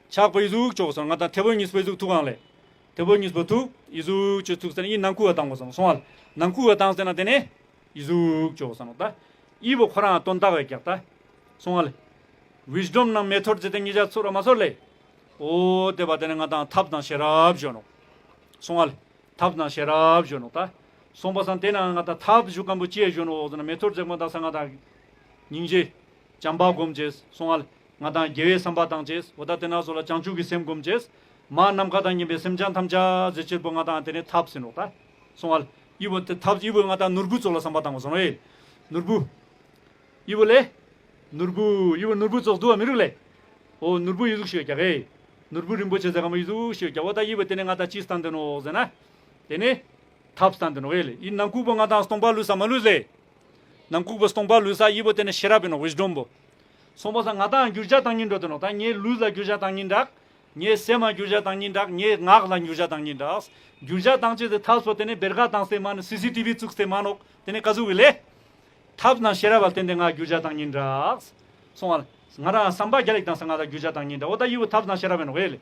ཕྱག་པོ་ཨི་ཟུག་ཅོག་སོང་ང་དང་ཐེ་བོ་གཉིས་པོ་ཨི་ཟུག་ཐུག་གང་ལེ། ཐེ་བོ་གཉིས་པོ་ཐུག་ཨི་ཟུག་ཅོ་ཐུག་ཟེར་ན་ཨི་ནང་ཁུག་ག་བཏང་དགོས་སོང་སོང་བ་ལེ། ནང་ཁུག་ག་བཏང་ཟེར་ན་དེ་ནེ་ཨི་ཟུག་ཅོག་སོང་ད། ཨི་བོ་ཁོ་རང་དོན་དག་བས་ཀྱག་ད། སོང་བ་ལེ། ཝིས་ཌོམ་ནང་མེ་ཐོད་ཟེར་ཏེ་ཉེ་ཞ་ཚོར་ར་མ་ཚོར་ལེ། འོ་དེ་བ་དེ་ནེ་ང་དང་ཐབས་དང་ཤེས་རབ་ཞུ་ནོག་སོང་བ་ལེ། ཐབས་དང་ཤེས་རབ་ཞུ་ནོག་ད། སོང་པ་སང་དེ་ན་ང་དང་ཐབས་ཞུ་མཁན་པོ་ཅི་ཞུ་ནོག་ཟེར་ན་མེ་ཐོད་ཟེར་མཁན་པོ་ད་ས་ང་དང་སྙིང་རྗེ། བྱམས་པ་སྒོམ་ཅེས་སོང་བ་ལེ། ང་དང་དགེ་བའི་བསམ་པ་བཏང་ཅེས་འོ་ད་དེ་ན་ཚོ་ལ་བྱང་ཆུབ་ཀྱི་སེམས་སྒོམ་ཅེས། མ་ནམ་མཁའ་དང་མཉམ་པའི་སེམས་ཅན་ཐམས་ཅད་ཟེར་ཅེས་པོ་ང་དང་དེ་ནེ་ཐབས་ཟེར་ནོག་ད། སོང་ཨ་ལེ། འི་བོ་དེ་ཐབས་འི་བོ་ང་དང་ནོར་བུ་ཙོགས་ལ་བསམ་པ་བཏང་བ་སོང་ཨེ། ནོར་བུ། འི་བོ་ལེ། ནོར་བུ། འི་བོ་ནོར་བུ་ཙོགས་འདུག་པ་མི་རུག་ལེ། འོ་ནོར་བུ་འི་ཟུག་ཤིག་ཡོད་ཀྱག་ཨེ། ནོར་བུ་རིན་པོ་ཆེ་ཟེར་ཁན་པོ་འི་ཟུག་ཤིག་ཡོད་ཀྱག། འོ་ད་འི་བོ་དེ་ནེ་ང་དང་ཅི་སྟན་ཏེ་ནོག་ཟེར་ན། དེ་ནེ་ཐབས་སྟན་ཏེ་ནོག་ཨེ་ལེ། འི་ནང་ཁུག་པོ་ང་དང་སྟོང་པ་ལུས་ས་མ་ལུས་ལེ། ནང་ཁུག་པོ་སྟོང་པ་ལུས་ས་འི་བོ་དེ་ནེ་ཤེས་རབ་ཨིན་ནོག་ཝིས་ཌམ་པོ། སོང་པ་སང་ང་དང་འགྱུར་བ་བཏང་ཉིན་འགྲོ་དེ་ནོག་ད་ངའི་ལུས་ལ་འགྱུར་བ་བཏང་ཉིན་དྲག་ངའི་སེམས་ལ་འགྱུར་བ་བཏང་ཉིན་དྲག་ངའི་ངག་ལ་འགྱུར་བ་བཏང་ཉིན་དྲག་འགྱུར་བ་བཏང་ཅེས་སི་ཐབས་པོ་དེ་ནེ་བེར་ཀ་བཏང་སྟེ་མ་ནེ་སི་སི་ཊི་བི་བཙུགས་ཏེ་མ་ནོག་དེ་ནེ་ཀ་ཟུག་གི་ལེ། ཐབས་དང་ཤེས་རབ་ལ་བརྟེན་ཏེ་ང་འགྱུར་བ་བཏང་ཉིན་དྲག་སོང་ཨ་ལེ། ང་རང་བསམ་པ་རྒྱལ་ལ་བཏང་ས་ང་དང་འགྱུར་བ་བཏང་ཉིན་དྲག་འོ་ད་འི་བོ་ཐབས་དང་ཤེས་རབ་ཨིན་ནོག་ཨེ་ལེ།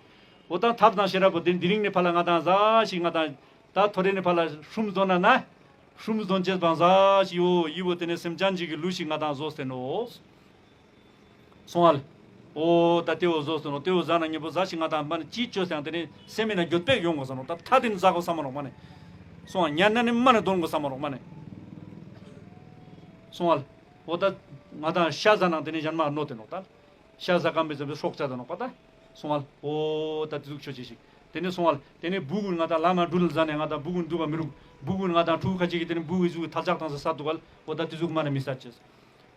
འོ་ད་ཐབས་དང་ཤེས་རབ་པོ་དེ་དེ་རིང་ནེ་ཕར་ལ་ང་དང་ཟ་ཞིག་ང་དང་ད་ཐོ་རེ་ནེ་ཕར་ལ་ཧྲུམ་བཟོ་ན་ན། ཧྲུམ་བཟོ་ཅེས་པང་ཟ་ཞིག་འོ་འི་བོ་དེ་ནེ་སེམས་ཅན་ཅིག་གི་ལུས་ཤིག་ང་དང་བཟོ་སྟེ་ནོག་སོང་ཨ་ལེ། འོ་ད་དེ་བོ་བཟོ་སྟེ་ནོག་དེ་བོ་ཟ་ན་ཉེ་པོ་ཟ་ཞིག་ང་དང་མ་ནེ་ཅི་ཅོས་ཡང་དེ་ནེ་སེམས་མི་ནང་འགྱོད་པ་ཡོང་དགོས་ས་ནོག་ད་ཐ་དེ་ནེ་ཟ་དགོས་ས་མ་ནོག་མ་ནེ། སོང་ཨ་ལེ། ཉན་ན་ནི་མ་ནེ་དོན་དགོས་ས་མ་ནོག་མ་ནེ། སོང་ཨ་ལེ། འོ་ད་ང་དང་ཤ་ཟ་ན་དེ་ནེ་ཡང་མ་ནོག་དེ་ནོག་ད། ཤ་ཟ་ཁན་པོ་ཟ་བའི་སྲོག་ཆགས་ད་ནོག་པ་ད། སོང་ཨ་ལེ། འོ་ད་དེ་ཟུག་ཆོ་ཅེས་ཤིག་དེ་ནེ་སོང་ཨ་ལེ། དེ་ནེ་སྦུ་གུ་ང་དང་ལ་མ་འགྲུལ་ཟ་ནེ་ང་དང་སྦུ་གུ་འདུག་ག་མི་རུག་སྦུ་གུ་ང་དང་ཕྲུ་གུ་ཁ་ཅིག་གི་དེ་ནེ་སྦུ་གུ་ཟུག་གི་ཐལ་ལྕག་བཏང་ས་ཟ་འདུག་ག་ལེ། འོ་ད་དེ་ཟུག་མ་ནེ་མི་ཟ་ཅེས།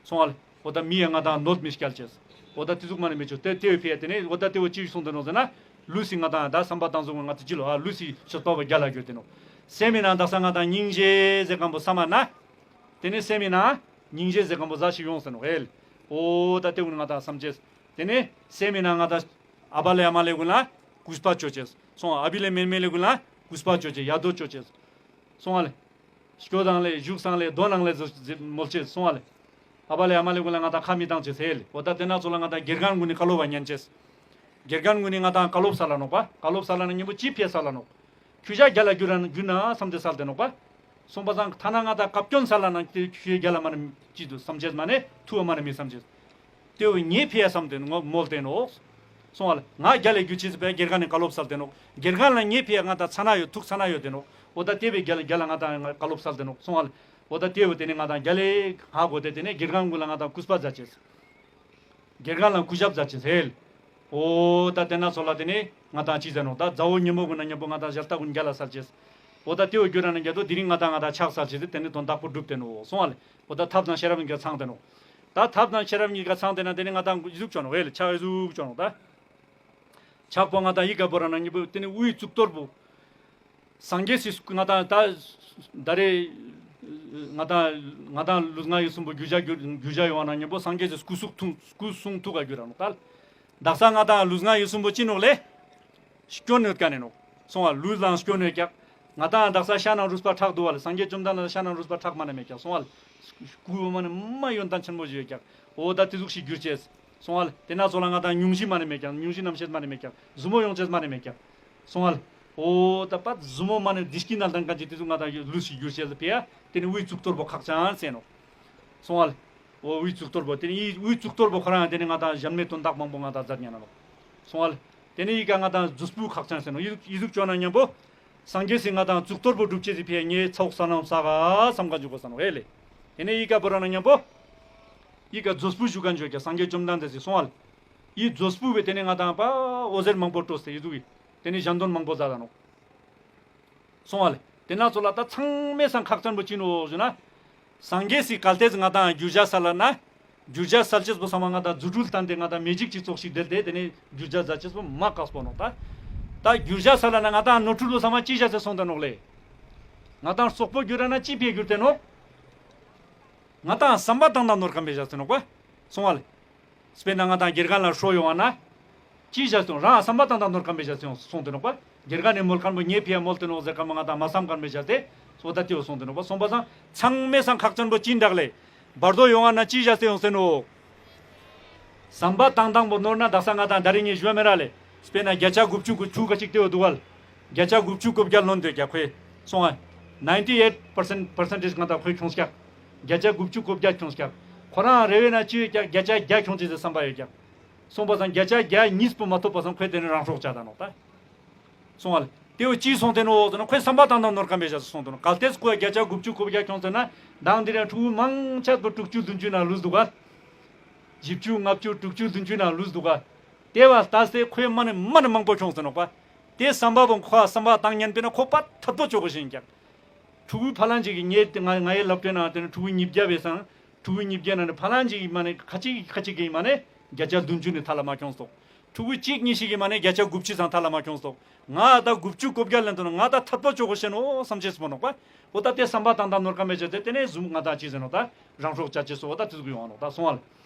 སོང་ཨ་ལེ། འོ་ད་མི་ཡ་ང་དང་གནོད་མི་སྐྱལ་ཅེས། འོ་ད་དེ་ཟུག་མ་ནེ་མི་ཅོ་དེ་དེ་བོ་ཕི་ཡ་དེ་ནེ་འོ་ད་དེ་བོ་ཅི་སོང་དེ་ནོག་ཟེར་ན། ལུས་སི་ང་དང་ད་བསམ་པ་བཏང་ཟུག་ང་དང་ཅི་ལོ་ཨ་ལུས་སི་ཆོས་པ་བོ་རྒྱལ་ལ་གྱུར་དེ་ནོག་སེམས་མི་ནང་དག་ས་ང་དང་སྙིང་རྗེ་ཟེར་ཁན་པོ་བསམ་མ་ན། དེ་ནེ་སེམས་མི་ནང་སྙིང་རྗེ་ཟེར་ཁན་པོ་ཟ་ཞིག་ཡོང་ཟེར་ནོག་ཨེ་ལེ། འོ་ད་དེ་གུན་ང་དང་བསམ་ཅེས། དེ་ནེ་སེམས་མི་ནང་ང་དང་ཨ་བ་ལེ་ཨ་མ་ལེ་གུན་ལ་གུས་པ་ཅོ་ཅེས། སོང་ཨ་བི་ལེ་མེ་མེ་ལེ་གུན་ལ་གུས་པ་ཅོ་ཅེས་ཡ་དོ་ཅོ་ཅེས། སོང་ཨ་ལེ། སྐྱོད་དང་ལེ་བཞུགས་སང་ལེ་དོན་ནང་ལེ་ཟེར་མོལ་ཅེས་སོང་ཨ་ལེ། ཨ་བ་ལེ་ཨ་མ་ལེ་གུན་ལ་ང་དང་ཁ་མི་བཏང་ཅེས་ཟེར་ལེ། འོ་ད་དེ་ན་ཚོ་ལ་ང་དང་དགེ་རྒན་གུན་ནི་བཀའ་སློབ་བ་ཉན་ཅེས། དགེ་རྒན་གུན་ནི་ང་དང་བཀའ་སློབ་སལ་ལ་ནོག་པ། བཀའ་སློབ་སལ་ན་ཉམ་པོ་ཅི་ཕི་ཡ་སལ་ལ་ནོག་ཁྱོ་ཞ་རྒྱལ་ལ་གྱུར་ར་གྱུར་ན་བསམ་སྟེ་སལ་ཏེ་ནོག་པ། སོང་པ་སང་ཐ་ན་ང་དང་བཀའ་བཀྱོན་སལ་ན་ཁྱོ་ཞ་རྒྱལ་ལ་མ་ནེ་ཅི་འདུག་བསམ་ཅེས་མ་ནེ་ཐུ་བ་མ་ནེ་མི་བསམ་ཅེས། དེ་བོ་ངའི་ཕི་ཡ་བསམ་སྟེ་ནོག་མོལ་ཏེ་ནོག་སོང་བ་ལ་ང་རྒྱལ་ལ་གྱུར་ཅེས་པའི་དགེ་རྒན་ནི་བཀའ་སློབ་སལ་ཏེ་ནོག་དགེ་རྒན་ལ་ངའི་ཕི་ཡ་ང་དང་ཚ་ན་ཡོད་ཐུགས་ཚ་ན་ཡོད་དེ་ནོག་འོ་ད་དེ་བོའི་རྒྱལ་རྒྱལ་ལ་ང་དང་བཀའ་སློབ་སལ་ཏེ་ནོག་སོང་བ་ལ། འོ་ད་དེ་བོ་དེ་ནེ་ང་དང་རྒྱལ་ལ་ཧ་གོ་སྟེ་དེ་ནེ་དགེ་རྒན་གུན་ལ་ང་དང་གུས་པ་མཛད་ཅེས། དགེ་རྒན་ལ་གུས་ཞབས་མཛད་ཅེས་ཟེར། འོ་ད་དེ་ན་ཚོ་ལ་དེ་ནེ་ང་དང་ཅི་ཟེར་ནོག་ད་མཛའ་བོ་ཉེ་མོ་གུན་ན་ཉམ་པོ་ང་དང་ཞལ་ལྟ་གུན་རྒྱལ་ལ་སལ་ཅེས། འོ་ད་དེ་བོ་གྱུར་ར་ན་རྒྱལ་དོ་དེ་རིང་ང་དང་ང་དང་ཕྱག་སལ་ཅེས་དེ་ནེ་དོན་དག་པོ་གྲུབ་སྟེ་ནོག་སོང་བ་ལེ། འོ་ད་ཐབས་དང་ཤེས་རབ་གཉིས་ཀ་ཚང་སྟེ་ནོག་ད་ཐབས་དང་ཤེས་རབ་གཉིས་ཀ་ཚང་སྟེ་ན་དེ་ནེ་ང་དང་ཨི་ཟུག་ཅོ་ནོག་ཨེ་ལེ་ཕྱག་ཨི་ཟུག་ཅོ་ནོག་ད། ཕྱག་པོ་ང་དང་ཡི་ག་བོར་ར་ན་ཉམ་པོ་དེ་ནེ་དབུའི་གཙུག་ཏོར་བོ། སངས་རྒྱས་སི་སྐུ་ང་དང་ད་ད་རེ་ང་དང་ང་དང་ལུས་ངག་ཡིད་གསུམ་པོ་གྱུར་བྱ་གྱུར་གྱུར་བྱ་ཡོང་བ་ན་ཉམ་པོ་སངས་རྒྱས་སི་སྐུ་གསུང་ཐུགས་སྐུ་གསུང་ཐུགས་ཀ་གྱུར་ར་ནོག་ད། དག་ས་ང་དང་ལུས་ངག་ཡིད་གསུམ་པོ་ཅི་ནོག་ལེ། སྐྱོན་ཡོད་ཀ་ནེ་ནོག་སོང་བ་ལུས་ལའང་སྐྱོན་ཡོད་ཀྱག་ང་དང་དག་ས་ཤ་ནང་རུས་པ་ཁྲག་འདུག་བ་ལེ། སངས་རྒྱས་བཅོམ་ལྡན་འདས་ཤ་ནང་རུས་པ་ཁྲག་མ་ནེ་མེད་ཀྱག་སོང་བ་ལེ། སྐུ་མ་ནེ་མ་ཡོན་ཏན་ཆེན་མོ་ཞིག་ཡོད་ཀྱག་འོ་ད་དེ་ཟུག་ཞིག་གྱུར་ཅེས། སོང་བ་ལེ། དེ་ན་ཚོ་ལ་ང་དང་སྙུང་གཞི་མ་ནེ་མེད་ཀྱག་སྙུང་གཞི་རྣམ་ཤེས་མ་ནེ་མེད་ཀྱག་ཟུར་མོ་ཡོང་ཅེས་མ་ནེ་མེད་ཀྱག་སོང་བ་ལེ། འོ་ད་པ་ཟུར་མོ་མ་ནེ་བདེ་སྐྱིད་ནང་ལྡན་མཁན་ཅིག་དེ་ཟུག་ང་དང་ལུས་ཤིག་གྱུར་ཅེས་ལ་ཕི་ཡ་དེ་ནེ་དབུའི་གཙུག་ཏོར་བོ་ཁག་ཅན་ཟེར་ནོག་སོང་བ་ལེ། འོ་དབུའི་གཙུག་ཏོར་བོ་དེ་ནེ་ཡི་དབུའི་གཙུག་ཏོར་བོ་ཁོ་རང་ཡང་དེ་ནེ་ང་དང་གཞན་མའི་དོན་དག་མང་པོ་ང་དང་མཛད་ཉན་ན་ནོག་སོང་བ་ལེ། དེ་ནེ་ཡི་ག་ང་དང་མཛོད་སྤུ་ཁག་ཅན་ཟེར་ནོག་ཡི་ཟུག་ཅོ་ན་ཉམ་པོ། སངས་རྒྱས་སི་ང་དང་གཙུག་ཏོར་བོ་སྒྲུབ་ཅེས་སི་ཕི་ཡ་ངའི་ཚོགས་བསོད་ནམས་བསགས་ག་བསམ་ག་འཇུག་གོ་ས་ནོག་ཨེ་ལེ། དེ་ནེ་ཡི་ག་བོར་ར་ན་ཉམ་པོ། ཡི་ག་མཛོད་སྤུ་ཞུ་ག་འཇུག་ཀྱག་སངས་རྒྱས་བཅོམ་ལྡན་འདས་སི་སོང་བ་ལེ། ཡི་མཛོད་སྤུ་བོའི་དེ་ནེ་ང་དང་པ་འོད་ཟེར་མང་པོ་སྤྲོས་ཏེ་ཡི་ཟུག་གི། དེ་ནེ་གཞན་དོན་མང་པོ་མཛད་ད་ནོག་སོང་བ་ལེ། དེ་ན་ཚོ་ལ་ད་ཚང་མའི་སང་ཁག་ཅན་པོ་ཅི་ནོག་ཞུ་ན། སངས་རྒྱས་སི་གལ་ཏེ་ང་དང་གྱུར་བྱ་སལ་ན། གྱུར་བྱ་སལ་ཅེས་པོ་ཚང་མ་ང་དང་རྫུ་འཕྲུལ་བཏང་སྟེ་ང་དང་མེ་ཇིག་ཅིག་ཙོགས་ཤིག་བསྒྲལ་ཏེ་དེ་ནེ་གྱུར་བྱ་མཛད་ཅེས་པོ་མ་དཀགས་པོ་ནོག་ད། ད་གྱུར་བྱ་སལ་ན་ང་དང་ནོར་འཁྲུལ་པོ་ཚང་མ་ཅི་བྱ་སྟེ་སོང་སྟེ་ནོག་ལེ། ང་དང་སོག་པོ་གྱུར་ར་ན་ཅི་ཕི་གྱུར་ཏེ་ནོག་ང་དང་བསམ་པ་བཏང་དང་ནོར་ཁན་པེ་བྱ་སྟེ་ནོག་པ། སོང་བ་ལེ། སྤེར་ན་ང་དང་དགེ་རྒན་ལ་ཧྲོ་ཡོང་བ་ན། ཅི་བྱ་སྟེ་རང་བསམ་པ་བཏང་དང་ནོར་ཁན་པེ་བྱ་སྟེ་སོང་སྟེ་ནོག་པ། དགེ་རྒན་ནི་མོལ་ཁན་པོ་ངའི་ཕི་ཡ་མོལ་ཏེ་ནོག་ཟེར་ཁན་པོ་ང་དང་མ་བསམ་ཁན་པེ་བྱ་སྟེ། སོ་ད་དེ་བོ་སོང་སྟེ་ནོག་པ། སོང་པ་སང་ཚང་མའི་སང་ཁག་ཅན་པོ་ཅི་འདྲ་ལེ། བར་དོ་ཡོང་བ་ན་ཅི་བྱ་སྟེ་ཡོང་སྟེ་ནོག་བསམ་པ་བཏང་དང་པོ་ནོར་ན་དག་ས་ང་དང་ད་རིང་ངས་ཞུ་བ་མེད་ར་ལེ། སྤེར་ན་བརྒྱ་ཆ་དགུ་བཅུ་གོ་བཅུ་ག་ཅིག་དེ་བོ་འདུག་བ་ལེ། བརྒྱ་ཆ་དགུ་བཅུ་གོ་བརྒྱ་ལོན་དེ་ཀྱག་ཁོས། སོང་ཨ། ninety eight percent percentage ང་དང་ཁོས་ཁྱོངས་ཀྱག་བརྒྱ་ཆ་དགུ་བཅུ་གོ་བརྒྱ་ཁྱོངས་ཀྱག་ཁོ་རང་རེ་བས་ན་ཅི་ཡོད་ཀྱག་བརྒྱ་ཆ་བརྒྱ་ཁྱོངས་ཅེས་སི་བསམ་པ་ཡོད་ཀྱག་སོང་པ་སང་བརྒྱ་ཆ་བརྒྱ་གཉིས་པོ་མ་ཐོབ་པ་སང་ཁོས་དེ་ནེ་རང་སྲོག་བཅད་ད་ནོག་ད། སོང་ཨ་ལེ། དེ་བོ་ཅི་སོང་སྟེ་ནོག་ཟེར་ན་ཁོས་བསམ་པ་བཏང་དང་ནོར་ཁན་པེ་བྱ་སྟེ་སོང་སྟེ་ནོག་གལ་ཏེ་ཁོས་བརྒྱ་ཆ་དགུ་བཅུ་གོ་བརྒྱ་ཁྱོངས་ཟེར་ན་མདང་དེ་རིང་ཕྲུ་གུ་མང་ཆེ་བོ་དྲུག་ཅུ་བདུན་ཅུ་ན་ལུས་འདུག་ག་བཞི་བཅུ་ལྔ་བཅུ་དྲུག་ཅུ་བདུན་ཅུ་ན་ལུས་འདུག་ག་དེ་བ་ལྟས་ཏེ་ཁོས་མ་ནེ་མ་ནེ་མང་པོ་ཁྱོངས་སྟེ་ནོག་པ། དེ་བསམ་པ་བོ་ཁོ་བསམ་པ་བཏང་ཉན་པས་ན་ཁོ་པ་ཐད་པོ་ཅོ་གོ་ཤེས་ཀྱག། ཕྲུ་གུ་ཕ་ལན་ཅིག་གི་ངའི་ང་ངའི་སློབ་གྲྭའི་ནང་དེ་ནི་ཕྲུ་གུ་ཉིས་བརྒྱ་བས་སང་ཕྲུ་གུ་ཉིས་བརྒྱ་ནང་ནི་ཕ་ལན་ཅིག་གི་མ་ནི་ཁ་ཅིག་ཁ་ཅིག་གི་མ་ནི་བརྒྱ་ཆ་བདུན་ཅུ་ནི་ཐ་ལ་མ་ཁྱོངས་ཏོག། ཕྲུ་གུ་གཅིག་གཉིས་ཤིག་གི་མ་ནི་བརྒྱ་ཆ་དགུ་བཅུ་ཙམ་ཐ་ལ་མ་ཁྱོངས་ཏོག། ང་ད་དགུ་བཅུ་གོ་བརྒྱ་ལེན་དུ་ན་ང་ད་ཐད་པོ་ཅོ་གོ་ཤེས་ནོ་བསམ་ཅེས་པོ་ནོག་པ། འོ་ད་དེ་བསམ་པ་བཏང་སྟངས་ནོར་ཁན་མེད་ཅེས་དེ་དེ་ནས་བཟུང་ང་ད་ཅི་ཟེར་ནོག་ད་རང་སྲོག་བཅད་ཅེས་སོ། འོ་ད་དེ་ཟུག་ཡོང་བ་ནོག་ད་སོང་བ་ལེ།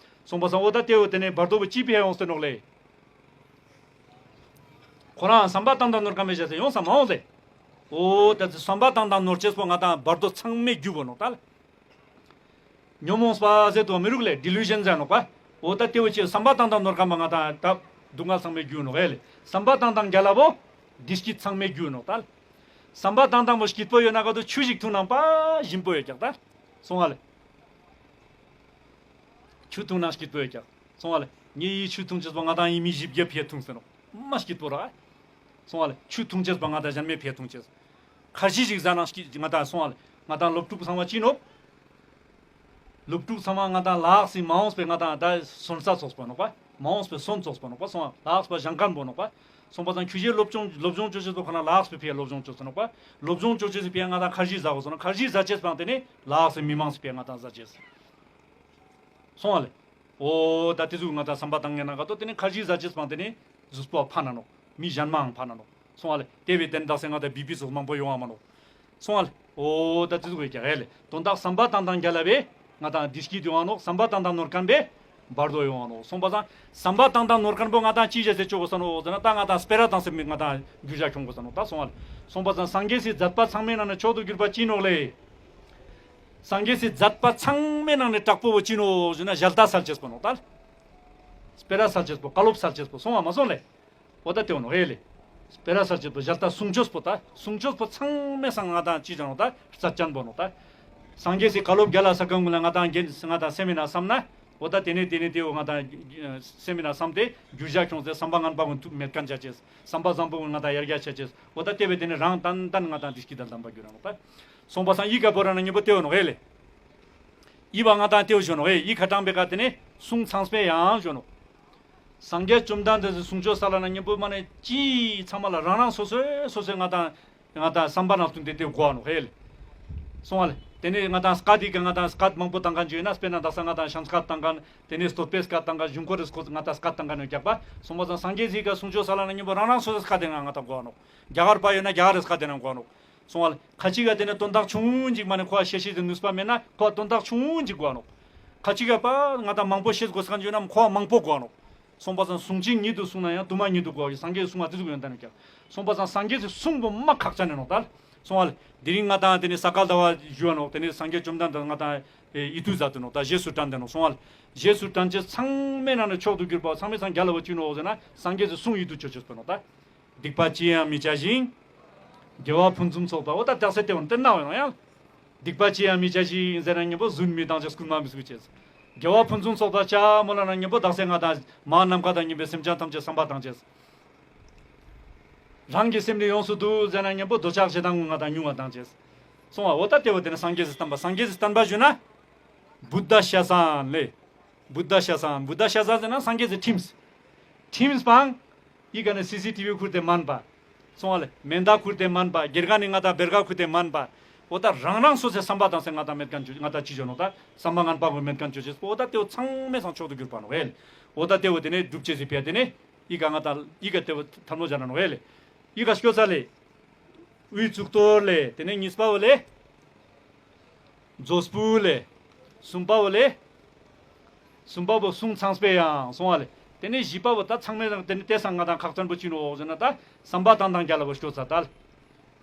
སོང་པ་སང་འོ་ད་དེ་བོ་དེ་ནས་བར་དོ་བོ་ཅི་ཕི་ཡོངས་ཏེ་ནོག་ལེ། ཁོ་རང་བསམ་པ་བཏང་སྟངས་ནོར་ཁན་མེད་ཅེས་ཡོང་ས་མ་འོང་ཟེར། འོ་ད་བསམ་པ་བཏང་སྟངས་ནོར་ཅེས་པོ་ང་ད་བར་དོ་ཚང་མའི་རྒྱུ་བོ་ནོག་ད་ལེ། ཉོན་མོངས་པ་ཟེར་དུ་མི་རུག་ལེ། ཌི་ལུ་ཞན་ཟེར་ནོག་པ། འོ་ད་དེ་བོ་ཅི་བསམ་པ་བཏང་སྟངས་ནོར་ཁན་པ་ང་ད་ད་སྡུག་བསྔལ་ཚང་མའི་རྒྱུ་ནོག་ཨེ་ལེ། བསམ་པ་བཏང་སྟངས་རྒྱལ་ལ་བོ་བདེ་སྐྱིད་ཚང་མའི་རྒྱུ་ནོག་ད་ལེ། བསམ་པ་བཏང་སྟངས་པོ་སྐྱིད་པོ་ཡོད་ན་ག་དུ་ཆུ་ཞིག་འཐུང་ན་པ་ཞིམ་པོ་ཡོད་ཀྱག་ད། སོང་བ་ལེ། ཆུ་འཐུང་ན་སྐྱིད་པོ་ཡོད་ཀྱག། སོང་བ་ལེ། ངའི་ཆུ་འཐུང་ཅེས་པོ་ང་དང་ཡི་མི་བཞི་བརྒྱ་ཕི་ཡ་འཐུང་ཟེར་ནོག། མ་སྐྱིད་པོ་ར། སོང་བ་ལེ། ཆུ་འཐུང་ཅེས་པོ་ང་དང་གཞན་མའི་ཕི་ཡ་འཐུང་ཅེས། ཁར་ཇི་ཞིག་ཟ་ན་སྐྱིད་ང་དང་སོང་བ་ལེ། ང་དང་སློབ་ཕྲུག་ཚང་མ་ཅི་ནོག། སློབ་ཕྲུག་ཚང་མ་ང་དང་ལགས་སི་མ་འོངས་པའི་ང་དང་ད་སོན་རྩ་ཚོགས་པོ་ནོག་པ། མ་འོངས་པའི་སོན་ཚོགས་པོ་ནོག་པ། སོང་བ་ལགས་པ་ཞང་ཁན་པོ་ནོག་པ། སོང་པ་སང་ཁྱོ་ཞའི་སློབ་སྦྱོང་སློབ་སྦྱོང་ཅོ་ཅེས་པོ་ཁོ་ན་ལགས་པའི་ཕི་ཡ་སློབ་སྦྱོང་ཅོ་ཅེས་ནོག་པ། སློབ་སྦྱོང་ཅོ་ཅེས་སི་ཕི་ཡ་ང་དང་ཁར་ཇི་ཟ་གོས་སོང་ན་ཁར་ཇི་ཟ་ཅེས་པང་དེ་ནི་ལགས་སི་མི་མང་སི་ཕི་ཡ་ང་དང་ཟ་ཅེས། སོང་བ་ལེ། འོ་ད་དེ་ཟུག་ང་དང་བསམ་པ་བཏང་ངེ་ན་ག་དོ་དེ་ནི་ཁར་ཇི་ཟ་ཅེས་པང་དེ་ནི་ཟུགས་པོ་ཕན་ན་ནོག། མི་གཞན་མའང་ཕན་ན་ནོག། སོང་བ་ལེ། དེ་བས་དེ་ནི་དག་ས་ང་དང་བི་པི་སོགས་མང་པོ་ཡོང་བ་མ་ནོག། སོང་བ་ལེ། འོ་ད་དེ་ཟུག་གི་ཀྱག་ཧེ་ལེ། དོན་དག་བསམ་པ་བཏང་སྟངས་རྒྱལ་ལ་བས་ང་དང་བདེ་སྐྱིད་ཡོང་བ་ནོག། བསམ་པ་བཏང་སྟངས་ནོར་ཁན་བས་བར་དོ་ཡོང་བ་ནོག། སོང་པ་སང་བསམ་པ་བཏང་སྟངས་ནོར་ཁན་པོ་ང་དང་ཅི་བྱས་སེ་ཅོ་གོས་ས་ནོག་ཟེར་ན་ད་ང་དང་སྤེ་ར་བཏང་སེ་མི་ང་དང་རྒྱུ་ཞག་ཁྱོང་གོས་ས་ནོག། ད་སོང་བ་ལེ། སོང་པ་སང་སངས་རྒྱས་སི་མཛད་པ་ཚང་མའི་ནང་ནས་མཆོག་ཏུ་གྱུར་པ་ཅི་ནོག་ལེ། སངས་རྒྱས་སི་མཛད་པ་ཚང་མའི་ནང་ནས་དྲག་པོ་བོ་ཅི་ནོག་ཟེར་ན་ཞལ་ཏ་སལ་ཅེས་པོ་ནོག་ད། སྤེ་ར་སལ་ཅེས་པོ་བཀའ་སློབ་སལ་ཅེས་པོ་སོང་བ་མ་སོང་ལེ། འོ་ད་དེ་བོ་ནོག་ཧེ་ལེ། སྤེ་ར་སལ་ཅེས་པོ་ཞལ་ཏ་གསུང་ཆོས་པོ་ད་གསུང་ཆོས་པོ་ཚང་མའི་སང་ང་དང་ཅི་ཅང་ནོག་ད་རྩ་ཅན་པོ་ནོག་ད། སངས་རྒྱས་སི་བཀའ་སློབ་རྒྱལ་ལ་ས་གང་གུན་ལ་ང་དང་རྒྱན་ང་དང་སེམས་མི་ན་བསམ་ན་འོ་ད་དེ་ནས་དེ་ནས་དེ་བོ་ང་དང་སེམས་མི་ན་བསམ་སྟེ་རྒྱུ་ཞག་ཁྱོང་སྟེ་བསམ་པ་ངན་པ་གུན་ཐུག་མེད་ཁན་ཆ་ཅེས། བསམ་པ་བཟང་པོ་གུན་ང་དང་ཡར་རྒྱས་ཆ་ཅེས། འོ་ད་དེ་བས་དེ་ནས་རང་ཏན་ཏན་ང་དང་བདེ་སྐྱིད་དང་ལྡན་པ་གྱུར་ར་ནོག་ད། སོང་པ་སང་ཡི་ག་བོ་ར་ན་ཉམ་པོ་དེ་བོ་ནོག་ཧེ་ལེ། ཡི་བ་ང་དང་དེ་བོ་ཞུ་ནོག་ཧེ། ཡི་ཁ་ཏང་པེ་ཀ་དེ་ནས་གསུང་ཚངས་པའི་ཡང་ཞུ་ནོག། སངས་རྒྱས་བཅོམ་ལྡན་འདས་སི་གསུང་ཆོས་སལ་ན་ཉམ་པོ་མ་ནེ་ཅི་ཚང་མ་ལ་རང་རང་སོ་སོའི་སོ་སོའི་ང་དང་ང་དང་བསམ་པ་ནང་བསྟུན་ཏེ་དེ་གོ་ནོག་ཧེ་ལེ། སོང་བ་ལེ། དེ་ནས་ང་དང་སྐད་དེ་ག་ང་དང་སྐད་མང་པོ་བཏང་ཁན་ཅིག་ཡོད་ན་དཔེར་ན་དག་ས་ང་དང་ཤམ་སྐད་བཏང་ཁན་དེ་ནས་སྟོད་པའི་སྐད་བཏང་ཁན་གཞུང་སྐོར་རི་སྐོར་ང་དང་སྐད་བཏང་ཁན་ཡོད་ཀྱག་པ། སོང་པ་སང་སངས་རྒྱས་སི་ག་གསུང་ཆོས་སལ་ན་ཉམ་པོ་རང་རང་སོ་སོའི་སྐད་དེ་ང་ང་དང་གོ་ནོག། རྒྱ་གར་པ་ཡོད་ན་རྒྱ་གར་རི་སྐད་དེ་ན་གོ་ནོག། སོང་བ་ལེ། ཁ་ཅིག་ག་དེ་ནས་དོན་དག་ཆུང་ངུན་ཅིག་མ་ནེ་ཁོ་ཤེས་ཤེས་སི་ནུས་པ་མེད་ན་ཁོ་དོན་དག་ཆུང་ངུན་ཅིག་གོ་ནོག། ཁ་ཅིག་ག་པ་ང་དང་མང་པོ་ཤེས་གོས་ཁན་ཅིག་ཡོད་ན་ཁོ་མང་པོ་གོ་ནོག། སོང་པ་སང་གསུང་ཅིག་ཉིད་དུ་གསུངས་ན་ཡང་དུ་མ་ཉིད་དུ་གོ་ཡི་སངས་རྒྱས་གསུང་བ་དེ་ཟུག་ཡོན་ཏན་ཀྱང་། སོང་པ་སང་སངས་རྒྱས་སི་གསུང་པོ་མ་ཁག་ཅན་ནི་ནོག་ད། སོང་བ་ལེ། དེ་རིང་ང་དང་དེ་ནས་ས་ག་ཟླ་བ་ཞུ་བ་ནོག། དེ་ནས་སངས་རྒྱས་བཅོམ་ལྡན་འདས་ང་དང་ཨེ་ཡིད་དུ་མཛད་དུ་ནོག་ད། རྗེས་སུ་དྲན་ཏེ་ནོག། སོང་བ་ལེ། རྗེས་སུ་དྲན་ཅེས་ཚང་མའི་ནང་ནས་མཆོག་ཏུ་གྱུར་པ་ཚང་མའི་སང་རྒྱལ་ལ་བོ་ཅི་ནོག་ཟེར་ན་སངས་རྒྱས་སི་གསུང་ཡིད་དུ་ཆོ་ཅེས་པོ་ནོག་ད། སྡིག་པ་ཅི་ཡང་མི་བྱ་ཞིང་། དགེ་བ་ཕུན་སུམ་ཚོགས་པ། འོ་ད་དག་ས་དེ་བོ་དེ་ན་འོ་ཡང་། སྡིག་པ་ཅི་ཡང་མི་བྱ་ཞིང་ཟེར་ན་ཉམ་པོ་རྫུན་མི་བཏང་ཅེས། རྐུན་མ་མི་སུག་ཅེས། དགེ་བ་ཕུན་སུམ་ཚོགས་པ་ཅ་མོ་ལ་ན་ཉམ་པོ་དག་ས་ང་དང་མ་ནམ་མཁའ་དང་མཉམ་པའི་སེམས་ཅན་ཐམས་ཅད་བསམ་པ་བཏང་ཅེས། རང་གི་སེམས་ནི་ཡོངས་སུ་འདུལ་ཟེར་ན་ཉམ་པོ་འདོད་ཆགས་ཞེ་སྡང་ང་དང་ཉུང་བ་བཏང་ཅེས། སོང་བ་འོ་ད་དེ་བོ་དེ་ནི་སངས་རྒྱས་སི་བསྟན་པ། སངས་རྒྱས་སི་བསྟན་པ་ཞུ་ན། བུདྡྷ་ཤཱསན་ལེ། བུདྡྷ་ཤཱསན། བུདྡྷ་ཤཱསན་ཟེར་ན་སངས་རྒྱས་སི་ཁྲིམས། ཁྲིམས་པང་། ཡི་ག་ནི་སི་སི་ཊི་བི་ཁུར་ཏེ་མན་པ། སོང་བ་ལེ། མེ་མདའ་ཁུར་ཏེ་མན་པ། དགེ་རྒན་ནི་ང་དང་བེར་ཀ་ཁུར་ཏེ་མན་པ། འོ་ད་རང་རང་སོ་སོའི་བསམ་པ་དང་སེ་ང་དང་མེད་ཁན་ཅོ་ང་དང་ཅི་ཅོ་ནོག་ད། བསམ་པ་ངན་པ་གུན་མེད་ཁན་ཅོ་ཅེས་པོ་འོ་ད་དེ་བོ་ཚང་མའི་སང་མཆོག་ཏུ་གྱུར་པ་ནོག་ཧེ་ལེ། འོ་ད་དེ་བོ་དེ་ནས་སྒྲུབ་ཅེས་སི་ཕི་ཡ་དེ་ནས་ཡི་ག་ང་དང་ཡི་ག་དེ་བོ་ཐལ་མོ་སྦྱར་ན་ནོག་ཧེ་ལེ། ཡི་ག་སྐྱོ་ཚ་ལེ། དབུའི་གཙུག་ཏོར་ལེ། དེ་ནས་གཉིས་པ་བོ་ལེ། མཛོ་སྤུ་ལེ། གསུམ་པ་བོ་ལེ། གསུམ་པ་བོ་གསུང་ཚངས་པའི་ཡང་སོང་བ་ལེ། དེ་ནས་བཞི་པ་བོ་ད་ཚང་མའི་དང་དེ་ནས་དེ་སང་ང་དང་ཁག་ཅན་པོ་ཅི་ནོག་ཟེར་ན་ད་བསམ་པ་བཏང་སྟངས་རྒྱལ་ལ་བོ་སྐྱོ་ཚ་ད་ལེ།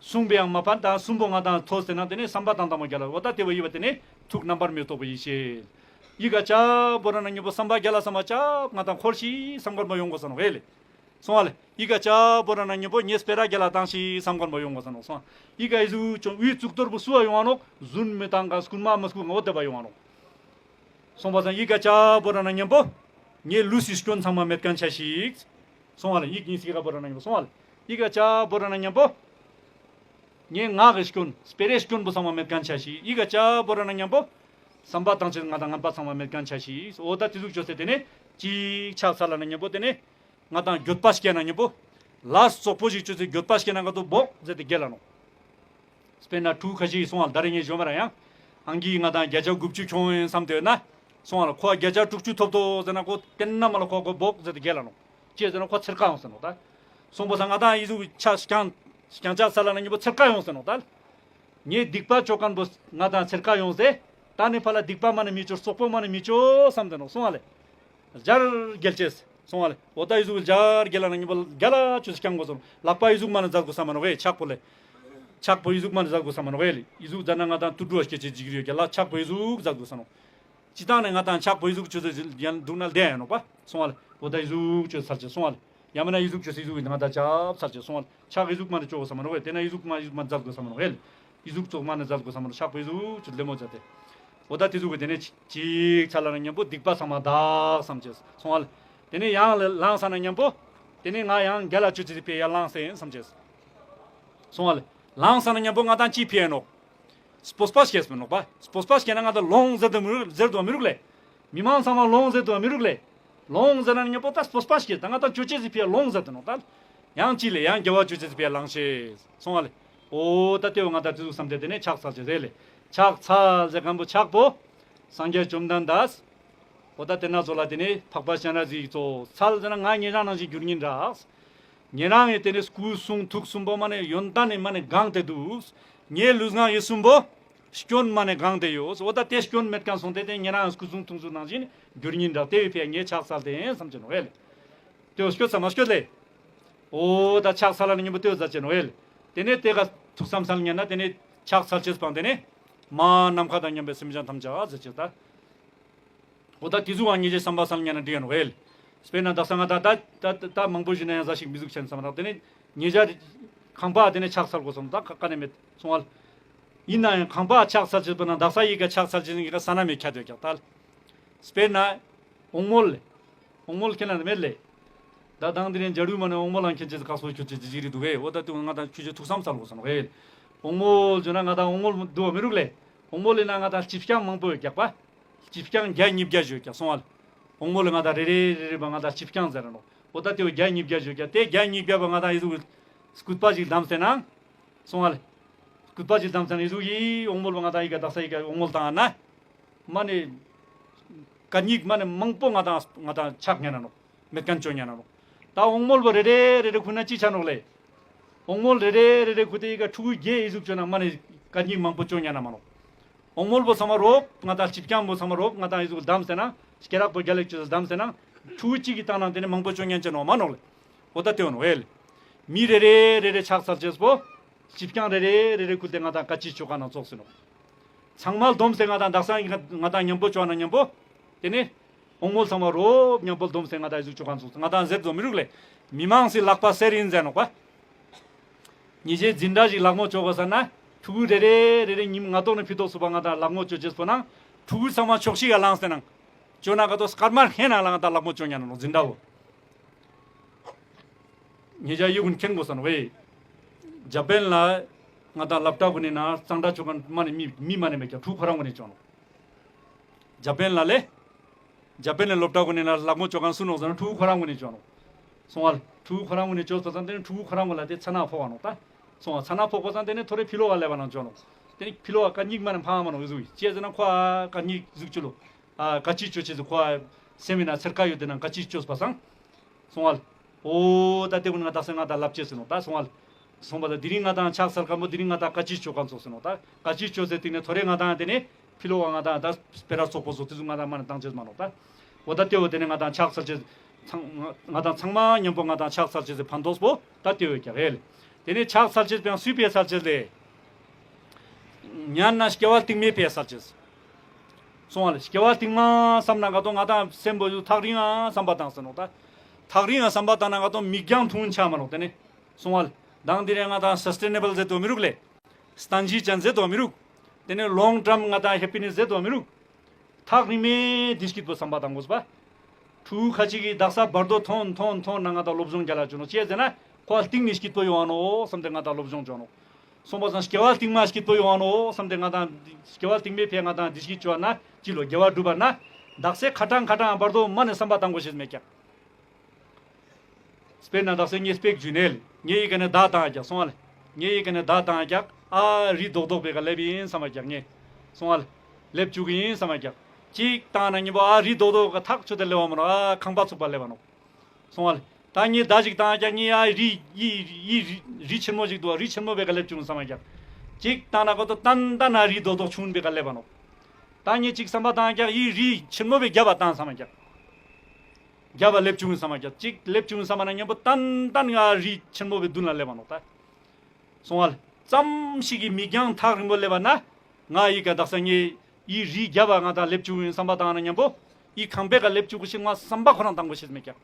གསུང་པའི་ཡང་མ་ཕན་ད་གསུམ་པོ་ང་དང་ཐོས་ཏེ་ན་དེ་ནས་བསམ་པ་བཏང་སྟངས་མ་རྒྱལ་ལ་བོ་ད་དེ་བོ་ཡི་བ་དེ་ནས་ཐུགས་རྣམ་པར་མི་རྟོག་པའི་ཡེ་ཤེས། ཡི་ག་ཅ་བོ་ར་ན་ཉམ་པོ་བསམ་པ་རྒྱལ་ལ་བསམ་པ་ཅ་ང་དང་འཁོར་ཤིག་བསམ་དགོས་མ་ཡོང་དགོས་ས་ནོག་ཧེ་ལེ། སོང་བ་ལེ། ཡི་ག་ཅ་བོ་ར་ན་ཉམ་པོ་ངས་སྤེ་ར་རྒྱལ་ལ་བཏང་ཤིག་བསམ་དགོས་མ་ཡོང་དགོས་ས་ནོག། སོང་བ། ཡི་ག་ཡི་ཟུག་ཅོ་དབུའི་གཙུག་ཏོར་བོ་སུ་བ་ཡོང་བ་ནོག། རྫུན་མི་བཏང་ག་རྐུན་མ་མི་སུག་ང་འོ་དེ་བ་ཡོང་བ་ནོག། སོང་བ་སང་ཡི་ག་ཅ་བོ་ར་ན་ཉམ་པོ་ངའི་ལུས་སི་སྐྱོན་ཚང་མ་མེད་ཁན་ཆ་ཤིག། སོང་བ་ལེ། ཡིག་གཉིས་ཡི་ག་བོ་ར་ན་ཉམ་པོ་སོང་བ་ལེ། ཡི་ག་ཅ་བོ་ར་ན་ཉམ་པོ་ངའི་ངག་གི་སྐྱོན་སྤེ་རའི་སྐྱོན་པོ་ཚང་མ་མེད་ཁན་ཆ་ཤིག། ཡི་ག་ཅ་བོ་ར་ན་ཉམ་པོ་བསམ་པ་བཏང་ཅེས་ང་དང་ངན་པ་ཚང་མ་མེད་ཁན་ཆ་ཤིག། འོ་ད་དེ་ཟུག་ཅོས་ཏེ་དེ་ནས་ཅིག་ཆགས་ཚར་ལ་ན་ཉམ་པོ་དེ་ནས་ང་དང་འགྱོད་པ་སྐྱེ་ན་ཉམ་པོ་ ལས་རྩོག་པོ་ཞིག་ཅོས་ཏེ་འགྱོད་པ་སྐྱེ་ན་ང་དོ་བོག་ཟེར་ཏེ་རྒྱལ་ལ་ནོག། དཔེར་ན་ཕྲུ་གུ་ཁ་ཤས་སོང་བ་ལེ། ད་རེས་ངས་ཞུ་མ་ར་ཡང་ཨང་ཀི་ང་དང་བརྒྱ་ཆ་དགུ་བཅུ་ཁྱོང་ཡིན་བསམ་སྟེ་ཡོད་ན། སོང་བ་ལེ། ཁོ་བརྒྱ་ཆ་དྲུག་ཅུ་ཐོབ་དོ་ཟེར་ན་ཁོ་དེན་ན་མ་ལ་ཁོ་ཁོ་བོག་ཟེར་ཏེ་རྒྱལ་ལ་ནོག། ཅི་ཟེར་ན་ཁོ་ཚེར་ཁ་ཡོང་ཟེར་ནོག་ད། སོང་པ་སང་ང་དང་ཨི་ཟུག་ཆ་རྐྱང་རྐྱང་ཆགས་ཚར་ལ་ན་ཉམ་པོ་ཚེར་ཁ་ཡོང་ཟེར་ནོག་ད། ངས་སྡིག་པ་ཅོ་མཁན་པོ་ང་དང་ཚེར་ཁ་ཡོང་ཟེར། ད་ནི་ཕ་ལ་སྡིག་པ་མ་ནི་མི་ཅོ། རྩོག་པོ་མ་ནི་མི་ཅོ་བསམ་སྟེ་ནོག། སོང་བ་ལེ། ལྗར་རྒྱལ་ཅེས། སོང་བ་ལེ། འོ་ད་ཨི་ཟུག་ལྗར་རྒྱལ་ལ་ན་ཉམ་པོ་རྒྱལ་ལ་ཅོས་སྐྱང་དགོས་སོང་། ལག་པ་ཨི་ཟུག་མ་ནི་མཛད་དགོས་ས་མ་ནོག་ཨེ། ཕྱག་པོ་ལེ། ཕྱག་པོ་ཨི་ཟུག་མ་ནི་མཛད་དགོས་ས་མ་ནོག་ཨེ་ལེ། ཨི་ཟུག་མཛད་ན་ང་དང་དུད་འགྲོ་སྐྱེ་ཅེས་འཇིགས་རིགས་ཡོད་ཀྱག་ལ། ཕྱག་པོ་ཨི་ཟུག་མཛད་དགོས་ས་ནོག། ཅི་ཏང་ནས་ང་དང་ཕྱག་པོ་ཨི་ཟུག་ཅོས་ཏེ་ཡང་འདུག་ན་ལྡན་ཡ་ནོག་པ། སོང་བ་ལེ། འོ་ད་ཨི་ཟུག་ཅོས་ཚར་ཅེས། སོང་བ་ལེ། ཡང་མིན་ན་ཨི་ཟུག་ཅོས་ཏེ་ཨི་ཟུག་ཡིན་ང་དང་ཆབ་ཚར་ཅེས། སོང་བ་ལེ། ཕྱག་ཨི་ཟུག་མ་ནི་ཅོ་དགོས་ས་མ་ནོག་ཨེ། དེ་ན་ཨི་ཟུག་མ་ཨི་ཟུག་མ་མཛད་དགོས་ས་མ་ནོག་ཨེ་ལེ། ཨི་ཟུག་ཙོགས་མ་ནི་མཛད་དགོས་ས་མ་ནོག། ཕྱག་པོ་ཨི་ཟུག་ཅོས་ལེ་མོ་མཛད་དེ། འོ་ད་དེ་ཟུག་གི་དེ་ནས་ཅིག་ཅིག་ཚར་ལ་ན་ཉམ་པོ་སྡིག་པ་ཚང་མ་དག་བསམ་ཅེས། སོང་བ་ལེ། དེ་ནས་ཡང་ལངས་ས་ན་ཉམ་པོ་དེ་ནས་ང་ཡང་རྒྱལ་ལ་ཅོ་ཅེས་ཕི་ཡ་ལངས་ས་ཡིན་བསམ་ཅེས། སོང་བ་ལེ། ལངས་ས་ན་ཉམ་པོ་ང་དང་ཅི་ཕི་ཡ་ནོག། སྤོབས་པ་སྐྱེས་མི་ནོག་པ། སྤོབས་པ་སྐྱེས་ན་ང་དང་ལོང་ཟེར་དུ་མི་རུག་ཟེར་དུ་མི་རུག་ལེ། མི་མང་ཚང་མ་ལོང་ཟེར་དུ་མི་རུག་ལེ། ལོང་ཟེར་ན་ཉམ་པོ་ད་སྤོབས་པ་སྐྱེས། ད་ང་དང་ཅོ་ཅེས་སི་ཕི་ཡ་ལོང་ཟེར་དུ་ནོག་ད། ཡང་ཅི་ལེ་ཡང་དགེ་བ་ཅོ་ཅེས་སི་ཕི་ཡ་ལངས་ཤེས། སོང་བ་ལེ། འོ་ད་དེ་བོ་ང་དང་དེ་ཟུག་བསམ་སྟེ་དེ་ནས་ཕྱག་འཚལ་ཅེས་ཟེར་ལེ། ཕྱག་འཚལ་ཟེར་མཁན་པོ་ཕྱག་པོ་སངས་རྒྱས་བཅོམ་ལྡན་འདས། འོ་ད་དེ་ན་ཚོ་ལ་དེ་ནས་འཕགས་པ་སྤྱན་རས་གཟིགས་ཚོ་འཚལ་ཟེར་ན་ང་ཉེ་རང་ནང་བཞིན་འགྱུར་ཉིན་རག། ཉེ་རང་ངི་དེ་ནས་སྐུ་གསུང་ཐུགས་གསུམ་པོ་མ་ནི་ཡོན་ཏན་ནི་མ་ནི་གང་དེ་འདུག། ངའི་ལུས་ངག་ཡིད་གསུམ་པོ་སྐྱོན་མ་ནི་གང་དེ་ཡོད། འོ་ད་དེ་སྐྱོན་མེད་མཁན་སོང་སྟེ་དེ་ཉེ་རང་སྐུ་གསུང་ཐུགས་གསུམ་ནང་བཞིན་འགྱུར་ཉིན་རག། དེ་བོའི་ཕི་ཡ་ངས་ཕྱག་འཚལ་ཏེ་ཡིན་བསམ་ཅེས་ནོག་ཨེ་ལེ། དེ་བོ་སྐྱོད་ས་མ་སྐྱོད་ལེ། འོ་ད་ཕྱག་འཚལ་ལ་ནི་ཉིན་པོ་དེ་བོ་མཛད་ཅེས་ནོག་ཨེ་ལེ། དེ་ནས་དེ་ག་ཐུགས་བསམ་འཚལ་ཉན་ན་དེ་ནས་ཕྱག་འཚལ་ཅེས་པང་དེ་ནས་མ་ནམ་མཁའ་དང་མཉམ་པའི་སེམས་ཅན་ཐམས་ཅད་མཛད་ཅེས་ད། འོ་ད་དེ་ཟུག་ཨང་ཉེ་རང་བསམ་པ་སང་ཉན་ན་འགྲིག་ཡོད་ནོག་ཨེ་ལེ། དཔེར་ན་དག་ས་ང་ད་ད་ད་ད་མང་པོ་ཞུ་ན་ཡང་ཟ་ཞིག་མི་ཟུག་ཆེན་བསམ་རག། དེ་ནས་ཉེ་རང་ཁང་པ་དེ་ནས་ཕྱག་འཚལ་དགོས་སོང་ད་ཁ་ཁ་ནས་མེད་སོང་བ་ལེ། ཡིན་ན་ཡང་ཁང་པ་ཕྱག་འཚལ་ཅེས་པོ་ན་དག་ས་ཡི་ག་ཕྱག་འཚལ་ཅེས་ཡི་ག་ས་ན་མེད་ཁྱད་ཡོད་ཀྱག་ད། དཔེར་ན་འོང་མོལ་ལེ། འོང་མོལ་ཁྱེད་ན་མེད་ལེ། ད་དང་དེ་ནས་འཇའ་རུ་མ་ནས་འོང་མོལ་ལང་ཁྱེད་ཅེས་ཁ་སོ་ཁྱོད་ཅེས་ཅི་ཅི་རི་འདུག་གེ། འོ་ད་དུ་ང་དང་ཁྱོད་ཅེས་ཐུགས་བསམ་འཚལ་དགོས་སོང་གེ། འོང་མོལ་བརྗོད་ན་ང་དང་འོང་མོལ་འདུག་མི་རུག་ལེ། འོང་མོལ་ལེ་ན་ང་དང་སྤྱི་རྐྱང་མང་པོ་ཡོད་ཀྱག་པ། སྤྱི་རྐྱང་བརྒྱ་ཉིས་བརྒྱ་ཞིག་ཡོད་ཀྱག་སོང་བ་ལེ། འོང་མོལ་ལེ་ང་དང་རེ་རེ་རེ་རེ་བ་ང་དང་སྤྱི་རྐྱང་ཟེར་ར་ནོག། འོ་ད་དེ་བོ་བརྒྱ་ཉིས་བརྒྱ་ཞིག་ཡོད་ཀྱག། དེ་བརྒྱ་ཉིས་བརྒྱ་བ་ང་དང་ཡི་ཟུག་སྐུད་པ་ཞིག་བསྡམས་ཟེར་ན། སོང་བ་ལེ། སྐུད་པ་ཞིག་བསྡམས་ཟེར་ན་ཡི་ཟུག་ཡི་འོང་མོལ་བ་ང་དང་ཡི་ག་དག་ས་ཡི་ག་འོང་མོལ་བཏང་ན། མ་ནི་ཀ་ཉིག་མ་ནི་མང་པོ་ང་དང་ང་དང་ཆག་ཉན་ན་ནོག། མེད་མཁན་ཅོ་ཉན་ན་ནོག། ད་འོང་མོལ་བ་རེ་རེ་རེ་རེ་ཁུ་ན་ཅི་ཆ་ནོག་ལེ། འོང་མོལ་རེ་རེ་རེ་རེ་ཁུ་དེ་ཡི་ག་ཕྲུ་གུ་བརྒྱད་ཡི་ཟུག་ཅོ་ན་མ་ནི་ཀ་ཉིག་མང་པོ་ཅོ་ཉན་ན་མ་ནོག། འོང་མོལ་བོ་ཚང་མ་རོབ་ང་དང་སྤྱི་རྐྱང་བོ་ཚང་མ་རོབ་ང་དང་ཡི་ཟུག་བསྡམས་ཟེར་ན་སྐེ་རགས་པོ་རྒྱ་ལེགས་ཅོས་བསྡམས་ཟེར་ན་ཕྲུ་གུ་གཅིག་གི་བཏང་ན་དེ་ནི་མང་པོ་ཅོ་ཉན་ཅེས་ནོག་མ་ནོག་ལེ། འོ་ད་དེ་འོ་ནོག་ཨེ་ལེ། མི་རེ་རེ་རེ་རེ་ཕྱག་འཚལ་ཅེས་པོ། སྤྱི་རྐྱང་རེ་རེ་རེ་རེ་ཁུ་དེ་ང་དང་ཀ་ཅི་ཅོ་ག་ན་ཙོགས་ཟེར་ནོག། ཚང་མ་བསྡོམས་ཏེ་ང་དང་དག་ས་ང་དང་མཉམ་པོ་ཅོ་ན་མཉམ་པོ། དེ་ནས་འོང་མོལ་ཚང་མ་རོབ་མཉམ་པོ་བསྡོམས་ཏེ་ང་དང་ཡི་ཟུག་ཅོ་ག་ན་ཙོགས་ང་དང་ཟེར་དོ་མི་རུག་ལེ། མི་མང་སི་ལག་པ་གསེར་ཡིན་ཟེར་ནོག་པ། ཉེ་རང་འཛིན་གྲྭ་ཞིག་ལག་མོ་ཅོ་གོས་ས་ན་ཕྲུ་གུ་རེ་རེ་རེ་རེ་ཉིན་ང་ཏོག་ནས་ཕི་ཏོག་སུ་བ་ང་དང་ལག་མོ་ཅོ་ཅེས་པོ་ན་ཕྲུ་གུ་ཚང་མ་ཕྱོགས་ཤིག་ག་ལངས་ཏེ་ནང་ཅོ་ན་ག་ཏོ་སྐར་མ་ཧེ་ན་ལ་ང་དང་ལག་མོ་ཅོ་ཉན་ནོག་འཛིན་གྲྭ་བོ། ཉེ་རང་ཡོད་གུན་མཁྱེན་གོས་ས་ནོག་ཝེ། ཇ་པན་ལ་ང་དང་སློབ་གྲྭ་གུན་ནི་ན་གཙང་སྦྲ་ཅོ་མཁན་མ་ནི་མི་མི་མ་ནི་མེད་ཀྱག་ཕྲུ་གུ་ཁོ་རང་གུན་ནི་ཅོ་ནོག། ཇ་པན་ལ་ལེ། ཇ་པན་ནི་སློབ་གྲྭ་གུན་ནི་ན་ལག་མོ་ཅོ་མཁན་སུ་ནོག་ཟེར་ན་ཕྲུ་གུ་ཁོ་རང་གུན་ནི་ཅོ་ནོག། སོང་བ་ལེ། ཕྲུ་གུ་ཁོ་རང་གུན་ནི་ཅོས་པ་སང་དེ་ནི་ཕྲུ་གུ་ཁོ་རང་གུན་ལ་དེ་ཚ་ན་ཕོག་ག་ནོག་ད། སོང་བ་ཚ་ན་ཕོག་པ་སང་དེ་ནི་ཐོ་རེ་ཕི་ལོག་ག་ལེབ་བ་ནང་ཅོ་ནོག། དེ་ནི་ཕི་ལོག་ག་ཀ་ཉིག་མ་ནི་ཕང་མ་ནོག་ཟུག་ཅི་ཟེར་ན་ཁོ་ཨ་ཀ་ཉིག་ཟུག་ཅོ་ལོ། ཨ་ཀ་ཅི་ཅོ་ཅེས་ཟེར་ཁོ་ཨ་སེམས་ན་ཚེར་ཁ་ཡོད་དེ་ན་ཀ་ཅི་ཅོས་པ་སང་། སོང་བ་ལེ། འོ་ད་དེ་གུན་ང་དང་སེ་ང་དང་ལབ་ཅེས་ཟེར་ནོག་ད། སོང་བ་ལེ། སོང་བ་ལེ་དེ་རིང་ང་དང་ཕྱག་འཚལ་མཁན་པོ་དེ་རིང་ང་དང་ཀ་ཅི་ཅོ་མཁན་ཙོགས་ཟེར་ནོག་ད། ཀ་ཅི་ཅོས་ཟེར་དེ་ནི་ཐོ་རེ་ང་དང་དེ་ནི་ཕི་ལོག་ག་ང་དང་ད་སྤེ་ར་ཙོགས་པོ་ཙོགས་དེ་ཟུག་ང་དང་མ་ནི་བཏང་ཅེས་མ་ནོག་ད། འོ་ད་དེ་བོ་དེ་ནི་ང་དང་ཕྱག་འཚལ་ཅེས་ཚང་ང་དང་ཚང་མ་མཉམ་པོ་ང་དང་ཕྱག་འཚལ་ཅེས་ཟེར་ཕན་ཐོགས་པོ་ད་དེ་བོ་ཀྱག་ཧེ་ལེ། དེ་ནི་ཕྱག་འཚལ་ཅེས་པའང་སུའི་ཕི་ཡ་འཚལ་ཅེས་ལེ། ཉན་ན་སྐྱེ་བ་རྟིང་མའི་ཕི་ཡ་འཚལ་ཅེས། སོང་བ་ལེ། སྐྱེ་བ་རྟིང་མ་བསམ་ན་ག་ཏོ་ང་དང་སེམས་པོ་ཐག་རིང་ང་བསམ་པ་བཏང་ཟེར་ནོག་ད། ཐག་རིང་ང་བསམ་པ་བཏང་ན་ག་ཏོ་མིག་རྒྱང་ཐུང་ཆ་མ་ནོག་དེ་ནི། སོང་བ་ལེ། དང་དེ་རིང་ང་དང་སས་ཊེ་ནེ་བལ་ཟེར་དོ་མི་རུག་ལེ། སྟན་ཞི་ཅན་ཟེར་དོ་མི་རུག། དེ་ནི་ལོང་ཊརམ་ང་དང་ཧེ་པི་ནེས་ཟེར་དོ་མི་རུག། ཐག་རིང་མའི་བདེ་སྐྱིད་པོ་བསམ་པ་བཏང་དགོས་པ། ཕྲུ་གུ་ཁ་ཅིག་གི་དག་ས་བར་དོ་ཐོན་ཐོན་ཐོན་ན་ང་དང་སློབ་སྦྱོང་རྒྱལ་ལ་ཅོ་ནོག་ཅི་ཟེར་ན་ཁོ་རྟིང་ནི་སྐྱིད་པོ་ཡོང་ང་ནོག་བསམ་སྟེ་ང་དང་སློབ་སྦྱོང་ཅོ་ནོག། སོང་པ་སང་སྐྱེ་བ་རྟིང་མ་སྐྱིད་པོ་ཡོང་ང་ནོག་བསམ་སྟེ་ང་དང་སྐྱེ་བ་རྟིང་མའི་ཕི་ཡ་ང་དང་བདེ་སྐྱིད་ཅོ་ན་ཅི་ལོ་དགེ་བ་སྒྲུབ་པ་ན་དག་ས་ཁ་ཏང་ཁ་ཏང་བར་དོ་མ་ནི་བསམ་པ་བཏང་དགོས་ཤེས་མེད་ཀྱག། དཔེར་ན་དག་ས་ངས་སྤེག་ཇུས་ནེ་ལེ། ངའི་ཀ་ནེ་མདའ་བཏང་ཀྱག་སོང་ཨ་ལེ། ངའི་ཀ་ནེ་མདའ་བཏང་ཀྱག་ཨ་རི་རྡོག་རྡོག་པའི་ཀ་ལེབ་ཡིན་བསམ་མ་ཀྱག་ངས། སོང་ཨ་ལེ། ལེབ་བཅུག་གི་ཡིན་བསམ་མ་ཀྱག་ཅིག་བཏང་ན་ཉམ་པོ་ཨ་རི་རྡོག་རྡོག་ག་ཐག་ཆོད་དེ་ལེབ་བ་མ་ནོག་ཨ་ཁང་པ་ཚུགས་པ་ལེབ་བ་ནོག་སོང་ཨ་ལེ། ད་ངས་མདའ་ཅིག་བཏང་ཀྱག་ངའི་ཨ་རི་ཡི་ཡི་རི་ཆེན་མོ་ཅིག་འདུག་ཨ་རི་ཆེན་མོ་བའི་ཀ་ལེབ་བཅུག་བསམ་མ་ཀྱག་ཅིག་བཏང་ན་གོ་ཏོ་ཏན་ཏན་ཨ་རི་རྡོག་རྡོག་ཆུང་བའི་ཀ་ལེབ་བ་ནོག་ད་ངས་ཅིག་བསམ་པ་བཏང་ཀྱག་ཡི་རི་ཆེན་མོ་བའི་རྒྱབ་བ་བཏང་བསམ་མ་ཀྱག་རྒྱབ་བ་ལེབ་བཅུག་བསམ་མ་ཀྱག་ཅིག་ལེབ་བཅུག་བསམ་མ་ན་ཉམ་པོ་ཏན་ཏན་ང་རི་ཆེན་མོ་བའི་མདུན་ལ་ལེབ་བ་ནོག་ད། སོང་ཨ་ལེ། ཙམ་ཞིག་གི་མིག་རྒྱང་ཐག་རིང་པོ་ལེབ་བ་ན། ང་ཡི་ཀ་དག་ས་ངས་ཡི་རི་རྒྱབ་བ་ང་དང་ལེབ་བཅུག་ཡིན་བསམ་པ་བཏང་ན་ཉམ་པོ། ཡི་ཁང་པའི་ཀ་ལེབ་བཅུག་གོ་ཤེས་ང་བསམ་པ་ཁོ་རང་བཏང་གོ་ཤེས་མེད་ཀྱག་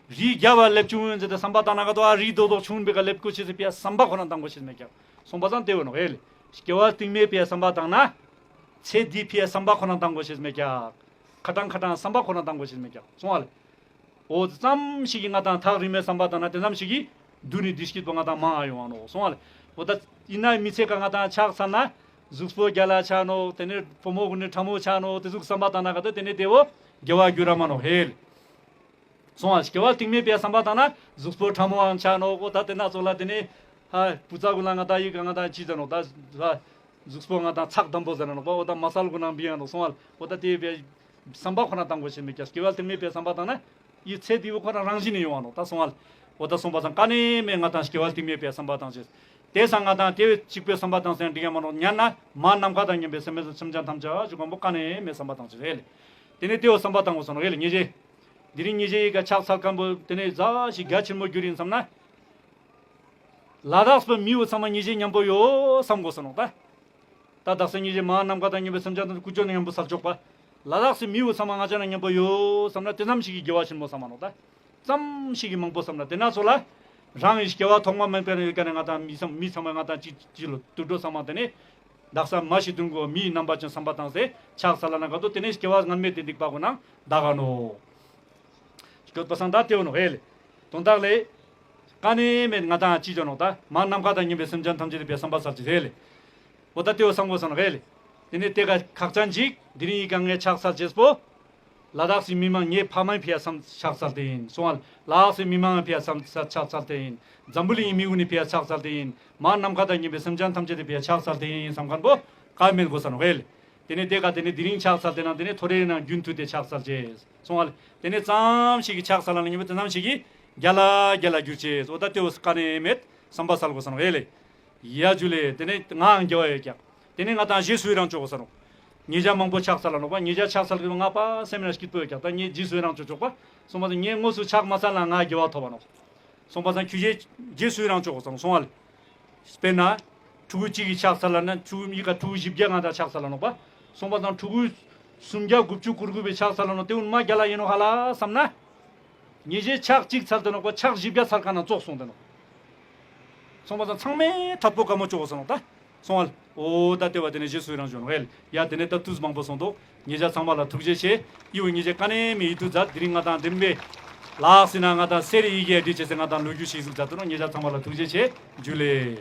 རི་རྒྱབ་བ་ལེབ་བཅུག་ཡིན་ཟེར་ཏེ་བསམ་པ་བཏང་ན་ག་ཏོ་ཨ་རི་རྡོག་རྡོག་ཆུང་བའི་ཀ་ལེབ་གོ་ཤེས་ཟེར་པའི་བསམ་པ་ཁོ་རང་བཏང་གོ་ཤེས་མེད་ཀྱག་སོང་པ་ཙང་དེ་བོ་ནོག་ཧེ་ལེ། སྐྱེ་བ་རྟིང་མའི་ཕི་ཡ་བསམ་པ་བཏང་ན། ཚེ་འདིའི་ཕི་ཡ་བསམ་པ་ཁོ་རང་བཏང་གོ་ཤེས་མེད་ཀྱག་ཁ་ཏང་ཁ་ཏང་བསམ་པ་ཁོ་རང་བཏང་གོ་ཤེས་མེད་ཀྱག་སོང་ཨ་ལེ། འོ་ཙམ་ཞིག་གི་ང་དང་ཐག་རིང་མོའི་བསམ་པ་བཏང་ན་དེ་ཙམ་ཞིག་གི་མདུན་ནི་བདེ་སྐྱིད་པོ་ང་དང་མང་ང་ཡོང་བ་ནོག་སོང་ཨ་ལེ། འོ་ད་ཡིན་ན་མི་ཚེ་ག་ང་དང་ཆགས་ཚར་ན་གཟུགས་པོ་རྒྱལ་ལ་ཆགས་ནོག་དེ་ནས་བུ་མོ་གུན་ནི་ཕྲ་མོ་ཆགས་ནོག་དེ་ཟུག་བསམ་པ་བཏང་ན་ག་ཏོ་དེ་ནས་དེ་བོ་དགེ་བ་འགྱུར་ར་མ་ནོག་ཧེ་ལེ། སོང་ཨ་སྐྱེ་བ་རྟིང་མའི་ཕི་ཡ་བསམ་པ་བཏང་ན་གཟུགས་པོ་ཕྲ་མོའང་ཆགས་ནོག་འོ་ད་དེ་ན་ཚོ་ལ་དེ་ནས་ཧ་བུ་ཚ་གུན་ལ་ང་དང་ཡི་ག་ང་དང་ཅི་ཟེར་ནོག་ད་ཧ། གཟུགས་པོ་ང་དང་ཚག་དམ་པོ་ཟེར་ན་ནོག་པ། འོ་ད་མ་སལ་གུན་ནང་བི་ཡང་ནོག་སོང་ཨ་ལེ། འོ་ད་དེ་བས་བསམ་པ་ཁོ་ན་བཏང་དགོས་ཤེས་མེད་ཀྱག་སྐྱེ་བ་རྟིང་མའི་བས་བསམ་པ་བཏང་ན་ཡི་ཚེ་འདི་བོ་ཁོ་ན་རང་བཞིན་ནི་ཡོང་བ་ནོག་ད་སོང་ཨ་ལེ། འོ་ད་སོང་པ་སང་ཀ་ནེ་མེད་ང་དང་སྐྱེ་བ་རྟིང་མའི་བས་བསམ་པ་བཏང་ཅེས། དེ་སང་ང་དང་དེ་བས་གཅིག་པའི་བསམ་པ་བཏང་སང་འགྲིག་ཡ་མ་ནོག་ཉན་ན་མ་ནམ་མཁའ་དང་མཉམ་པའི་སེམས་ཅན་ཐམས་ཅད་ཞུ་གང་པོ་ཀ་ནེ་མེད་བསམ་པ་བཏང་ཅེས་རེད་ལེ། དེ་ནས་དེ་བོ་བསམ་པ་བཏང་དགོས་སོང་ནོག་ཧེ་ལེ་ཉེ་ཞེ། དེ་རིང་ཉེ་ཞེ་ཡི་ག་ཆགས་ཚར་མཁན་པོ་དེ་ནས་ཟ་ཞིག་རྒྱ་ཆེན་མོ་འགྱུར་ཡིན་བསམ་ན། ལ་དྭགས་པའི་མི་བོ་ཚང་མ་ཉེ་ཞེ་མཉམ་པོ་ཡོད་བསམ་དགོས་སོང་ནོག་ད། ད་དག་ས་ཉེ་ཞེ་མ་ནམ་མཁའ་དང་མཉམ་པའི་སེམས་ཅན་དང་ཀུན་སྤྱོད་མཉམ་པོ་སལ་ཆོག་པ། ལ་དྭགས་སི་མི་བོ་ཚང་མ་ང་ཅག་ན་མཉམ་པོ་ཡོད་བསམ་ན་དེ་ཙམ་ཞིག་གི་དགེ་བ་ཆེན་མོ་བསམ་མ་ནོག་ད། ཙམ་ཞིག་གི་མང་པོ་བསམ་ན་དེ་ན་ཚོ་ལ། རང་གི་སྐྱེ་བ་ཐོག་མ་མེད་པའི་ཡོད་ཀ་ནས་ང་དང་མི་ཚང་མི་ཚང་མ་ང་དང་ཅི་ཅི་ལོ་དུད་འགྲོ་ཚང་མ་དེ་ནས། དག་ས་མ་ཤི་དུན་གོ་མིའི་རྣམ་པ་ཅན་བསམ་པ་བཏང་སྟེ་ཆགས་ཚར་ལ་ན་ག་ཏོ་དེ་ནས་སྐྱེ་བ་སྔན་མའི་དེ་སྡིག་པ་གོ་ནང་བདག་ག་ནོག་སྐྱོད་པ་སང་ད་དེ་བོ་ནོག་ཧེ་ལེ། དོན་དག་ལེ། ཀ་ནེ་མེད་ང་དང་ཅི་ཅོ་ནོག་ད་མ་ནམ་མཁའ་དང་མཉམ་པའི་སེམས་ཅན་ཐམས་ཅད་དེ་བས་བསམ་པ་སལ་ཅེས་རེད་ལེ། འོ་ད་དེ་བོ་བསམ་དགོས་སོང་ནོག་ཧེ་ལེ། དེ་ནས་དེ་ག་ཁག་ཅན་ཅིག་དེ་རིང་ཡི་ག་ངས་ཆགས་ཚར་ཅེས་པོ། ལ་དྭགས་སི་མི་མང་ངའི་ཕ་མའི་ཕི་ཡ་བསམ་ཆགས་ཚར་ཏེ་ཡིན་སོང་ཨ་ལེ། ལ་དྭགས་སི་མི་མང་ཕི་ཡ་བསམ་ཆགས་ཚར་ཏེ་ཡིན། འཛམ་བུ་གླིང་གི་མི་གུན་ནི་ཕི་ཡ་ཆགས་ཚར་ཏེ་ཡིན། མ་ནམ་མཁའ་དང་མཉམ་པའི་སེམས་ཅན་ཐམས་ཅད་དེ་ཕི་ཡ་ཆགས་ཚར་ཏེ་ཡིན་བསམ་མཁན་པོ་ཀ་མེད་དགོས་སོང་ནོག་ཧེ་ལེ། དེ་ནས་དེ་ག་དེ་ནས་དེ་རིང་ཆགས་ཚར་ཏེ་ན་དེ་ནས་ཐོ་རེ་ནང་རྒྱུན་མཐུད་དེ་ཆགས་ཚར་ཅེས་སོང་ཨ་ལེ། དེ་ནས་ཙམ་ཞིག་གི་ཆགས་ཚར་ལ་ན་ཉི་མ་དེ་ཙམ་ཞིག་གི་རྒྱལ་ལ་རྒྱལ་ལ་འགྱུར་ཅེས་འོ་ད་དེ་བོ་ཀ་ནེ་མེད་བསམ་པ་སལ་དགོས་སོང་ནོག་ཧེ་ལེ། ཡ་ཇུ་ལེ་དེ་ནས་ངའང་དགེ་བ་ཡོད་ཀྱག་དེ་ནས་ང་དང་རྗེས་སུ་ཡི་རང་ཅོ་དགོས་སོང་ནོག་ཉེ་ཞ་མང་པོ་ཆགས་ཚར་ལ་ནོག་པ། ཉེ་ཞ་ཆགས་ཚར་ལ་ང་པ་སེམས་ན་སྐྱིད་པོ་ཡོད་ཀྱག་ད་ངས་རྗེས་སུ་ཡི་རང་ཅོ་ཆོག་པ། སོང་པ་ང་དངོས་སུ་ཆགས་མ་ཚར་ན་ང་དགེ་བ་ཐོབ་པ་ནོག་སོང་པ་སང་ཁྱོ་ཞའི་རྗེས་སུ་ཡི་རང་ཅོ་དགོས་སོང་སོང་ཨ་ལེ། དཔེར་ན། ཕྲུ་གུ་གཅིག་གི་ཆགས་ཚར་ལ་ན་ཕྲུ་གུ་མི་ག་ཕྲུ་གུ་བཞི་བརྒྱ་ང་དང་ཆགས་ཚར་ལ་ནོག་པ། སོང་པ་སང་ཕྲུ་གུ་སུམ་བརྒྱ་དགུ་བཅུ་གུར་གུ་བའི་ཆགས་ཚར་ལ་ནོག་དེ་གུན་མ་རྒྱལ་ལ་ཡིན་ནོག་ཧ་ལ་བསམ་ན། ཉེ་ཞའི་ཆགས་གཅིག་ཚར་ཏེ་ནོག་པ་ཆགས་བཞི་བརྒྱ་ཚར་ཁ་ན་ཙོགས་སོང་སྟེ་ནོག་སོང་པ་སང་ཚང་མས་ཐད་པོ་དགའ་མོ་ཅོ་དགོས་སོང་ནོག་ད། སོང་ཨ་ལེ། འོ་ད་དེ་བ་དེ་ནས་རྗེས་སུ་ཡི་རང་ཅོ་ནོག་ཧེ་ལེ། ཡ་དེ་ནས་ད་དུས་མང་པོ་སོང་འདུག་ཉེ་ཞ་ཚང་མ་ལ་ཐུགས་རྗེ་ཆེ། ཡི་བོ་ཉེ་ཞ་ཀ་ནེ་མེད་ཡི་དུས་ཛད་དེ་རིང་ང་དང་དེམ་པེ། ལགས་སེ་ན་ང་དང་སེ་རི་ཡི་གེ་ཡ་དེ་ཅེས་སེ་ང་དང་ལོ་རྒྱུས་ཤིག་ཟུག་ཛད་དུ་ནོག་ཉེ་ཞ་ཚང་མ་ལ་ཐུགས་རྗེ་ཆེ། ཇུ་ལེ།